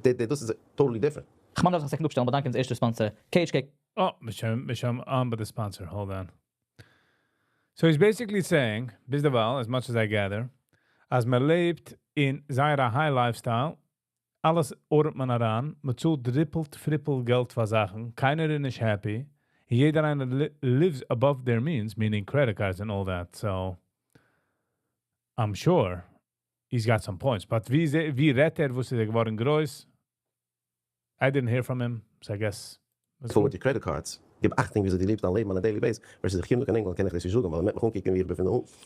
דאס איז totally different. איך מיין, דארף איך א second אפשטעלן, באדאנקען אונזער ערשטער sponsor, KHK. Oh, מיר שוין אן ביי the sponsor. Hold on. So he's basically saying, ביז דערווייל, as much as I gather, אז מען לעבט אין זייער א high lifestyle, אלעס order ט מען אריין, מען צאלט טריפל, טריפל געלט פאר זאכן, קיינער איז נישט happy, יעדער איינער lives above their means, meaning credit cards and all that. So I'm sure he's got some points. But ווי רעדט ער, וואס איז ער געווארן גרויס? I didn't hear from him, so I guess. For with your credit cards. גיב אכטונג וויאזוי דו לעבסט דיין לעבן on a daily basis. Versus איך קום דא קיין ענגלאנד קען איך דאס נישט זאגן, ווייל מען וועט מיך אנקוקן ווי איך בין פון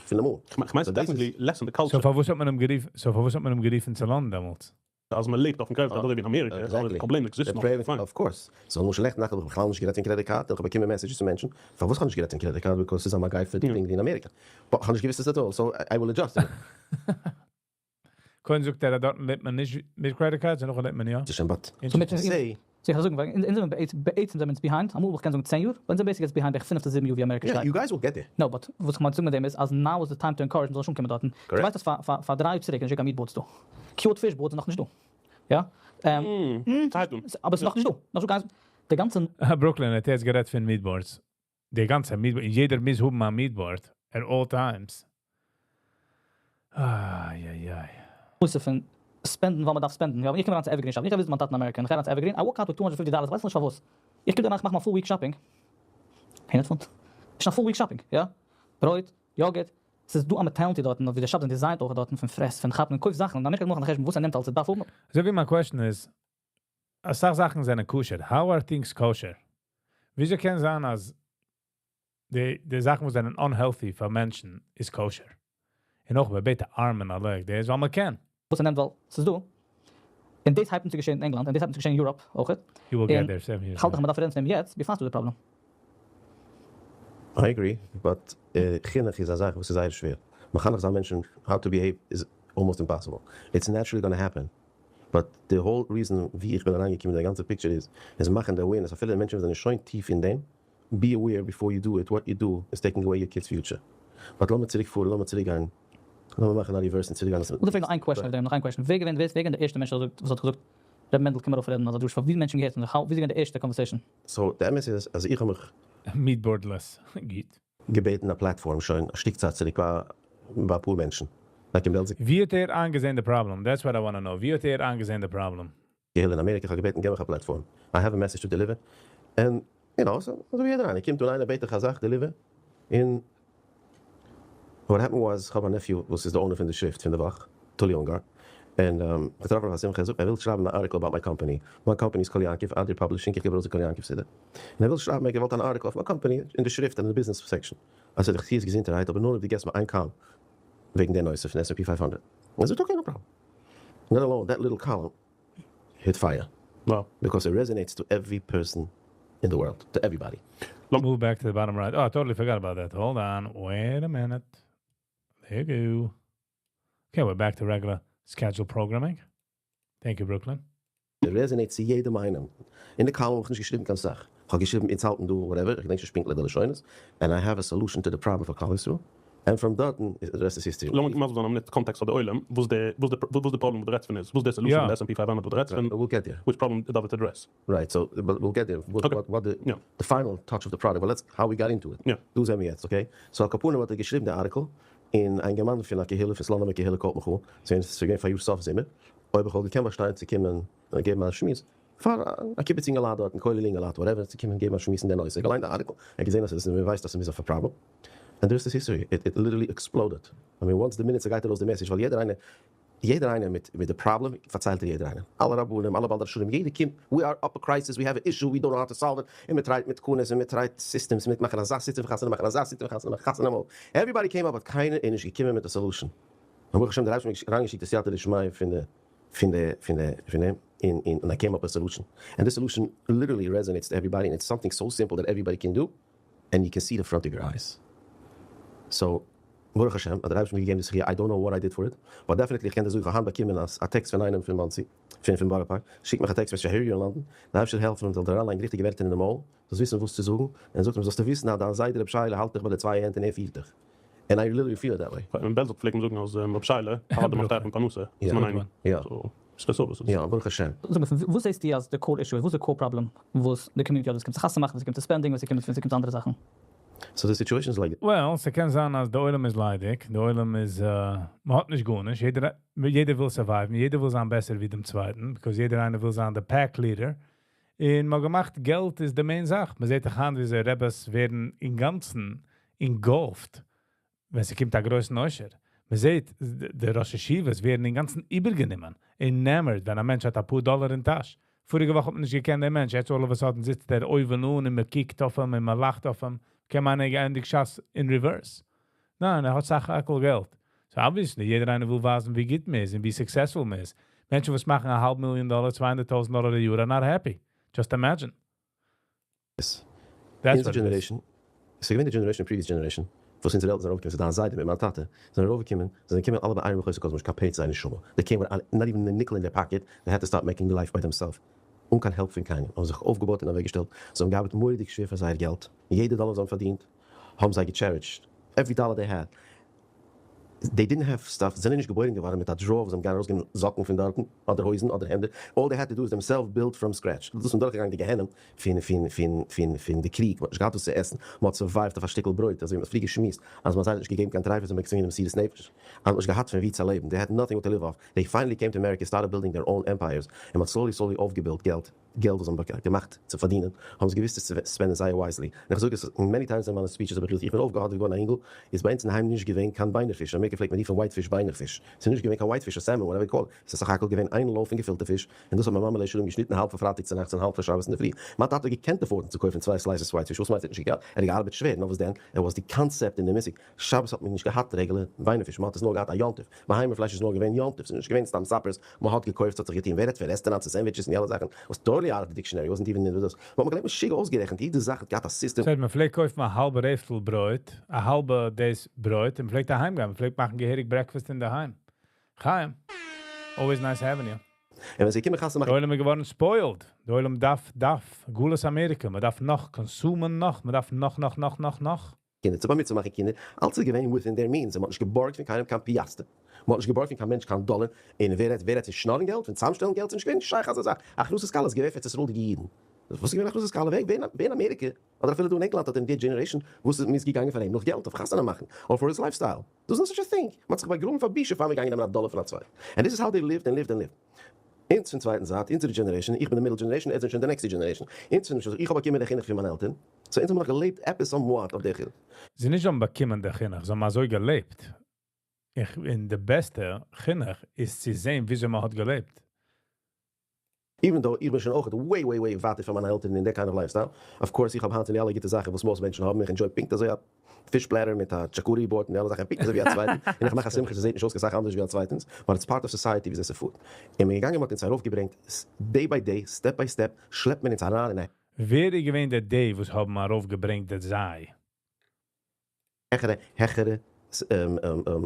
די moon. איך מיין, So דאס איז definitely less in the culture. So פארוואס האט מען אים גערופן, so פארוואס האט מען אים גערופן צו לאנדאן דעמאלטס? אז מען לעבט אויפן credit card, אזוי ווי אין אמעריקע, אבער די פראבלעם exist נאך. Fine. Of course. So למשל נעכטן נאכט האב איך בכלל נישט גערעדט פון credit card, איך האב באקומען messages פון מענטשן, פארוואס האב איך נישט גערעדט פון credit card? Because עס איז א מגיפה דינג אין אמעריקע. But איך האב נישט געוואוסט עס at all, so I will adjust it. קודם זאגט ער, דארט לעבט מען נישט מיט credit cards, און נאך לעבט מען יא. But So מיט say, So איך זאגן, ווייל אונז זענען בעצם זענען מיר behind, אמאל איך קען זאגן 10 יאר, אונז זענען basically behind בערך 5 ביז 7 יאר ווי אמעריקע Yeah, שטייט. you guys will get there. No, but וואס איך מיין צו זאגן מיט דעם איז, אז now is the time to encourage, מ'זאל שוין קומען דארטן. דו ווייסט, אז פאר 3 יאר צוריק, נישט קיין meat boards דא. Cured fish boards נאך נישט דא. יא? צייטונג. אבער עס איז נאך נישט דא. נאך דא גאנץ די גאנצע Brooklyn האט יעצט גערעדט פון meat boards. די גאנצע meat board, יעדער מוז האבן א meat board at all times. איי, איי, איי. נושא פון spend ן ווייל מען דארף spend ן. יא, ווען איך קום אריין צו Evergreen shopping, איך גיי visit מיין טאטן אין אמעריקע, און איך גיי אריין צו Evergreen, I walk out with 250 dollars, איך ווייס נישט פארוואס. איך קום דערנאך מאכן מיין full week shopping. 100 פונט. נישט א full week shopping, יא. ברויט, yogurt, ס'איז דא א mentality דארטן, ווי די shops זענען designed אויך דארטן פון פרעס, פון כאפן און קויף זאכן, און אמעריקע האט נאך א חשבון וואס ער נעמט אלס ער דארף האבן. אזוי ווי מיין question איז, אסאך זאכן זענען kosher. How are things kosher? וויאזוי קען זיין אז די זאכן וואס זענען unhealthy פאר מענטשן איז kosher? און אויך ביי בעטע arm and a leg, דאס ווייל מען קען. וואס ער נעמט ווייל ס'איז דא. און דאס הייבט אן צו געשען אין ענגלאנד, און דאס הייבט אן צו געשען אין Europe אויך. You will get און there 7 years כ'האלט דאך later. מ'דארף רעדן פון דעם יעצט, בעפאר ס'איז דא די פראבלעם. I agree, but חינוך איז א זאך וואס איז זייער שווער. מחנך זיין מענטשן how to behave איז almost impossible. It's naturally gonna happen. But the whole reason ווי איך בין אריינגעקומען אין די גאנצע picture איז, איז מאכן די awareness אפילו די מענטשן וואס זענען שוין טיף אין דעם, be aware before you do it, what you do is taking away your kids future. But לאמיר צוריק פארן, לאמיר צוריק גיין, לאמיר מאכן א reverse און צוריק גיין. און פרעג נאך איין question אויף דעם, נאך איין question. ווער געווען, ווער איז געווען דער ערשטער מענטש וואס האט געזאגט, ר' מענדל קום ארויף רעדן אזא דרשה, פאר ווי מענטשן געהערט און ווי איז געווען די ערשטע conversation? So די אמת איז אז איך האב מיך Meatboardless גוט. געבעטן א platform שוין א שטיק צייט צוריק ביי אפאר מענטשן. Like אין בעלזא. ווי האט ער איינגעזען די problem? That's what I want to know. ווי האט ער איינגעזען די problem? קהילה אין אמעריקע, איך האב געבעטן געב מיך א platform. I have a message to deliver. And, you know, so אזוי ווי יעדער איינער קומט אן איינער בעט דיך א זאך deliver. און what happened was, איך האב א nephew וואס איז די owner פון די שריפט פון די וואך, טולי אונגאר. און איך טרעף אים אויף א שמחה, ער זאגט מיר ער וויל שרייבן א article about my company. מיין קאמפאני איז קול יעקב, אדיר Publishing, איך געב ארויס די קול יעקב סידור. און ער וויל שרייבן, ער האט געוואלט אן article אויף מיין קאמפאני אין די שריפט און אין די business section. אז איך טוה עס געזונטערהייט, אבער נאר אויב דו געבסט מיר איין column וועגן די נושא פון S&P 500. ער זאגט okay, no problem. Let alone that little column hit fire. Wow. Because it resonates to every person in the world, to everybody. Move back to the bottom right. Oh, I totally forgot about that. Hold on. Wait a minute. There you go. Okay, we're back to regular schedule programming. Thank you, Brooklyn. It resonates צו יעדעם איינעם. אין די column האב איך נישט געשריבן קיין סאך. איך האב געשריבן אין צאלטן דא, whatever, איך געדענק נישט פונקטליך די לשונות. And I have a solution to the problem for כלל ישראל. And from דארטן, the rest is history. לאמיר מסביר זיין א מינוט context פאר די עולם, וואס די, וואס די, וואס די problem וואס דו רעדסט פון איז, וואס די solution פון די S&P 500 וואס דו רעדסט פון. We'll get there. Which problem does it address? Right, so, but we'll get there. What, what, what the, the final touch of the product, but let's, how we got into it. דא זענען מיר יעצט, okay? So על כל פנים האט ער געשריבן די article, און א יונגערמאן פון א קהילה, פון סלאנימער קהילה call ט מיך אן, ס'איז געווען פאר יאר סוף זומער, אויב איך וואלט געקענט באשטיין צו קומען געבן א שמועס, פאר א קיבוץ אינגעלייט דארט, און כולל אינגעלייט, whatever, צו קומען געבן א שמועס אין די נושא. געליינט די article, ער האט געזען אז עס איז, מען ווייסט אז עס איז א problem. And the rest is history. It literally exploded. I mean, once the minute ס'גייט ארויס די message, ווייל יעדער איינער, יעדער איינער מיט די problem, פארציילט ער יעדער איינער. אלע רבנים, אלע בעל דרשנים, יעדער קומט, we are up a crisis, we have an issue, we don't know how to solve it, און מען try ט מיט תקנות, און מען try ט systems, מיט מאכן אזא system פון חתונה מאכן, אזא system פון חתונה מאכן, חתונה אמאל. Everybody came up, but קיינער איז נישט געקומען מיט א solution. און ברוך השם, דער אייבערשטער האט אריינגעשיקט די סייעתא דשמיא פון די, פון די, פון די, פון דעם, און, און, און I came up with a solution. And this solution literally resonates to everybody, and it's something so simple that everybody can do, and you can see the front of your eyes. So, ברוך השם, האט דער אייבערשטער מיר געגעבן די זכיה, I don't know what I did for it, but definitely איך קען דיר זאגן, איך האב היינט באקומען א טעקסט פון איינעם פון מאנסי, פון בארא פארק, שיקט מיך א text message, I hear you in London, דער אייבערשטער זאל העלפן און זאל דיר אריינלייגן ריכטיגע ווערטער אין די מויל, זאלסט וויסן וואס צו זאגן, און ער זאגט אים, זאלסטו וויסן אז דיין זיידע רב שייעלע האלט דיך ביי די צוויי הענט און ער פירט דיך. And I literally feel it that way. אין בעלזא פלעגט מען זאגן אז רב שייעלע האלט די מפתח פון פרנסה, איז מיין איינער. So, ס'איז אזוי וואס איז. יא, ברוך השם. זאג מיר, פון וואס זעסטו אז די core issue איז? וואס איז די core problem וואס די community האט ווען ס'קומט צו חתונה מאכן, ווען ס'קומט צו spending, ווען ס'קומט צו אנדערע זאכן? So the situation is like Well, ס'קען זיין אז די עולם איז ליידיג, די עולם איז, מ'האט נישט גארנישט, יעדער וויל survive ן, יעדער וויל זיין בעסער ווי דעם צווייטן, because יעדער איינער וויל זיין די pack leader. און מ'האט געמאכט געלט איז די main זאך. מ'זעט דאך היינט ווי אזוי רעבעס ווערן אינגאנצן engulfed, ווען ס'קומט א גרויסן עושר. מ'זעט, די ראש ישיבות ווערן אינגאנצן איבערגענומען, enamored, ווען א מענטש האט אפאר דאלאר אין טאש. פאריגע וואך האט מען נישט געקענט דעם מענטש, יעצט all of a sudden זיצט ער אויבן אן און מ'קוקט אויף אים און מ'לאכט אויף אים. קען מען ענדיגן ש"ס אין reverse. ניין, ער האט סך הכל געלט. So obviously, יעדער איינער וויל ווייזן, ווי גוט מען איז און ווי successful מען איז. מענטשן וואס מאכן א האלב מיליאן דאלאר, 200.000 דאלאר א יאר, are not happy. Just imagine. Yes. That's אונזער what it is. generation, ס'איז געווען די generation, previous generation, וואס אונזערע עלטערן זענען ארויפגעקומען, ס'איז דיין זיידע מיט מיין טאטע, זענען ארויפגעקומען, זענען געקומען אלע ביי איין מחוזא קוזמא, קיין פעיץ זיין נשמה. They came with not even a nickel in their pocket, they had to start making life by themselves. אן קיין help פון קיינעם, האבן זיך אויפגעבויט און אוועקגעשטעלט, זיי האבן געארבעט מורא'דיג שווער פאר זייער געלט, יעדע דאלאר וואס זיי האבן פארדינט, האבן זיי גע cherish ט, every dollar they had. They didn't have stuff, זיי זענען נישט געבוירן געווארן מיט א drawer וואס זיי האבן געקענט ארויסגעבן זאקן פון דארטן, אדער הויזן אדער העמדער, all they had to do is themselves build from scratch, דאס איז מען דורכגעגאנגען די גיהנום פון פון פון פון פון די קריג, מען האט נישט געהאט וואס צו עסן, מען האט survived אויף א שטיקל ברויט, אזוי ווי מען האט פריער געשמועסט אז מען האט זיי נישט געגעבן קיין טרייפות און מען געצווינגען די מסירות נפש, אז מען האט נישט געהאט פון ווי צו לעבן, they had nothing what to live off, they finally came to America started building their own empires, און מען האט slowly slowly אויפגעבוילט געלט. געלט וואס זיי האבן געמאכט צו פארדינען, האבן זיי געוואוסט עס צו spend ן זייער wisely. און איך זאג עס many times אין מיינע speeches האב איך געזאגט, איך בין אויפגעהאדעוועט געווארן א אינגל, איז ביי אונז אינדערהיים נישט געווען קיין ביינער פיש, אין אמעריקע פלעגט מען רופן white fish ביינער פיש, ס'איז נישט געווען קיין white fish אדער salmon whatever you call it, ס'איז סך הכל געווען איין loaf פון געפילטע פיש, און דאס האט מיין מאמע עליה השלום געשניטן האלב פאר פרייטאג צונאכטס און האלב פאר שבת אינדערפרי. מיין טאטע האט געקענט afford ן צו קויפן צוויי slices white fish, וואס מיינט ער האט נישט געקענט? ער האט געארבעט שווער, נאר וואס דען, it was די קאנצעפט און די מושג, שבת האט מען נישט געהאט regular ביינער פיש, מען האט עס נאר געהאט א יום טוב, בהמה פלייש איז נאר געווען יום טוב, ס'איז נישט געווען סתם suppers, מען האט געקויפט ס'האט זיך געטון, ווער רעדט פון רעסטעראנטס און sandwiches און די אלע זאכן, was totally out of the dictionary, wasn't even אין דאס, מען האט געלעבט משוגע אויסגערעכנט, יעדע זאך האט געהאט א system. ס'הייסט מען פלעגט קויפן א האלבע רעפטל ברויט, א האלבע דאס ברויט, און מען פלעגט אהיים גיין, מען פלעגט מאכן געהעריג breakfast אינדערהיים. חיים, always nice having you. און ווען זיי קומען חתונה מאכן. די עולם איז געווארן spoiled, די עולם דארף דארף, גלות אמעריקע, מען דארף נאך consume ען נאך, מען דארף נאך נאך נאך נאך נאך. קינדער, צו בר מצוה מאכן קינדער, אלץ איז געווען within their means, און מען האט נישט געבארגט פון קיינעם קיין פיאסטער, מען האט נישט געבארגט פון קיין מענטש קיין דאלער, און ווער רעדט ווער רעדט פון שנארן געלט, פון צוזאמשטעלן געלט, ס'איז נישט געווען שייך אזא זאך, הכנסת כלה איז געווען פאר ארץ ישראל'דיגע אידן, וואס איז געווען הכנסת כלה, ווער ווער אין אמעריקע, אדער אפילו דא אין ענגלאנד האט אין די generation וואס איז מ'איז געגאנגען פאר אים נאך געלט אויף חתונה מאכן, אדער for his lifestyle, there's no such a thing, מען האט זיך באגראבן פאר בושה פאר מ'איז געגאנגען נעמען א דאלער פון א צווייטן, and this is how they lived and lived and lived. אונז פון צווייטן זייט, אונזערע generation, איך בין די middle generation, עטס זענט שוין די next ע generation, אונז פון נישט אזוי, איך האב באקומען די חינוך פון מיינע עלטערן, so אונז האבן נאך געלעבט עפעס somewhat אויף די חינוך. זיי נישט האבן באקומען די חינוך, זיי האבן אזוי געלעבט. איך און די בעסטע חינוך איז צו זען וויאזוי מען האט געלעבט. Even though איך בין שוין אויך way way way ווייטער פון מיינע עלטערן אין די kind of lifestyle, of course איך האב היינט פון די אלע גוטע זאכן וואס most מענטשן האבן, איך enjoy פונקט אזוי א fish platter מיט א charcuterie board און די אלע זאכן פונקט אזוי ווי א צווייטן, און איך מאך א שמחה ס'זעט נישט אויס קיין סאך אנדערש ווי א צווייטענס, but it's part of society וויאזוי ס'פארט. און מ'איז געגאנגען מ'האט אונז ארויפגעברענגט day by day, step by step, שלעפט מען אונז אריין אין א. ווער איז געווען די די וואס האבן ארויפגעברענגט די זיי? העכערע העכערע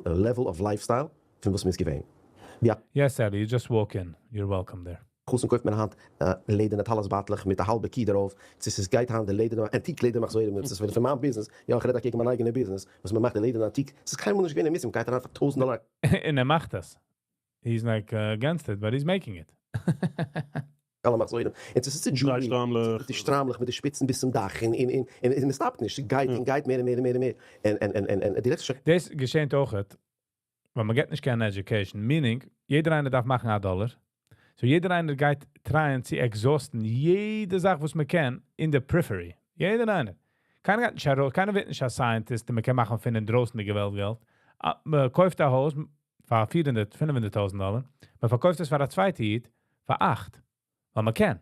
level of lifestyle פון וואס מ'איז געווען. ווי א. Yes Sally, you just walk in, you're welcome there. חתן קויפט מען היינט לעדערנע טלית בייטלעך מיט א האלבע קי דערויף, צו ס'איז גייט היינט די לעדערנע antique לעדער מחזורים, צו ס'איז פון מיין ביזנעס, יא איך רעד אקעגן מיין אייגענע ביזנעס, וואס מ'מאכט די לעדערנע antique, ס'איז קיינמאל נישט געווען אין מיסים, גייט אריין פאר 1000 דאלער א. און ער מאכט עס. He's like against it but he's making it. אלע מחזורים, און צו ס'איז צו jewelry, די שטריימלעך מיט די שפיצן ביז צום דאך, און און און און מ'סטאפט נישט, ס'גייט און גייט מער און מער און מער און מער, און און און און די לעצטע. דאס געשענט אויכעט ווייל מ'געט נישט קיין education, meaning יעדער איינער דארף מאכן א דאלער, so יעדער איינער גייט try ען צו exhaust ן יעדע זאך וואס מ'קען אין די periphery, יעדער איינער, קיינער גייט נישט ארויס, קיינער ווערט נישט א scientist און מ'קען מאכן פון אינדרויסנדיגע וועלט געלט, מ'קויפט א הויז פאר 400 500 טויזנט דאלער, מ'פארקויפט עס פאר א צווייטע איד פאר אכט, ווייל מ'קען.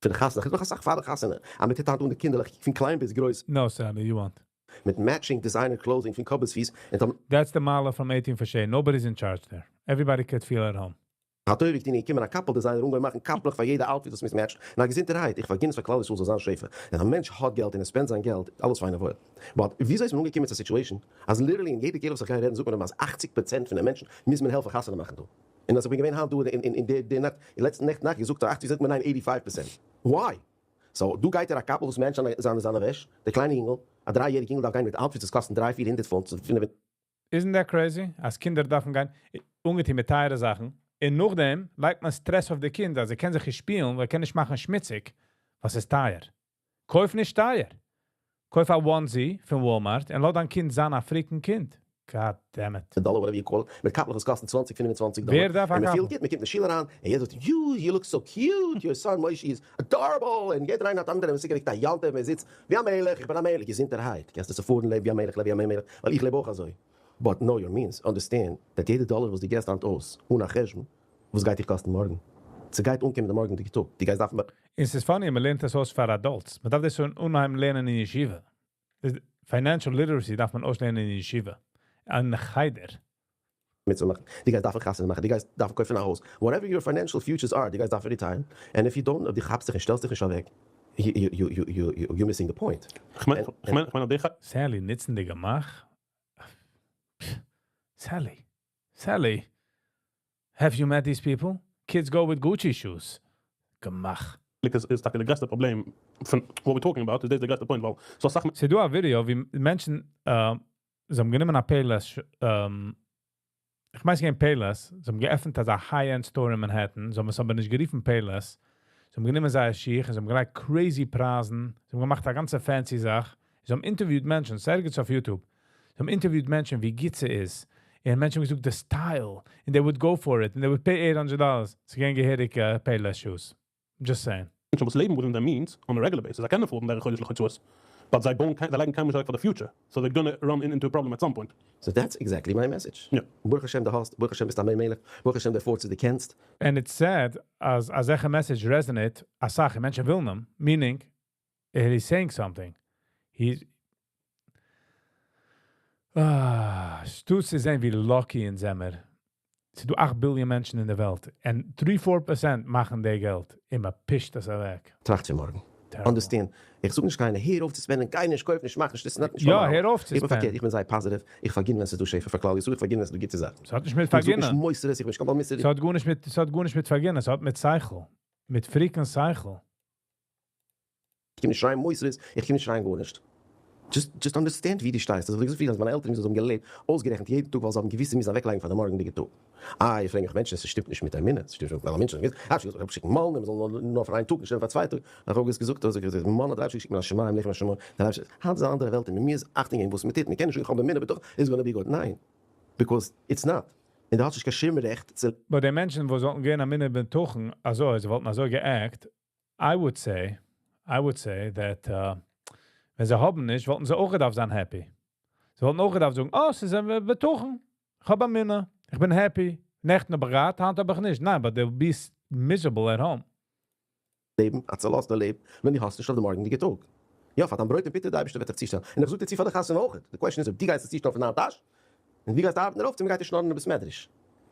פון די חתונה, כ'רעד נאך אסאך פאר די חתונה, אז מ'טוט היינט אן די קינדערלעך פון קליין ביז גרויס. No Sally, you want. מיט matching designer clothing פון קאפ ביז פיס, און טאמער. That's the מעלה from 18 Foshay, nobody's in charge there, everybody could feel at home. האט אויך געטון געקומען א קאפל designer אנגעהויבן מאכן קאפלעך פאר יעדע outfit וואס מוז match ן, און א געזונטערהייט, איך פארגין עס פאר כלל ישראל זאל זיין שפע, ווען א מענטש האט געלט און ער spend ט זיין געלט, אלעס פיין און וואויל, but וויאזוי איז מען אנגעקומען צו א situation אז literally אין יעדע קהילה וואס איך גיי רעדן זאגט מען אים אז 80% פון די מענטשן מוז מען העלפן חתונה מאכן דא, און אז איך בין געווען היינט דא אין די נאכט, אין לעצטן נעכטן נאכט געזאגט אז 80 זאגט מען ניין 85%, why? So דא גייט ער א קאפל וואס match ט זיינע זיינע וועש, די קליינע יונגל, א דריי יעריג יונגל דארף גיין מיט outfits וואס קאסטן דריי 400 פונט, פינף. Isn't that crazy? אז קינדער דארפן גיין אנגעטון מיט טייערע זאכן, און נאכדעם לייגט מען stress אויף די קינד אז ער קען זיך נישט שפילן ווייל ער קען נישט מאכן שמוציג וואס איז טייער. קויף נישט טייער. קויף א onesie פון Walmart און לאז דיין קינד זיין א freaking קינד. God damn it. דאלער whatever you call it, מיט קאפלעך וואס קאסטן 20 25 דאלער, ווער דארף א און מען קאפל? פילט גוט, מען קומט אין שול אריין, און יעדער זאגט you, you look so cute, your son מושי is adorable, און יעדער איינער האט אנדערע, מען ס'געריקט א יום טוב, מען זיצט ווי א מלך, איך בין א מלך, געזונטערהייט, קענסטו צופארן לעב ווי א מלך, לעב ווי א מלך, ווייל איך לעב אויך אזוי, but know your means, understand that יעדע דאלער וואס דו געסט היינט אויס, אן א חשבון, וואס גייט דיך קאסטן מארגן? ס'גייט אנקומען די מארגנדיגע טאג, דו גייסט דארפן. און ס'איז funny, מען לערנט עס אויס פאר adults, מען דארף דאס שוין אנהייבן לערנען אין ישיבה. Financial literacy דארף מען אויסלערנען אין ישיבה, אין חדר. מצוה מאכן, דו גייסט דארפן חתונה מאכן, דו גייסט דארפן קויפן א הויז, whatever your financial futures are, דו גייסט דארפן retire ן, and if you don't, אויב דו כאפסט זיך און שטעלסט זיך נישט אוועק, you missing the point. כ'מיין כ'מיין אז די. Sally נוצן די גמח? Sally. Sally. Have you met these people? Kids go with Gucci shoes. גמח. איז טאקע די גרעסטע פראבלעם פון what we talking about, איז דאס די גרעסטע point, ווייל ס'דא אסאך. ס'דא א ווידעא ווי מענטשן. זיי האבן גענומען א Payless, איך מיין ס'איז געווען Payless, זיי האבן געעפנט אזא high-end store אין Manhattan, זיי האבן עס אבער נישט גערופן Payless. זיי האבן גענומען זייער שיך, זיי האבן געלייגט crazy פרייזן, זיי האבן געמאכט א גאנצע fancy זאך. זיי האבן interviewed מענטשן, ס'איז ערגעץ אויף YouTube. זיי האבן interviewed מענטשן, ווי גוט ס'איז. און מענטשן האבן געזאגט, the style, and they would go for it, and they would pay $800. ס'איז געווען געהעריג Payless shoes. Just saying. מענטשן וואס לעבן within their means on a regular basis, זיי קענען afford ן דער חודש'ליכע הוצאות, but זיי בויען קיין, זיי לייגן קיינמאל נישט אוועק for the future, so they're gonna run into a problem at some point. So that's exactly my message. ברוך השם דו האסט, ברוך השם ביסט א בן מלך, ברוך השם דו afford סט, דו קענסט. And it's sad אז אזעלכע message resonate אסאך מענטשן ווילן אים, meaning he's saying something. He's Ah, ס'טוט צו זען ווי lucky אונז זעמיר. ס'דא 8 billion מענטשן אין דער וועלט. And 3-4% מאכן די געלט. און מ'פישט דאס אוועק. טראכט צו מארגן. Terrible. Understand. איך זאג נישט קיינער, הער אויף צו spend ן, גיי נישט, קויף נישט, מאך נישט, דאס איז נישט יא, נארמאל. הער אויף צו איך בין spend ן. פארקערט, איך בין זייער positive. איך פארגין ווען ס'איז דא שפע פאר כלל ישראל, איך פארגין ווען ס'איז דא גוטע זאכן. ס'האט נישט מיט איך זאג נישט פארגינען. מוסרות, איך בין נישט קיין בעל מוסר. ס'האט גארנישט מיט פארגינען, ס'האט מיט שכל. מיט freaking שכל. איך קום נישט שרייען מוסרות, איך קום נישט שרייען גארנישט. Just understand ווי דו שטייסט. דאס איז אזוי אז מיינע עלטערן ווי זיי האבן געלעבט, אויסגערעכנט יעדן טאג ווייל זיי האבן געוואוסט זיי מוזן אוועקלייגן פאר די מארגנדיגע טאג. איי, איך פרעג מיך מענטשן, עס שטימט נישט מיט אמונה, עס שטימט נישט מיט אלע מענטשן. איך האב געשיקט מן, מען זאל נאר פאר איין טאג, נישט פאר 2 טאג. איך האב געזאגט, אז איך מן האט דער אייבערשטער געשיקט מן השמים, לחם השמים. דער אייבערשטער, היינט איז אן אנדערע וועלט, און מיר איז אכטונג געבן וואס מען טוט. מען קען נישט זאגן, איך האב אמונה בטחון, it's gonna be good. ניין, because it's not. און דו האסט נישט קיין שום רעכט צו But די מענטשן, וואס זאלן גיין אמונה בטחון, אזוי, זיי וואלטן אזוי גע act, I would say that ווען זיי האבן נישט, וואלטן זיי אויך געדארפט זיין happy. זיי וואלטן אויך געדארפט זאגן, "Oh, ס'איז בטחון. איך האב אמונה. איך בין happy. נעכטן האב איך געהאט, היינט האב איך נישט." ניין, but they'll be miserable at home. לעבן, א צעלאזטע לעבן, ווען דו האסט נישט אויף דעם מארגנדיגע טאג. יא, פאר דיין ברויט און פוטער, דער אייבערשטער וועט דיך צושטעלן. און איך זאג דיר צו פאר די חתונה אויך. The question איז, אויב דו גייסט עס צושטעלן פון דיין טאש, און דו גייסט ארבעטן דערויף, צו מ'גייט דיר שנארן אין בית מדרש.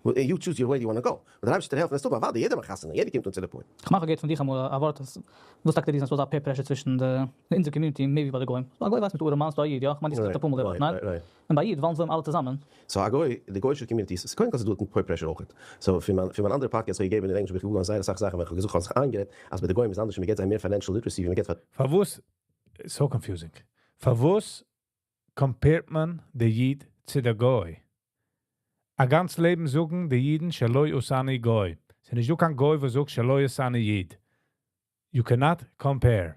Well, you choose your way you want to go. און דער אייבערשטער העלפן, עס טוט, אוודאי, יעדער מאכט חתונה, יעדער קומט אן צו די point. איך מאך געהערט פון דיך אמאל א ווארט, אז וואס טאקע די reason אז ס'איז דא peer pressure צווישן די אונזער community, maybe ביי די גוים. א גוי ווייסט מיט ארעם מאן, ס'דא א איד, יא? איך מיין, די ס'איז א פאר מאל ניין? און ביי איד וואוינען זיי אלע צוזאמען. So א גוי, די גוישע community, ס'איז קודם כל ס'איז דא peer pressure אויך. So פון מיין אנדערע podcast האב איך געגעבן אין ענגליש, האב איך געגוגלט זייער אסאך זאכן, ווייל איך האב געזאגט, איך האב זיך איינגערעדט, אז ביי די גוים איז אנדערש, מען געבט זיי מער financial literacy, ווי מען געבט פאר פארוואס, so confusing. פארוואס compare ט מען די איד צו דער גוי? א גאנץ לעבן זאגן די אידן שלא עשני גוי. ס'איז נישט דא קיין גוי וואס זאגט שלא עשני איד. You cannot compare.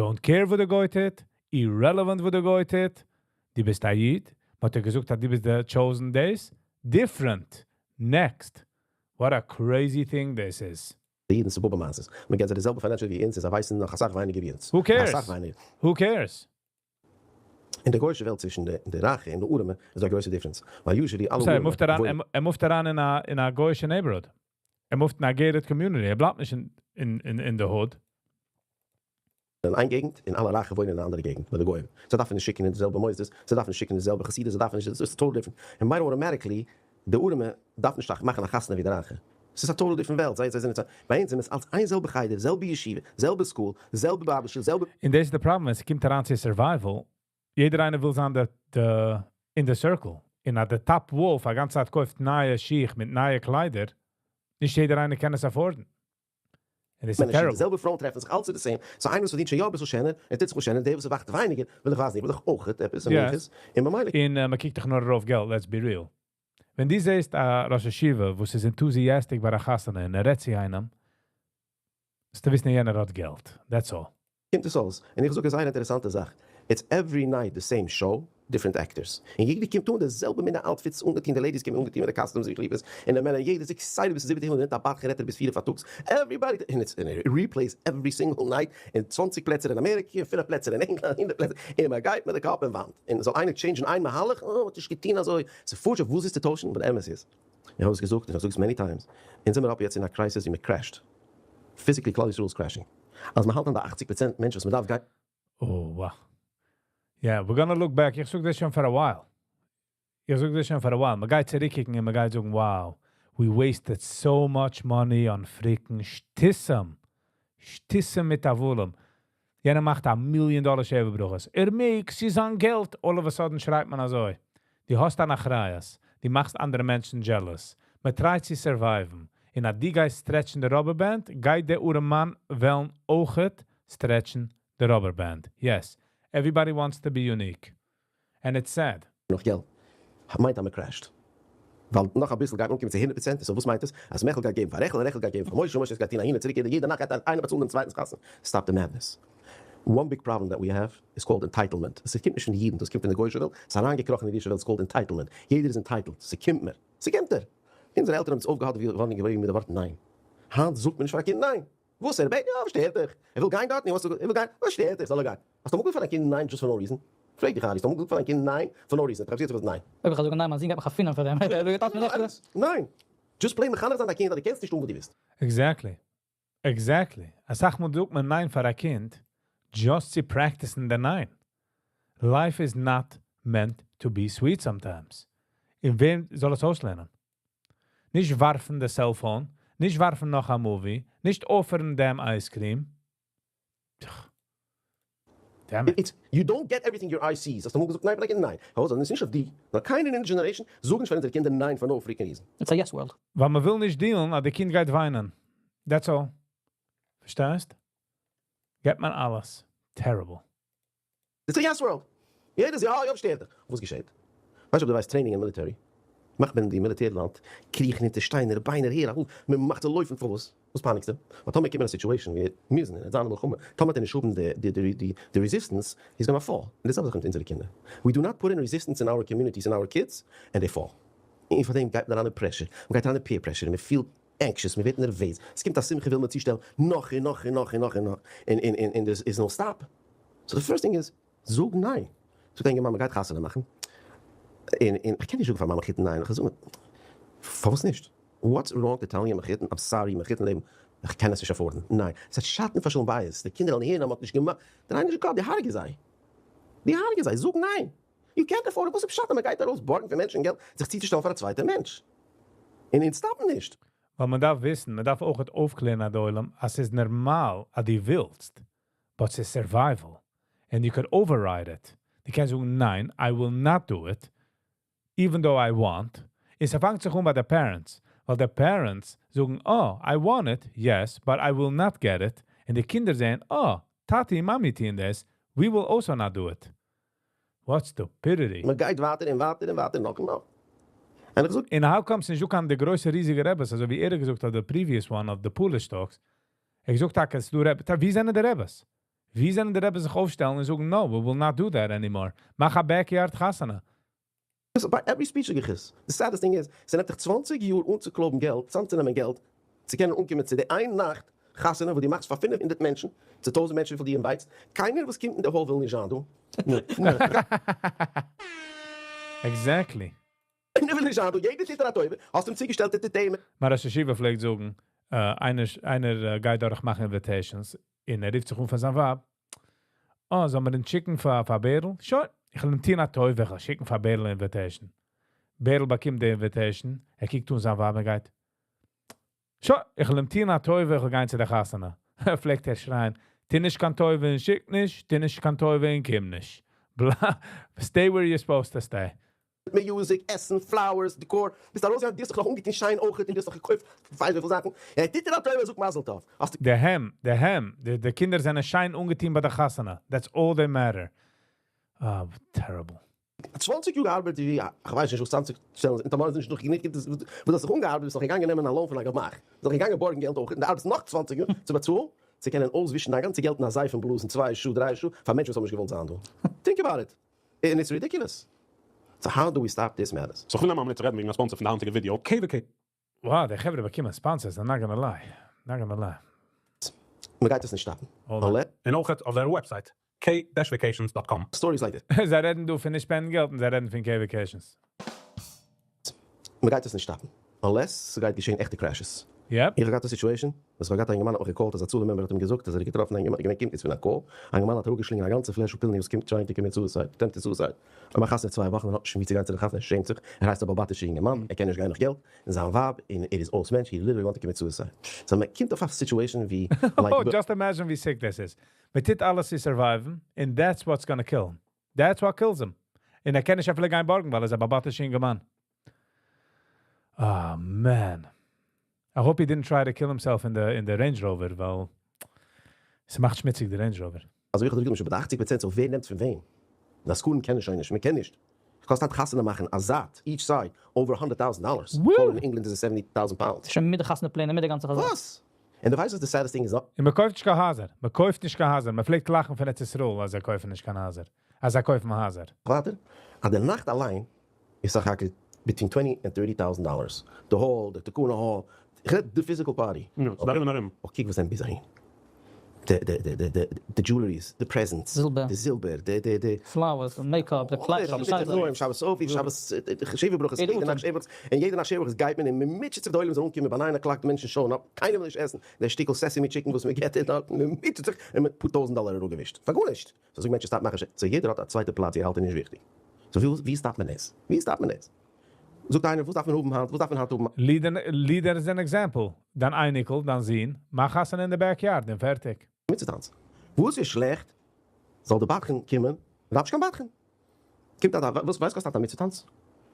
Don't care וואס דער גוי טוט, irrelevant וואס דער גוי טוט. דו ביסט א איד, מ'האט דיר געזאגט, אז דו ביסט the chosen days. Different. Next. What a crazy thing this is. די אידן ס'איז באבע מעשיות. מען געבט זיי די זעלבע financial ווי אונז, זיי ווייסן נאך אסאך ווייניגער ווי אונז. Who cares? אסאך ווייניגער. Who cares? אין דער גוישער וועלט צווישן די רייכע און די ארעמע איז דא א גרויסע difference. ווייל usually אלע So, ער ארעמע move ט אריין, וואוינען ער move ט אריין אין א גוישע neighborhood. ער move ט אין א gated community. ער בלייבט נישט אין די hood. אין איין געגנט, און אלע רייכע וואוינען אין אן אנדערע געגנט, ביי די גויים. זיי דארפן נישט שיקן אין די זעלבע מוסדות, זיי דארפן נישט שיקן אין די זעלבע חסידות, זיי דארפן נישט, it's totally different. און ממילא automatically, די ארעמע דארף נישט מאכן א חתונה ווי די רייכע. עס איז א total different וועלט. זיי זענען ביי אונז איז אלץ איין זעלבע חדר, זעלבע ישיבה, זעלבע school, זעלבע barber shop, זעלבע און דאס איז די problem, עס קומט אריין צו survival. יעדער איינער וויל זיין in the circle. און אז the top wolf א גאנצע צייט קויפט נייע שיך מיט נייע קליידער, נישט יעדער איינער קען עס afford ן. And it's מענטשן, terrible. די זעלבע פרויען טרעפן זיך אלץ the same. So איינער וואס פארדינט שוין יא אביסל שענער, ער טוט זיך שענער, דער וואס וואכט ווייניגער, וויל איך ווייס נישט, וויל איך אויך עפעס און אין ממילא און מען קוקט דאך נאר אויף געלט, let's be real. ווען דו זעסט א ראש ישיבה, וואס איז enthusiastic ביי א חתונה און ער רעדט צו איינעם, זאלסטו וויסן, יענער האט געלט. That's all. קומט עס אויס. און איך זאג, עס איז אן אינטערעסאנטע זאך. It's every night the same show, different actors. און יעדער קומט אן די זעלבע מיט די outfits אנגעטון, די ladies קומען אנגעטון מיט די costumes, איך ליב עס. און די מענער, יעדער איז excited ביז 70 און נעמט א באך, רעדט ער ביז 4 פארטאגס. Everybody, and it replays every single night אין 20 פלעצער אין אמעריקע, 5 פלעצער אין ענגלאנד, 100 פלעצער. און מען גייט מיט די קאפ אין וואנט. און זאל איינער change ן איין מהלך, oh, האט נישט געטון אזוי. ס'איז פארשט, וואס איז צו טוישן? But אמת איז. איך האב עס געזאגט, איך האב עס געזאגט many times. אונז זעמיר אפ יעצט אין א crisis, ווי מען crash ט. Physically, כלל ישראל is crashing. אז מען האלט אן די 80% מענטשן, וואס מען דארף גיין. Oh, wow. Yeah, we're gonna look back. איך זאג דאס שוין for a while. איך זאג דאס שוין for a while. מען גייט צוריקקוקן און מען גייט זאגן, "Wow, we wasted so much money on freaking שטותים." שטותים מיט הבלים. יענער מאכט א million dollar שבע ברכות. ער מעג, ס'איז זיין געלט. All of a sudden שרייט מען אזוי. דו האסט אן אחריות. דו מאכסט אנדערע מענטשן jealous. מען try ט צו survive ן. און אז דו גייסט stretch ן די rubber band, גייט דער ארעמאן וועלן אויכעט stretch ן the rubber band. Yes, everybody wants to be unique. And it's sad. נאך געלט מיינט אז מען crash ט. ווייל נאך אביסל גייט מען אנקומען צו 100%, so וואס מיינט עס? אז מעכל גייט געבן פאר רעכל און רעכל גייט געבן פאר משה און משה גייט טון אהין און צוריק יעדע נאכט גייט איינער באצאלן דעם צווייטנס חתונה. Stop the madness. One big problem that we have is called entitlement. עס קומט נישט פון די אידן, דאס קומט פון די גוי'שע וועלט, עס איז אריינגעקראכן אין די אידישע וועלט, ס'איז called entitlement. יעדער איז entitled. ס'קומט מיר. ס'קומט דיר. אונזערע עלטערן האבן אונז אויפגעהאדעוועט ווי וואנדען געווען מיט די ווארט ניין. היינט זאגט מען נישט פאר א קינד ניין. וואס ער בעט? יא, וואס שטערט דיך? ער וויל גיין דארטן, ער וויל גיין, וואס שטערט דיך? זאל ער גיין. האסט אמאל געזאגט פאר דיין קינד ניין just for no reason? פרעג דיך ארי, האסט אמאל געזאגט פאר דיין קינד ניין for no reason? האט ער געזאגט ניין. אויב איך וועל זאגן ניין, מיין זון גייט מיך אפינען פאר דעם. ניין. Just plain מחנך זיין דיין קינד אז דו קענסט נישט טון וואס דו ווילסט. Exactly. Exactly. אסאך מאל זאגט מען ניין פאר א קינד, just צו practice ן די ניין. Life is not meant to be sweet sometimes. און וועם זאל עס אויסלערנען? נישט ווארפן די cell phone, נישט ווארפן נאך א movie, נישט offer ן דעם ice cream. Damn it. It's, you don't get everything your eye sees. האסט אמאל געזאגט ניין פאר דיין קינד? ניין. פארוואס? דאס איז נישט אויף די. נאר קיינער אין די generation זאגן נישט פאר אונזערע קינדער ניין for no freaking reason. It's a yes world. ווייל מען וויל נישט deal ן, אז די קינד גייט וויינען. That's all. פארשטייסט? געבט מען אלעס. Terrible. It's a yes world. יעדער זאגט, יא, יא, שטערט דיך. וואס געשעט? ווייסט אויב דו ווייסט training אין military? מאכט מען די מיליטער לאנד קריכן אונטער שטיינער, ביינער, הער, אהין, מען מאכט זיי לויפן פאר וואס? וואס פייניגסטו? ווייל טאמער קומט מען אין א situation ווי מיר זענען, אין זיין מלחמה, טאמער וועט ער נישט האבן די די די די resistance, he's gonna fall. און די זעלבע זאך מיט אונזערע קינדער. We do not put in resistance in our communities in our kids, and they fall. און פאר דעם גייט מען אריין אין pressure, מען גייט אריין אין peer pressure, און מען פילט anxious, מען ווערט נערוועז, עס קומט א שמחה וויל מען צושטעלן נאך און נאך און נאך און נאך און נאך, און און און און there is no stop. So the first thing is, זאג ניין. זאגט א אינגערמאן מען גייט חתונה מאכן, און און איך קען נישט זאגן פאר מיין מחותן ניין, איך זאג פארוואס נישט? What's wrong to telling מחותן, I'm sorry מחותן לעבן, איך קען עס נישט afford ן, ניין, עס וועט שאטן פאר שלום בית, די קינדער וועלן הערן אז מען האט נישט געמאכט, דריי נישט די קאפ, די הרג'ע זיי, די הרג'ע זיי, זאג ניין, יו קענט עפארד איט, וואס איז פשט אז מען גייט ארויס בארגן פון מענטשן געלט זיך צוצושטעלן פאר א צווייטע מענטש, און אונז stop ן נישט. ווייל מען דארף וויסן, מען דארף אויך אויפקלערן די עולם, אז ס'איז נארמאל, אז דו ווילסט, but ס'איז survival. And you could override it. דו קענסט זאגן, ניין, I will not do it, even though I want. עס פאנגט זיך אן ביי די parents. ווייל די parents זאגן, oh, I want it, yes, but I will not get it. און די קינדער זעען, oh, טאטי און מאמי טוען דאס, we will also not do it. What stupidity. מען גייט ווייטער און ווייטער און ווייטער נאך און נאך. און איך זאג, און how comes נישט דא קיין די גרויסע ריזיגע רעבעס, אזוי ווי ער האט געזאגט אויף the previous one of the Polish talks. ער זאגט טאקע, אז דו רעבע, ווי זענען די רעבעס? ווי זענען די רעבעס זיך אויפשטעלן און זאגן, no, we will not do that anymore. מאך א backyard חתונה. ביי every speech זאג איך עס. The saddest thing is, ס'נעמט דיך 20 יאר אנצוקלויבן געלט, צאמצונעמען געלט, צו קענען אנקומען צו די איין נאכט חתונה, וואו דו מאכסט פאר 500 מענטשן, צו 1000 מענטשן וויפיל דו invite סט. קיינער וואס קומט אין די hall וויל נישט זיין דא. Exactly. קיינער וויל נישט זיין דא. יעדער טוט דיר א טובה. האסט אים צוגעשטעלט entertainment. מיין ראש ישיבה פלעגט זאגן, איינער גייט דורך מאכן invitations, און ער רופט זיך אן פאר זיין ווייב. Oh, זאל מען דען שיקן פאר בערל? שוין, איך וועל אים טון א טובה, איך וועל שיקן פאר בערל invitation. בערל באקומט די invitation, ער קוקט אן זיין ווייב און גייט. שוין, איך וועל אים טון א טובה, איך וועל גיין צו דער חתונה. פלעגט ער שרייען, טו נישט קיין טובה און שיק נישט, טו נישט קיין טובה און קום נישט. Stay where you're supposed to stay. Music, עסן, flowers, decor. ביסט ארויסגעגאנגען, דו האסט זיך נאך אנגעטון שיין אויך און דו האסט נאך געקויפט ווייס וויפיל זאכן. ער טוט דיר א טובה, זאגט מזל טוב. האסט די העם, די העם, די קינדער זענען שיין אנגעטון ביי די חתונה. That's all they matter. Oh, terrible. 20 יאר געארבעט, ווי, איך ווייס נישט וואס 20 שטעלן, און טאמער איז נישט נאך גענוג, וואס דו האסט זיך אנגעארבעט, ביסט נאך געגאנגען נעמען א loan פון א גמ"ח. ביסט נאך געגאנגען בארגן געלט אויך, און דו ארבעטסט נאך 20 יאר צו באצאלן, צו קענען אויסווישן דיין גאנצע געלט אין א זייפן בלאז אין 2 שעה, 3 שעה, פאר מענטשן וואס האבן נישט געוואלט זיין דא. Think about it. And it's ridiculous. So how do we stop this madness? So איך וויל נעמען א מינוט צו רעדן וועגן א sponsor פון די היינטיגע ווידעא. KVK. Wow, די חברה באקומען sponsors, I'm not gonna lie. Not gonna lie. מען גייט עס נישט stop ן. Hold on. און אויך אויף זייער website, k-vacations.com. Stories like this. זיי רעדן דא פון נישט spend ן געלט און זיי רעדן פון K-Vacations. מען גייט עס נישט stop ן. Unless ס'גייט געשען עכטע crashes. איך האב געהאט א situation, וואס איך האב געהאט א אינגערמאן האט מיך גע call ט אז א הצלה member האט אים געזאגט אז ער האט געטראפן א אינגערמאן, געווען קומט יעצט פון א call, א אינגערמאן האט אראפגעשלינגען א גאנצע פלעשל פילן וואס קומט trying to commit suicide, attempted suicide. ער מאכט חתונה 2 וואכן, ער האט נישט ווי צו גיין צו די חתונה, ער שעמט זיך, ער הייסט א באלבאטישע אינגערמאן, ער קען נישט גיין נאך געלט, און זיין ווייב, און ער איז אויס מענטש, he literally want to commit suicide. So מען קומט אויף א situation ווי, like, Oh, just imagine ווי sick this is. מען טוט אלעס צו survive ן, and that's what's gonna kill him. That's what kills him. און ער קען נישט אפילו גיין בארגן, ווייל ער איז א באלבאטישע אינגערמאן. Oh, man. I hope he didn't try to kill himself in the Range Rover, ווייל עס מאכט שמוציג די Range Rover. אזוי איך דריק מיך שוין ביי 80%, so ווער נעמט פון וועם? דאס קען קען איך שוין נישט, מען קען נישט. קאסט היינט חתונה מאכן א זייט, each side, over 100 thousand dollars, וואו! אין England איז עס 70,000 pounds. שוין מיט די חתונה פלענער, מיט די גאנצע זאך. וואס? און דו ווייסט וואס די saddest thing איז? און מען קויפט נישט קיין הייזער. מען קויפט נישט קיין הייזער. מען פלעגט לאכן פון ארץ ישראל, אז זיי קויפן נישט קיין הייזער. אז זיי קויפן הייזער. ווייטער, אז די נאכט אליין איז סך הכל between 20 and 30,000 dollars. The hall, the תקנה hall, איך רעד the physical party. יא, ס'דארף ארום ארום. Okay, וואס זענען ביז אהין? The, the, the, the, the, the jewelries, the presents, זילבער. the זילבער, the, the, the, Flowers, makeup, די קליידער, שבת, שבת אויף, שבת, שבע ברכות, יעדע יעדע נאכט שבע ברכות, און יעדע נאכט שבע ברכות גייט מען און מען מוטשעט זיך, די עולם זאל אנקומען, ביי 9 o'clock די מענטשן show up, קיינער וויל נישט עסן, דער שטיקל sesame chicken וואס מען געט דארט, מען מוטשעט זיך, און מען פאר 1000 דאלאר אראפגעווישט. פאר גארנישט. So זאגן מענטשן, stop מאכן, so יעדער האט א צווייטע פלאץ, ער האלט נישט וויכטיג. So ווי, ווי stop מען עס? ווי stop מען עס? זאגט איינער, וואס דארף מען האבן היינט? וואס דארף מען היינט האבן? לידער, לידער איז אן example. דיין אייניקל, דיין זון, מאך חתונה אין די backyard, און פארטיג. מצוה טאנץ. וואס איז שלעכט? זאל דער בדחן קומען? דארף נישט קיין בדחן. קומט דא, וואס ווייסט קאסט א מצוה טאנץ?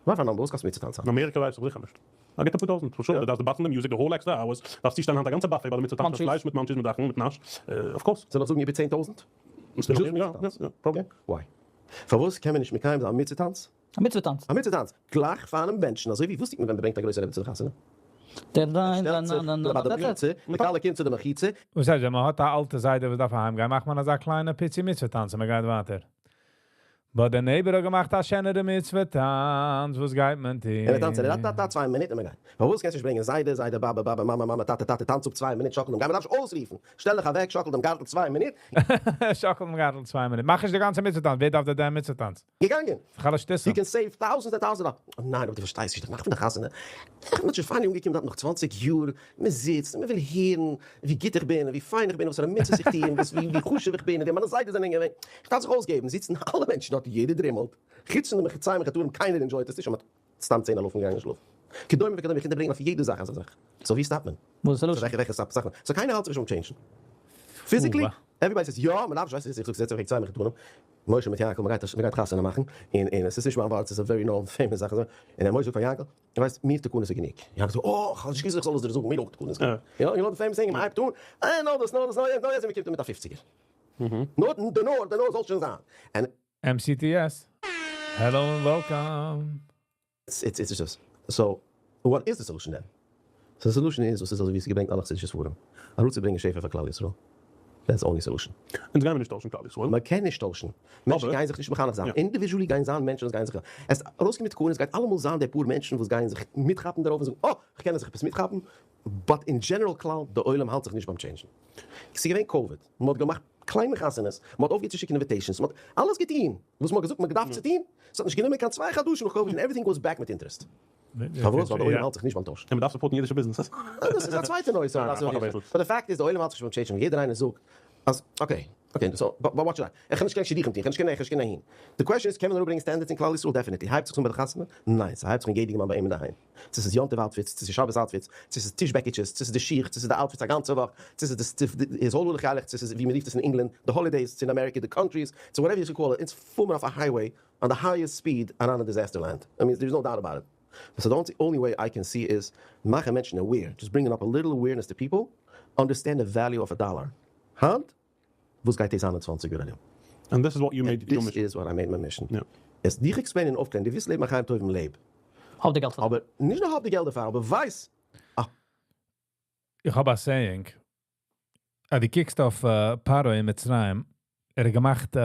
ווארף א number, וואס קאסט מצוה טאנץ? אין אמעריקע ווייס איך זיכער נישט. א גוטע פאר טויזנט, for sure. דאס די בדחן, די music, the whole extra hours. דארפסט צושטעלן היינט א גאנצע buffet ביי די מצוה טאנץ, Munchies. פלייש מיט munchies, מיט זאכן, מיט נאש. Of course. זאל איך זאגן איבער 10,000? יא, probably. Why? פארוואס קען מען נישט מקיים זיין א מצוה טאנץ? א מצוה טאנץ. א מצוה טאנץ. גלייך פארן בענטשן, אזוי ווי וואס טוט מען ווען מען ברענגט א גרויסע רבי צו די חתונה? דער דיין, שטעלט זיך ניין, ניין, ביי די ניין, that's it. מחיצה, די כלה קומט צו די מחיצה. וואס הייסט, ווען מען האט א אלטע זיידע, וואס דארף אהיימגיין, מאכט מען אזא קליינע פיצי מצוה טאנץ און מען גייט ווייטער. But דער neighbor האט געמאכט א שענערע מצוה טאנץ, וואס גייט מען טון? און ער טאנצט, ער טאנצט, טאנצט, 2 מינוט און מען גייט. פארוואס קענסטו נישט ברענגען זיידע, זיידע, באבע, באבע, מאמע, מאמע, טאטע, טאטע, טאנץ אפ 2 מינוט, שאקל דעם גארטל, מען דארף נישט אויסרופן. שטעל דיך אוועק, שאקל דעם גארטל 2 מינוט. שאקל דעם גארטל 2 מינוט. מאך נישט די גאנצע מצוה טאנץ. ווער דארף דען מצוה טאנץ? געגאנגען. אלע שטותים. You can save thousands and thousands. Oh, ניין, אבער דו פארשטייסט נישט, די נאכט פון דער חתונה. איך בין שוין finally אנגעקומען, דארט נאך 20 יאר. מען זיצט, מען וויל הערן, ווי גוט איך בין, ווי פיין איך בין, וואס פאר א מצוה איך טו, וואס, ווי, ווי חשוב איך בין, ווי מיינע זיידעס זענען געווען. איך דארף זיך אויסגעבן, זיצן אלע מענטשן דארט, יעדער דרימלט. חוץ פון די מחציים, מחותנים, קיינער enjoy ט עס נישט, סתם 10 אלפים געגאנגען שלאפן. כדומה וכדומה, איך קען ברענגען אויף יעדע זאך אזא זאך. So ווי stop מען? וואס איז So los? וועלכע וועלכע stop זאכן? So קיינער האלט זיך נישט ביים change ן. Physically, everybody says, יא, מען דארף, איך זאג, זעץ אוועק צוויי מחותנים. משה מיט יענקל, מען גייט חתונה מאכן. און עס איז נישט מיין ווארט, עס איז א very known famous זאך. און דער משה זאגט פאר יענקל, דו ווייסט, מיר תקנות איז גענוג. יענקל זאגט, oh, איך האב נישט געוואוסט איך זאל עס דיר זאגן, מיר אויך תקנות איז גענוג. You know the famous saying, מען הייבט אן, אה, no, דאס, no, דאס, no, no, יעצט מען קומט מיט א 50er. נאר, דער נאר, דער נאר זאל שוין זיין. And MCTS. Hello and welcome. it's just, so, what is the solution then? So the solution is, וואס איז אזוי ווי עס געברענגט אלע חסידישע ספרים. ארויסצוברענגען שפע פאר כלל ישראל. That's the only solution. אונז גייען מיר נישט טוישן כלל ישראל. מען קען נישט טוישן. מענטשן אבער- גייען זיך נישט מחנך זיין. יא. Individually גייען זיין מענטשן, וואס גייען זיך. עס ארויסקומען מיט תקנות, גייט אלעמאל זיין די פאר מענטשן, וואס גייען זיך מיטכאפן דערויף און זאגן, oh, איך קען זיך עפעס מיטכאפן. But in general, כלל, דער עולם האלט זיך נישט ביים change ן. עס איז געווען COVID. מען האט געמאכט קליינע חתונות. מען האט אויפגעהערט צו שיקן invitations. מען האט אלעס געטון, וואס מען האט געזאגט, מען דארף צו טון. עס האט נישט גענומען קיין 2 חדשים נאך COVID and everything goes back מיט interest. פארוואס? ווייל דער עולם האלט זיך נישט ביים טוישן. און מען דארף support ן אידישע businesses. דאס איז א צווייטע נושא. ניין, דאס ניין, איז מאך א ביסל. But the fact is, דער עולם האלט זיך נישט ביים change ן. יעדער איינער זאגט, אז, okay, so, but watch it out. איך קען נישט קיין שידוכים טון, איך קען נישט קיין, איך קען נישט קיין אהין. The question is, קען מען אראפברענגען standards אין כלל ישראל? Definitely. הייבט זיך אן ביי די חתונה? ניין, עס הייבט זיך אן יעדער מאל ביי אים אינדערהיים. עס איז יום טוב outfits, עס איז שבת outfits, עס איז טיש בעקיטשעס, עס איז די שיך, עס איז די outfits א גאנצע וואך, עס איז די איז הולך ילך, עס איז ווי מען רופט עס אין England, the holidays in America, the countries, so whatever you call it, it's פארן מיר אויף a highway on the highest speed and on a disaster land. I mean, there's no doubt about it. So the only way I can see is מאכן מענטשן aware, just bringing up a little awareness to people, understand the value of a dollar. היינט, וואס גייט דאס זיין אין 20 יאר ארום? And this is what you made your This mission. is what I made my mission. Ja. עס דיך explain און אויפקלערן, דו ווילסט לעבן א חיים טובים לעב. האב די געלט פאר. אבער נישט נאר האב די געלט דערפאר, אבער ווייס, איך האב א saying. אז דו קוקסט אויף פרעה אין מצרים, ער האט געמאכט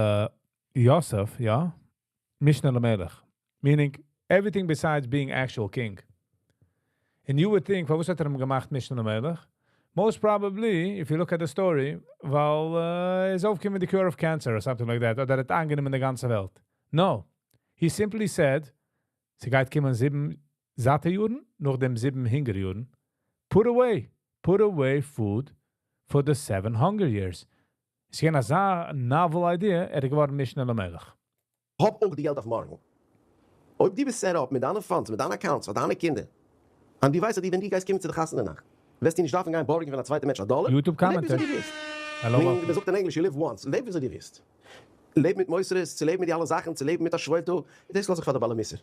יוסף, יא, משנה למלך. Meaning, everything besides being actual king. And you would think, פארוואס האט ער אים געמאכט משנה למלך? Most probably, if you look at the story, ווייל ער איז אויפגעקומען the cure of cancer or something like that, אדער ער האט איינגענומען די גאנצע וועלט. No. He simply said, ס'גייט קומען זיבן זאטע יארן, נאכדעם זיבן הונגער יארן. Put away. Put away food for the seven hunger years. עס איז געווען אזא novel idea, ער איז געווארן משנה למלך. האב אויך די געלט אויף מארגן. אויב דו ביסט set up מיט דיינע funds, מיט דיינע accounts, פאר דיינע קינדער, און דו ווייסט, אז ווען דו גייסט קומען צו דער חתונה נאכט, וועסטו נישט דארפן גיין borrow ן פון א צווייטן מענטש א דאלאר. YouTube לעב וויאזוי commenter. דו ווילסט. Hello, I mean, welcome. מען זאגט אין ענגליש, you live once. לעב וויאזוי דו ווילסט. לעב מיט מוסרות, צו לעבן מיט די אלע זאכן, צו לעבן מיט א שוואוילטאג, דאס לאז איך פאר די בעלי מוסר.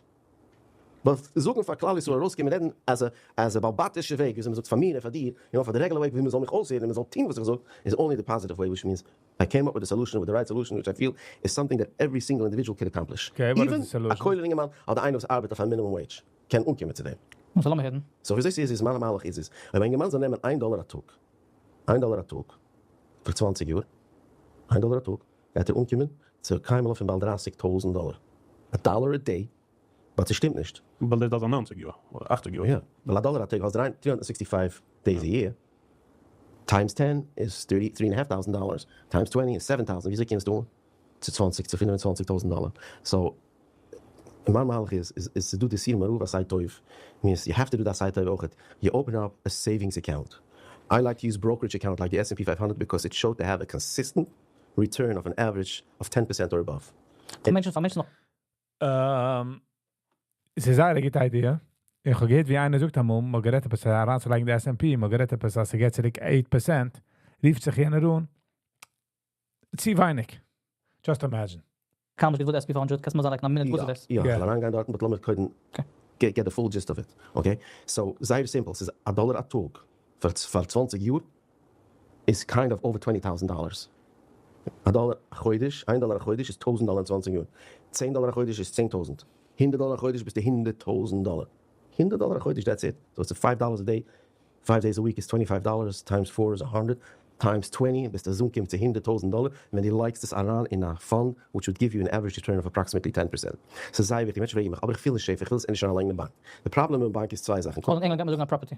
But זאגן פאר כלל ישראל ארויסקומען רעדן as a as a בעל בתישע וועג וויאזוי מ'זאגט פאר מיר און פאר דיר, און אויף א די regular וועג ווי מ'זאל מיך אויסהערן און מ'זאל טון וואס איך זאג, איז only the positive way which means I came up with a solution with the right solution which I feel is something that every single individual can accomplish. Okay, what is Even the solution? א כולל אינגערמאן אדער איינער וואס ארבעט אויף א minimum wage קען אנקומען צו דעם. נו, so לאמיר הערן. So וויאזוי ס'איז איז מיין מהלך איז איז אויב א אינגערמאן זאל נעמען איין דאלער א טאג, איין דאלער א טאג פאר 20 יאר, איין דאלער א טאג, גייט ער אנקומען צו קיימא פון באלד 30,000 דאלער. א דאלער a day, but ס'שטימט נישט. ווייל דאס דארף זיין 90 יאר, אדער 80 יאר. יא, ווייל א דאלער א טאג האסט 365 days a year, times 10 is $33,500, times 20 is 7,000. וויאזוי קומסטו אן צו 20, צו 25,000 דאלער? So, מיין מהלך איז to do the סור מרע ועשה טוב. Means you have to do that עשה טוב אויך. You open up a savings account. I like to use brokerage account like the S&P 500 because it showed to have a consistent return of an average of 10% or above. פאר מענטשן נאך. עס איז א גוטע idea. איך האב געהערט ווי איינער זאגט אמאל, מ'האט גערעדט עפעס אריינצולייגן די S&P, מ'האט גערעדט עפעס, אז ס'גייט צוריק 8%, רופט זיך יענער אן, צו ווייניג. Just imagine. קיינמאל נישט געוואוסט S&P 500, קענסט מיר זאגן like in a minute וואס איז דאס? יא, איך וועל אריינגיין דארטן, but לאמיר קודם get the full gist of it. Okay? So, זייער simple. ס'איז א דאלער א טאג פאר 20 יאר is kind of over $20,000. א דאלער א חודש, 1 דאלער א חודש איז 1,000 דאלער אין 20 יאר. 10 דאלער א חודש איז 10,000. 100 דאלער א חודש ביסטו 100,000 דאלער. 100 דאלער א חודש, that's it. So it's a $5 a day, 5 days a week is $25, times 4 is 100, times 20, ביז דער זון קומט צו 100,000 דאלער, ווען דו לייגסט עס אריין אין א fund, which would give you an average return of approximately 10%. So זייער וויכטיג, מענטשן פרעגן מיך, אבער איך פיל נישט safe, איך וויל עס ענדערש אריינלייגן אין באנק. The problem אין באנק איז צוויי זאכן. אדער אין ענגלאנד גייט מען זאגן א property.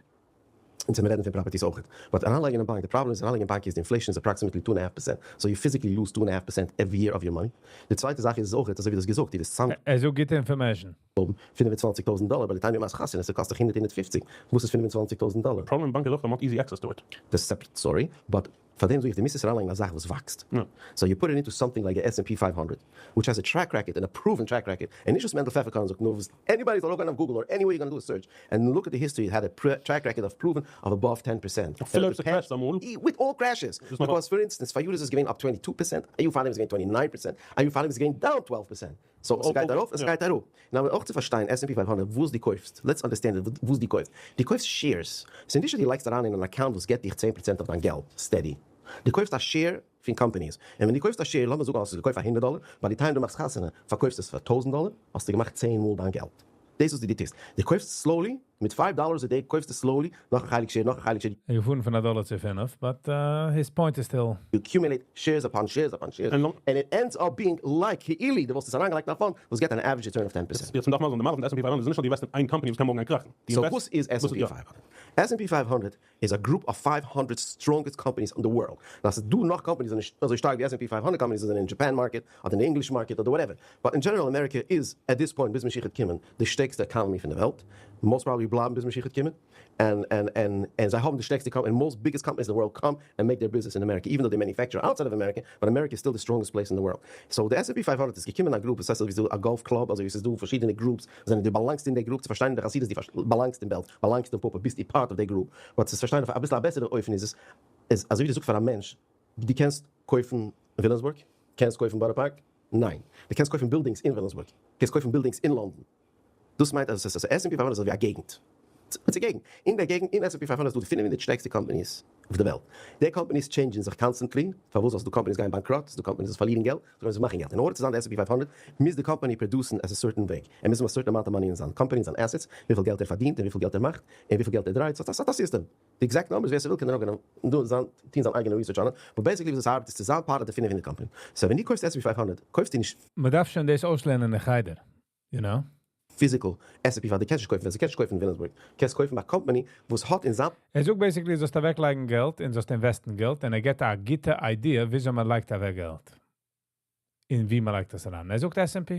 און צו רעדן פון properties אויך. But אריינלייגן אין באנק, the problem איז אריינלייגן אין באנק איז the inflation is approximately 2.5%. So you physically lose 2.5% every year of your money. די צווייטע זאך איז אויך, אזוי ווי דאס געזאגט, די צאם ער זאגט גוטע information. 25,000 דאלער, by the time דו מאכסט חתונה, עס קאסט דיך 100, 150. וואס איז 25,000 דאלער? Problem אין באנק איז אויך, מ'האט easy access to it. דאס איז separate story, but פאר דעם זאג איך, דו מוזט עס אריינלייגן א זאך וואס וואקסט. So you put it into something like the S&P 500, which has a track record and a proven track record. And נישט וואס מענדל פעפערקארן זאגט, נאר וואס anybody זאל אויך גיין אויף Google or anywhere you're gonna do a search and look at the history, it had a track record of proven of above 10%. אפילו אויב ס'crashed אמאל. With all crashes. Because for instance, פאר יאר איז עס געווען up 22%, א יאר פאר דעם איז געווען 29%, א יאר פאר דעם איז געווען down 12%. So, עס גייט ארויף, עס גייט אראפ. Now, אויך צו פארשטיין, S&P 500, וואס דו קויפסט. Let's understand it, וואס דו קויפסט. דו קויפסט shares. ס'איז נישט אז דו לייגסט אריין אין אן account, וואס גיט דיך 10% אויף דיין געלט, steady. דו קויפסט א share פון companies. און ווען דו קויפסט א share, לאמיר זאגן, האסטו געקויפט פאר 100 דאלער, by the time דו מאכסט חתונה, פארקויפסט עס פאר 1000 דאלער, האסטו געמאכט 10 מאל דיין געלט. דאס איז די טעסט. דו קויפסט slowly, מיט $5 a day, קויפסטו slowly, נאך א חלק share, נאך א חלק share. ער געפארן פון א דאלער צו פינף, but his point is still. You accumulate shares upon shares upon shares. And it ends up being like כאילו, דו וואלסט עס אריינגעלייגט אין א fund, וואס גיט an average return of 10%. יעצט דארף מען זאגן, די מהלך פון S&P 500 איז נישט נאר די invest אין איין company, וואס קען מארגן קראכן. די So invest- וואס איז S&P 500? S&P 500 is a group of 500 strongest companies in the world. Now, ס'דא נאך companies אזוי שטארק ווי S&P 500 companies זענען in Japan market, אדער in the English market, אדער whatever. But in general, America is, at this point, ביז משיח קומען, די שטערקסטע economy פון דער וועלט. Most probably בלייבן ביז משיח קומען. And זיי האבן די שטערקסטע company, and most biggest companies in the world come and make their business in America, even though they manufacture outside of America, but America is still the strongest place in the world. So the S&P 500 איז געקומען א group, דאס הייסט אזוי ווי א golf club, אזוי ווי עס איז דא פארשידענע groups, זענען דו באלאנגסט אין דער group, צו פארשטיין דער חסידות, דו באלאנגסט אין בעלז, באלאנגסט אין פאפא, ביסט די part of the group. But צו פארשטיין אויף א ביסל א בעסערע אופן איז עס, איז אזוי ווי דו זאגסט פאר א מענטש, דו קענסט קויפן וויליאמסבורג? קענסט קויפן בארא פארק? ניין. דו קענסט קויפן buildings אין וויליאמסבורג. קענסט קויפן buildings אין לאנדאן. דאס מיינט, אז עס איז S&P 500 איז אזוי ווי א געגנט. ס'איז א געגנט. אין דער געגנט, אין S&P 500 איז דא די 500 שטערקסטע companies אויף דער וועלט. די companies change זיך constantly. פארוואס? אז די companies גייען bankrupt, די companies פארלירן געלט, זיי מאכן געלט. In order צו זיין די S&P 500, מוז די company produce at a certain way. ער מוז a certain amount of money אין זיין company, אין זיין assets, וויפיל געלט ער פארדינט און וויפיל געלט ער מאכט, און וויפיל געלט ער דרייט. So, דאס איז system. The exact numbers, ווער ס'וויל, קען ער אויך טון זיין אייגענע research on it. But basically, וואס עס ארבעט איז צו זיין part of the 500 company. So, ווען דו קויפסט S&P 500, קויפסטו נישט מען דארף שוין דאס אויסלערנען אין חדר, you know? physical S&P 500, דו קענסט נישט קויפן, דו קענסט נישט קויפן אין וויליאמסבורג. קענסט קויפן א company, וואס האט אין זיין ער זאגט basically, זאלסט אוועקלייגן געלט און זאלסט invest ן געלט און ער גיט א גוטע idea, וויאזוי מען לייגט אוועק געלט. און ווי מען לייגט דאס אריין. ער זאגט S&P.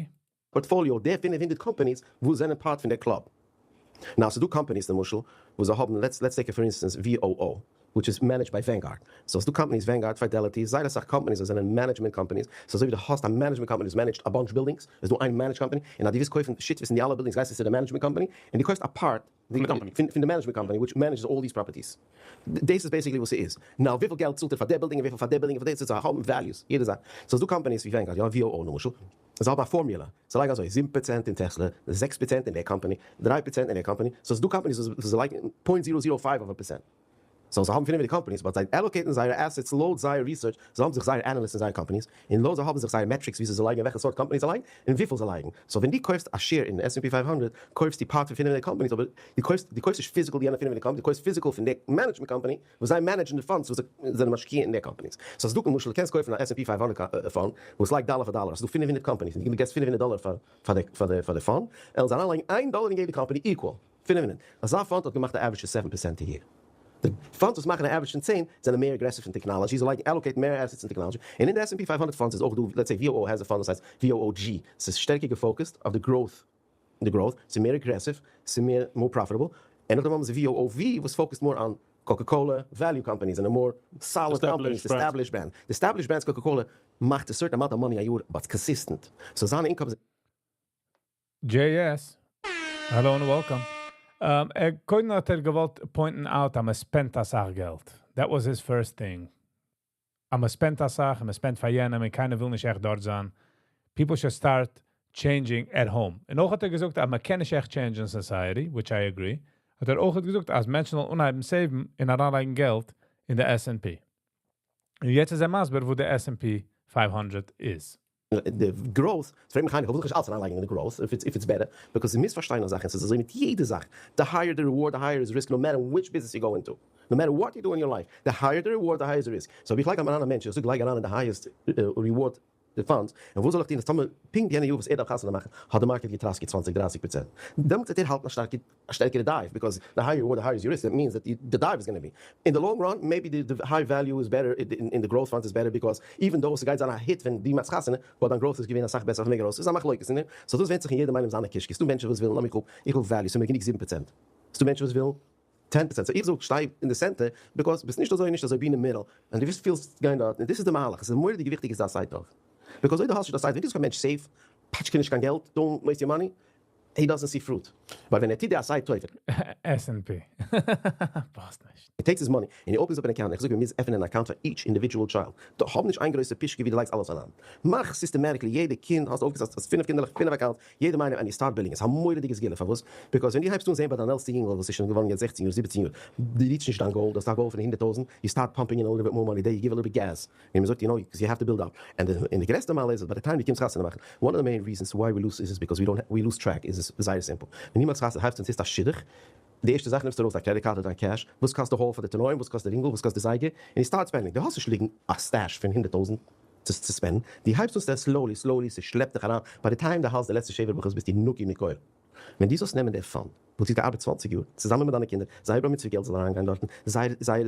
portfolio, די 500 companies, וואס זענען part פון דער club. Now, ס'דא companies, למשל, וואס זיי האבן, let's take it for instance, VOO, which is managed by Vanguard. So, ס'דא companies, Vanguard, Fidelity, זייער אסאך companies, דאס זענען management companies. So, אזוי ווי דו האסט א management company, that managed a bunch of buildings, ס'דא איין managed company, און אז דו ווילסט קויפן shit אין די אלע buildings, גייסטו צו די management company, און דו קויפסט א part פון די company. פון די management company, which manages all these properties. דאס איז basically וואס ס'איז. Now, וויפיל געלט צאלט ער פאר דער building, וויפיל פאר דער building, פאר דער, ס'איז האבן values, יעדע זאך. So, ס'דא companies ווי Vanguard, יא, VOO, למשל. זיי האבן א formula, זיי לייגן אזוי, 7% אין Tesla, 6% אין דער company, 3% אין דער company, so ס'איז דא companies וואס זיי לייגן 0.005 of a percent. So זיי האבן פינף די companies, but זיי allocate ן זייערע assets לויט זייער research, זיי האבן זיך זייער analysts אין זייער companies, און לויט זיי האבן זיך זייער metrics וויאזוי זיי לייגן וועלכע סארט companies זיי לייגן, און וויפיל זיי לייגן. So ווען דו קויפסט א share אין S&P 500, קויפסטו part פון פינף די companies, אבער דו קויפסט נישט physical די יענע פינף די companies, דו קויפסט physical פון די management company, וואס זיי manage ן די funds וואס זיי זענען משקיע אין די companies. So ס'איז דא למשל, דו קענסט קויפן א S&P 500 fund, וואס לייגט דאלער פאר דאלער, ס'איז דא 500 companies, און דו געבסט 500 דאלער פאר די fund, און זיי אריינלייגן 1 דאלער אין יעדע company equal, 500. אזא fund האט געמאכט א average פון 7% a year. די funds וואס מאכן א average פון 10 זענען מער aggressive אין technology, זיי לייגן allocate מער assets אין technology. און אין די S&P 500 funds איז אויך דא, let's say VOO has a fund וואס הייסט VOOG, ס'איז שטערקער גע focused אויף די growth, ס'איז מער aggressive, ס'איז מער more profitable. און נאכדעם האבן זיי VOOV וואס focused more on Coca-Cola, value companies and a more solid companies, established brand. The established brands Coca-Cola מאכט a certain amount of money a year, but consistent. So זיינע income JS, hello and welcome. ער קודם האט ער געוואלט point ן out, אז מען spend א סאך געלט. That was his first thing. אז מען spend א סאך, מען spend פאר יענעם, און קיינער וויל נישט עכט דארט זיין. People should start changing at home. און אויך האט ער געזאגט, אז מען קען נישט עכט change in society, which I agree. האט ער אויך געזאגט, אז מענטשן זאלן אנהייבן save ן און אריינלייגן געלט אין די S&P. און יעצט איז ער מסביר, וואו די S&P 500 איז. The growth, פרעג מיך איינער, איך וויל נישט אלץ אריינלייגן אין די growth, if it's better, because דו מוזט פארשטיין א זאך, עס איז אזוי מיט יעדע זאך. The higher the reward, the higher is risk, no matter which business you go into. No matter what you do in your life, the higher the reward, the higher the risk. So איך לייג אריין א מענטש, איך זאג לייג אריין אין the highest reward the funds, און וואס זאל איך טון? אז טאמער פונקט יענע יאר וואס ער דארף חתונה מאכן, האט די market געטראסקעט 20, 30%. דעמאלטס וועט ער האלטן א שטערקערע dive, because the higher reward, the higher is your risk. That means that the dive is going to be. In the long run, maybe the high value is better, in the growth funds is better, because even though עס גייט זיין א hit ווען די מאכסט חתונה, but דיין growth איז געווען א סאך בעסער אויף מער גרויס. ס'איז א מחלוקת, ניין? So דאס ווענדט זיך אין יעדעם איינעם זיינע קישקעס. ס'דא מענטשן וואס ווילן, לאמיך אפ, איך וויל value, ס'איז מיר גענוג 7%. ס'דא מענטשן וואס ווילן 10%. So איך זאג, שטיי אין די center, because ביסט נישט אזוי, נישט אזוי, be in the middle. און דו ווילסט פילסט גיין דארט. און דאס איז די מהלך. עס איז מורא'דיג וויכטיג איז דאס עשי טוב. Because אויב דו האסט נישט דאס עשי טוב, ווען דו זאגסט פאר א מענטש save, פאטשקע נישט קיין געלט, don't waste your money, he doesn't see fruit. But ווען ער טוט די עשי טוב, S&P. פאסט נישט. He takes his money and he opens up an account. איך זאג, מיר מוזן עפענען an account for each individual child. דא האב נישט איין גרויסע פישקע ווי דו לייגסט אלעס אריין. מאך systematically, יעדע קינד האסט אויפגעזעצט, האסט פינף קינדערלעך, פינף accounts, יעדער איינעם, and you start building. עס איז א מורא'דיגע סגולה. פארוואס? Because ווען דו הייבסט אן זען ביי דיין עלטסטע יונגל, וואס איז שוין געווארן יעצט 16 יאר, 17 יאר, דו reach נישט דיין goal, דאס איז א goal פון 100,000, you start pumping in a little bit more money there, you give a little bit gas. און מען זאגט, because you have to build up. And the גרעסטע מעלה איז, by the time דו קומסט חתונה מאכן, one of the main reasons why we lose is because we don't we lose track, is זייער simple. ווען יעמאנט חתונה הייבט אן ס'איז א שידוך, די ערשטע זאך נעמסטו ארויס דיין credit card אדער דיין cash, וואס קאסט די hall פאר די תנאים, וואס קאסט די רינגל, וואס קאסט די זייגער, און you start spending. דו האסט נישט ליגן א stash פון 100,000 צו spend ן. דו הייבסט אן slowly, slowly, ס'שלעפט דיך אריין. By the time דו האלטסט די לעצטע שבע ברכות ביסטו נקי מכל. ווען דו זאלסט נעמען דער fund, וואס דו געארבעט 20 יאר, צוזאמען מיט דיינע קינדער, זייער בר מצוה געלט זאל אריינגיין דארטן, זייער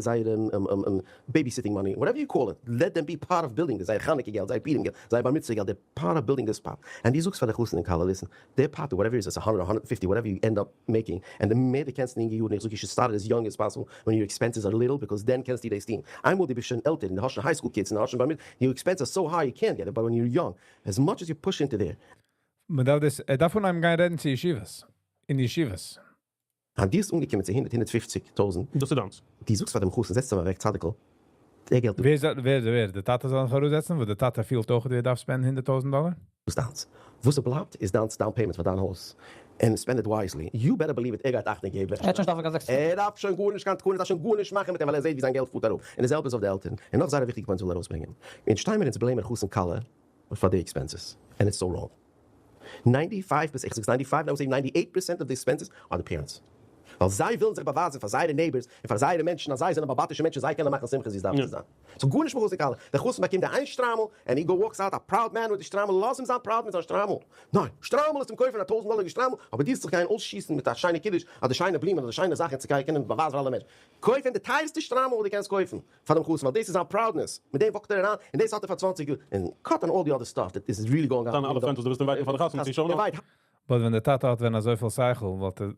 babysitting money, whatever you call it, let them be part of building this, זייער חנוכה געלט, זייער פורים געלט, זייער בר מצוה געלט, they're part of building this pot. And דו זאגסט פאר די חתן און כלה, listen, their pot, whatever it is, it's 100, 150, whatever you end up making, and the מער דו קענסט אין יונגע יארן, איך זאג, you should start it as young as possible, when your expenses are little, because then קענסטו דאס טון. איינמאל דו ביסט שוין עלטער, און דו האסט שוין high school kids, און דו האסט שוין בר מצוה, your expenses are so high, you can't get it, but when you're young, as much as you push into there, מען דארף דאס, ער דארף פון איינעם גיין רעדן צו ישיבות. אין ישיבות. און דו ביסט אנגעקומען צו 100, 150.000. דאס איז דאנס. דו זאגסט פאר דעם חתן, זעץ אים אוועק, צדיקל. דער געלט ווער, דער טאטע זאל זיך אראפזעצן, וואו דער טאטע פילט אויך, ער דארף spend ן 100.000 דאלאר? איז דיינס. וואס עס בלייבט, איז דיין down payment פאר דיין הויז. And spend it wisely. You better believe it, ער גייט אכטונג געבן. ער האט שוין דארף געזאגט. ער דארף שוין גארנישט קיין תקנה, דארף שוין גארנישט מאכן מיט דעם, ווייל ער זעט ווי זיין געלט פארט אראפ. און דאס זעלבע איז אויף די עלטערן. און נאך זייער וויכטיגע point זאל ער ארויסברענגען. אונז שטייען מיר אונז blame ן חתן כלה for the expenses. And it's so wrong. 95%, איך זאג 95, I would say 98% of the expenses are the parents. ווייל זיי ווילן זיך באווייזן פאר זייערע neighbors און פאר זייערע מענטשן, אז זיי זענען באלעבאטישע מענטשן, זיי קענען מאכן שמחות ווי עס דארף צו זיין. So גארנישט מיט חתן כלה. דער חתן באקומט איין שטריימל and he go walks out a proud man with the שטריימל, לאז אים זיין proud מיט זיין שטריימל. ניין, שטריימל איז צום קויפן א 1000 דאלער שטריימל, אבער די זיך גיין אויסשיסן מיט א שיינע קידוש, אדער שיינע בלומען, אדער שיינע זאכן צו קענען באווייזן פאר אלע מענטשן. קויפן די טייערסטע שטריימל וואס דו קענסט קויפן פאר דעם חתן, ווייל דאס איז זיין proudness. מיט דעם walk ט ער אריין, און דאס האט ער פאר 20 יאר. And cut on all the other stuff that is really going on. דאן אלע friends, דו ביסט invite ן פאר די חתונה, צו שוין. Invite. But ווען דער טאטע האט ווען אזוי פיל שכל, וואלט ער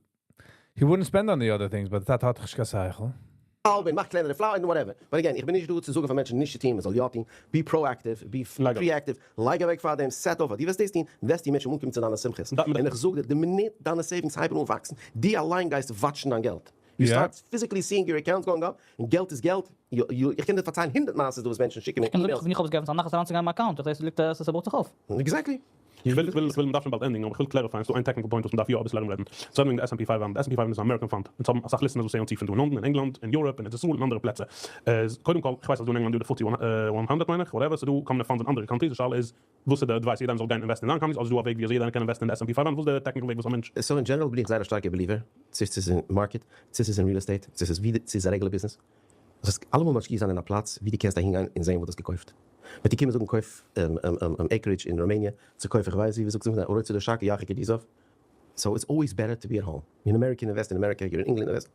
he wouldn't spend on the other things, but דער טאטע האט נישט קיין שכל. האלב, מאך קלענערע flower and whatever. But again, איך בין נישט דא צו זאגן פאר מענטשן נישט צו טון, מען זאל יא טון. Be proactive, be לייג אוועק. preactive, לייג אוועק פאר דעם, set over. דו וועסט דאס טון, וועסט די מענטשן אנקומען צו דיינע שמחות. און איך זאג דיר, די מינוט דיינע savings הייבן אן וואקסן, דו אליין גייסט watch ן דיין געלט. You start physically seeing your accounts going up, און געלט איז געלט. איך קען דיר פארציילן 100 מעשיות, וואס מענטשן שיקן מיר איך emails. איך האב עס געעפנט, נאכער אריינצוגיין אין מיין account. דאס הייסט, ליגט עס, עס בויט זיך אויף. Exactly. איך וויל, איך וויל, מ'דארף שוין באלד ענדיגן, אבער איך וויל clarify, ס'דא איין technical point וואס מ'דארף יא אביסל ארומרעדן. ס'רעדט וועגן די S&P 500. די S&P 500 איז אן American fund. אונז האבן אסאך listeners וואס זעען צו פון דא אין לאנדאן, אין ענגלאנד, אין Europe, אין ארץ ישראל, אין אנדערע פלעצער. איז, קודם כל, איך ווייס אז דא אין ענגלאנד דא די FTSE 100 מיין איך, whatever, ס'דא כל מיני funds אין אנדערע countries. די שאלה איז, וואס איז די advice, יעדער איינער זאל גיין invest ן אין זיין countries, אדער איז דא א וועג ווי אזוי יעדער איינער קען invest ן אין די S&P 500? וואס איז די technical וועג וואס א מענטש? So in general בין איך זייער א שטארקער believer, צו ס'איז אין market, צו ס'איז אין real estate, צו ס'איז ווי, צו ס'איז א regular business. זאלסט אלעמאל משקיע זיין אין א פלאץ ווי דו קענסט אהינגיין און זען וואס דו האסט געקויפט. וועט דיר קומען זאגן קויף acreage אין Romania, צו קויף איך ווייס ווי, ווי זאגט מען, הרוצה לשקר ירחיק עדותו. So it's always better to be at home. In America invest in America, you're in England invest.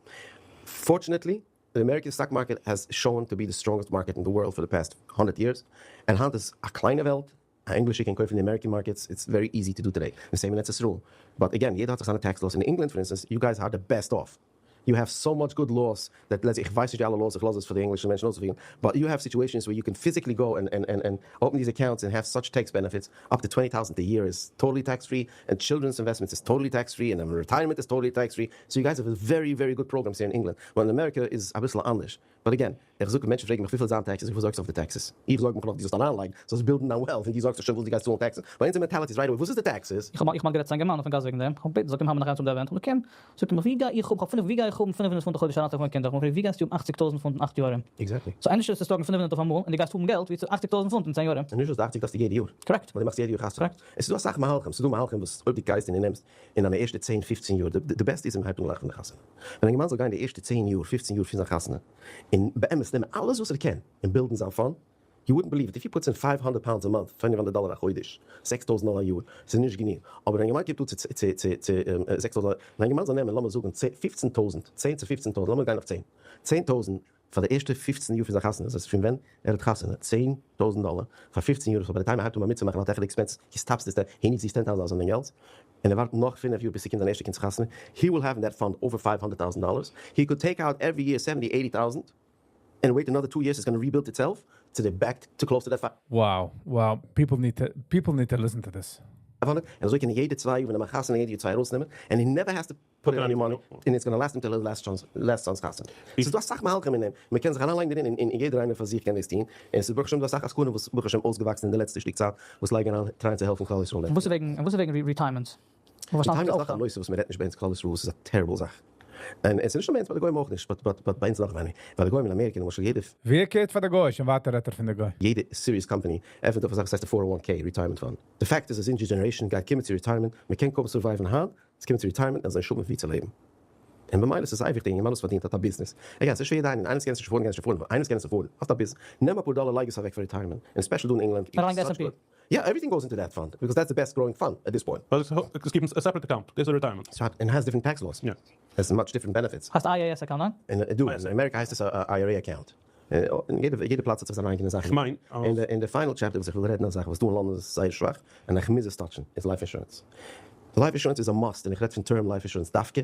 Fortunately, the American stock market has shown to be the strongest market in the world for the past 100 years. And היינט איז א קליינע וועלט, א ענגלישע קען קויפן די American markets, it's very easy to do today. The same in ארץ ישראל. But again, יעדער האט זיך זיינע tax laws. In England, for instance, you guys are the best off. You have so much good laws that, let's say, איך ווייס נישט די אלע laws, איך לאז עס פאר די ענגלישע מענטשן אויסצופירן, but you have situations where you can physically go and open these accounts and have such tax benefits, up to 20,000 a year is totally tax free, and children's investments is totally tax free, and then retirement is totally tax free. So you guys have a very, very good programs here in England. Well, in America איז אביסל אנדערש. But again, איך זאג, מענטשן פרעגן מיך וויפיל זיין taxes, איך זאג אויף די taxes. איך זאג מיך נאך, דו זאלסט אריינלייגן, זאלסט build ן דיין wealth, און דו זאגסט שוין וואס דו גייסט צאלן taxes. But אונזער mentality איז right away, וואס איז די taxes? איך האב גערעדט צו א יונגערמאן אויפן גאס וועגן דעם. איך האב געבעטן, זאגט אים, האבן מיר נאך איינס אום די event. Okay. זאגט ער מיר, ווי גיי איך האבן, איך האב פינף, ווי גיי איך האבן 500 פונט א חודש אריינצולייגן פאר מיין קינדער? איך האב געפרעגט, ווי גייסטו האבן 80,000 פונט אין 8 יאר? Exactly. So ענדערש איז עס צו האבן 500 אויף אמאל, און דו גייסט האבן געלט, ווי צו 80,000 פונט אין 10 יאר. און נישט וואס די 80 דארפסטו יעדע יאר. Correct. ווייל דו מאכסט יעדע יאר חתונה. Correct. עס איז דא אסאך מהלכים, ס'איז דא מהלכים וואס אויב דו גייסט און דו נעמסט אין דיינע ערשטע 10, 15 יאר, די בעסטע איז מ'הייבט אן גלייך פון די חתונה. ווען א יונגערמאן זאל גיין די ערשטע 10 יאר, 15 יאר פון זיין חתונה, און באמת נעמען אלעס וואס ער קען, און build ן זיין fund, you wouldn't believe it, if he puts in 500 pounds a month, 500 דאלער א חודש, 6,000 דאלער א יאר, ס'איז נישט גענוג. אבער ווען א יונגערמאן קומט אן צו 6,000 דאלער, ווען א יונגערמאן זאל נעמען, לאמיר זאגן, 15,000, 10 צו 15,000, לאמיר גיין אויף 10, 10,000 פאר די ערשטע 15 יאר פון זיין חתונה, דאס הייסט פון ווען ער האט חתונה, 10,000 דאלער פאר 15 יאר, so by the time ער הייבט אן בר מצוה מאכן האט ער expenses, he stops this, he needs these 10,000 dollars something else, און ער ווארט נאך 5 יאר ביז ס'קומט זיין ערשטע קינד'ס חתונה, he will have in that fund over 500,000 dollars, he could take out every year 70, 80,000, and wait another 2 years, it's going to rebuild itself to the back to close to that Wow. People need to listen to this. 500, און אזוי קען יעדע 2 יאר, ווען ער מאכט חתונה, יעדע יאר צוויי ארויסנעמען, and he never has to put in any money, and it's going to last him till his last chance, last son's חתונה. ס'איז דא אסאך מהלכים אין דעם, מען קען זיך אריינלייגן דערין, און יעדער איינער פאר זיך קען דאס טון, און עס איז ברוך השם דא אסאך עסקנים וואס ברוך השם אויסגעוואקסן אין די לעצטע שטיק צייט, וואס לייגן אריין, try ען צו העלפן כלל ישראל. וואס איז וועגן retirement? וואס Retirement איז נאך א נושא וואס מען רעדט נישט ביי אונז כלל ישראל, וואס איז א terrible זאך. און עס איז נישט נאר ביי אונז, ביי די גוים אויך נישט, but ביי אונז נאך ווייניגער. ווייל די גוים אין אמעריקע, למשל, יעדע ווער cared פאר די גוי? שוין ווייטער רעדט ער פון די גוי. יעדע serious company עפנט אויף א זאך וואס הייסט א 401k retirement fund. The fact איז אז אונזער generation גייט קומען צו retirement, מען קען קוים survive ן היינט, עס קומט צו retirement און זיי נישט האבן ווי צו לעבן. און במילא איז עס זייער וויכטיג, יונגערמאן וואס פארדינט האט א business. Again, ס'איז שווער יעדער איינער, איינער קען עס נישט afford ן, קען עס נישט afford ן, איינער קען עס afford ן, האסט א business, נעם אפאר דאלער לייג עס אוועק פאר retirement, און especially דא אין ענגלאנד, אריין די S&P. Yeah, everything goes into that fund, because that's the best growing fund at this point. But it's keeping a separate account. This is a retirement. So, and has different tax laws. Yeah. Has much different benefits. הייסט IAS account, ניין? און דא, אין אמעריקע הייסט עס א IRA account. אין יעדע פלאץ האט זיך זיין אייגענע זאך. איך מיין, אין די final chapter וואס איך וויל רעדן א זאך וואס דא אין לאנדאן איז זייער שוואך, און איך מוז עס touch ן, איז life insurance. Life insurance איז א must, און איך רעד פון term life insurance דווקא.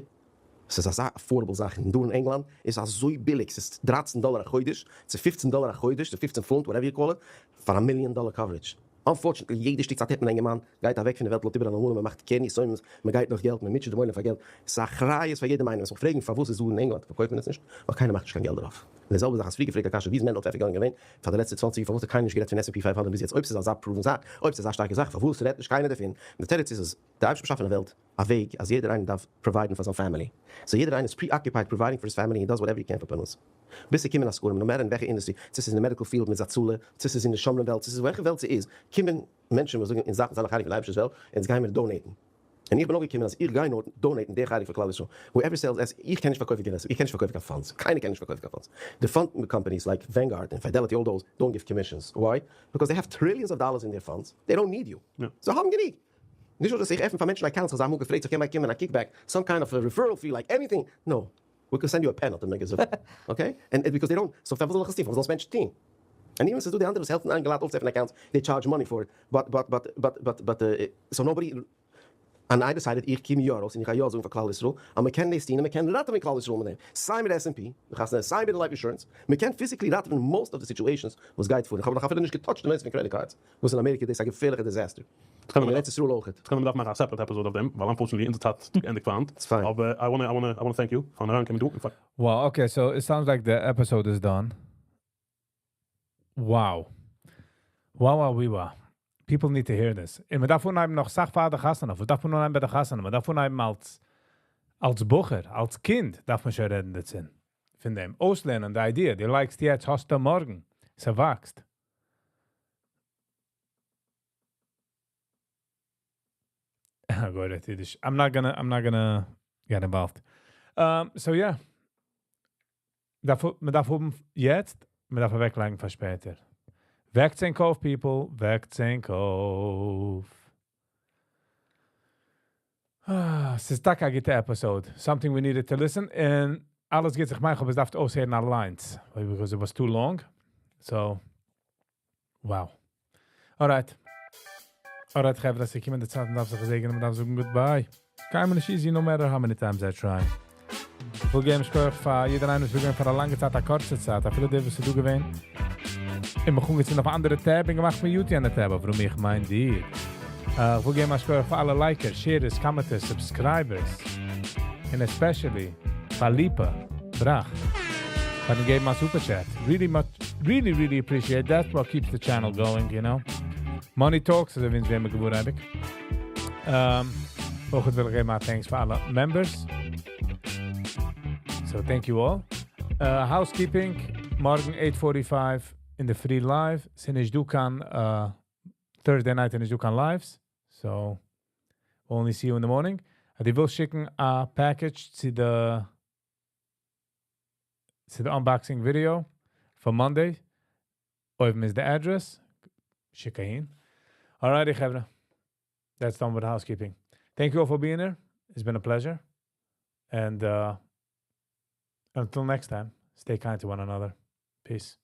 עס איז אזא affordable זאך, און דא אין ענגלאנד איז אזוי ביליג, עס איז 13 דאלער א חודש, צו 15 דאלער א חודש, צו 15 פונט, whatever you call it, פאר א מיליאן דאלער coverage. Unfortunately, יעדע שטיק צייט הערט מען א יונגערמאן גייט אוועק פון די וועלט, לאזט איבער אן אלמנה, מען מאכט קרן יתומים, מען גייט נאך געלט, מען מוטשעט דעם עולם פאר געלט. עס איז א אחריות פאר יעדעם איינעם. עס זאל פרעגן פארוואס איז דא אין ענגלאנד פארקויפט מען עס נישט, ווייל קיינער מאכט נישט קיין געלט דערויף. און די זעלבע זאך, האסט פריער געפרעגט א קשיא, ווי איז מענדל פעפערקארן געווען פאר די לעצטע 20 יאר, פארוואס האט קיינער נישט גערעדט פון S&P 500 ביז יעצט, אויב ס'איז אזא proven זאך, אויב ס'איז אזא שטארקע זאך, פארוואס רעדט נישט קיינער דערפון? און די תירוץ איז אז דער אייבערשטער האט באשאפן א וועלט, א וועג אז יעדער איינער דארף provide ן פאר זיין family. So יעדער איינער איז preoccupied providing for his family and does whatever he can פאר פרנסה. ביז ס'קומען עסקנים, no matter אין וועלכע industry, צו ס'איז אין די medical field מיט הצלה, צו ס'איז אין די שומרים וועלט, צו ס'איז וועלכע וועלט ס'איז, קומען מענטשן וואס זאגן אונז דארפן זיין א חלק פון די אייבערשטער'ס וועלט, אונז גייען מיר donate ן. און איך בין אנגעקומען אז איך גיי נאר donate ן די חלק פאר כלל ישראל. Whoever sells עס, איך קען נישט פארקויפן קיין עס, איך קען נישט פארקויפן קיין funds, קיינער קען נישט פארקויפן קיין funds. די fund companies like Vanguard און Fidelity, all those, don't give commissions. Why? Because they have trillions of dollars in their funds, they don't need you. זיי האבן גענוג. נישט נאר דאס, איך עפן פאר מענטשן accounts, איך האב אמאל געפרעגט, איך קען באקומען א kickback, some kind of a referral fee, like anything? No. We can send you a pen, האט ער מיר געזאגט. Okay? And because they don't, so פארוואס זאל איך עס טון? פארוואס זאל עס מענטשן טון? און even ס'איז דא די אנדערע וואס העלפן איינגעלייט אויפצועפענען accounts, they charge money for it, but, but, but, but, but, but, so nobody, and I decided איך קום יא ארויס און איך גיי יא זאגן פאר כלל ישראל, אז מען קען דאס טון און מען קען ראטעווען כלל ישראל מיט דעם, סיי מיט S&P, סיי מיט די life insurance, מען קען physically ראטעווען most of the situations וואס גייט פאר, איך האב נאך אפילו נישט גע touch ט די נושא פון credit cards, וואס אין אמעריקע איז דאס א געפערליכע disaster. און אין ארץ ישראל אויך. קען מען דארפן מאכן א separate episode אויף דעם, ווייל unfortunately אונזער צייט האט געענדיגט פאר היינט. It's fine. אבער I wanna thank you פארן אריינקומען דא. Wow, okay, so it sounds like the episode is done. Wow. Wow, wow, wee, wow. People need to hear this. און מען דארף אנהייבן נאך אסאך פאר די חתונה. וואס דארף מען אנהייבן ביי די חתונה? מען דארף אנהייבן אלס אלס בחור, אלס קינד דארף מען שוין רעדן דערצו. פון דעם. אויסלערנען די idea. דו לייגסט יעצט, האסטו מארגן. ס'וואקסט. גוט, אידיש. I'm not gonna, I'm not gonna get involved. So yeah. דארף, מען דארף האבן יעצט, מען דארף אוועקלייגן פאר שפעטער. וועקטס ענק אויף, people. וועקטס ענק אויף. Ah, ס'איז טאקע א גוטע episode. Something we needed to listen. און אלעס גייט זיך מאכן, אבער עס דארף אויסהערן אליינס. Because it was too long. So, wow. Alright. Alright, חברה, ס'איז געקומען די צייט, מען דארף זיך געזעגענען, מען דארף זאגן goodbye. קיינמאל נישט easy, no matter how many times I try. איך וויל געבן שכוח פאר יעדער איינער, וואס איז געווען פאר א לאנגע צייט, א קורצע צייט, אפילו דער, וואס איז דא געווען. און מיר קוקן יעצט אויף אנדערע tab און געמאכט mute יענע tab, אבער איך מיין דיר. איך וויל געבן א שכוח פאר אלע likers, sharers, commenters, subscribers. And especially פאר Lipa, Brach, פארן געבן א super chat. Really much, really, really appreciate that. What keeps the channel going, you know. Money talks, אזוי ווי אונז ווערן געוואר אייביג. אויך וויל איך געבן א thanks פאר אלע members. So thank you all. Housekeeping, מארגן 8.45 אין די פרי live. ס'איז נישט דא קיין Thursday night איז נישט דא קיין lives. So we'll only see you in the morning. אז דו ווילסט שיקן א package צו די unboxing video for Monday. אויבן איז the address. שיק אהין. Alrighty, חברה. That's done with housekeeping. Thank you all for being here. It's been a pleasure. And until next time, stay kind to one another. Peace.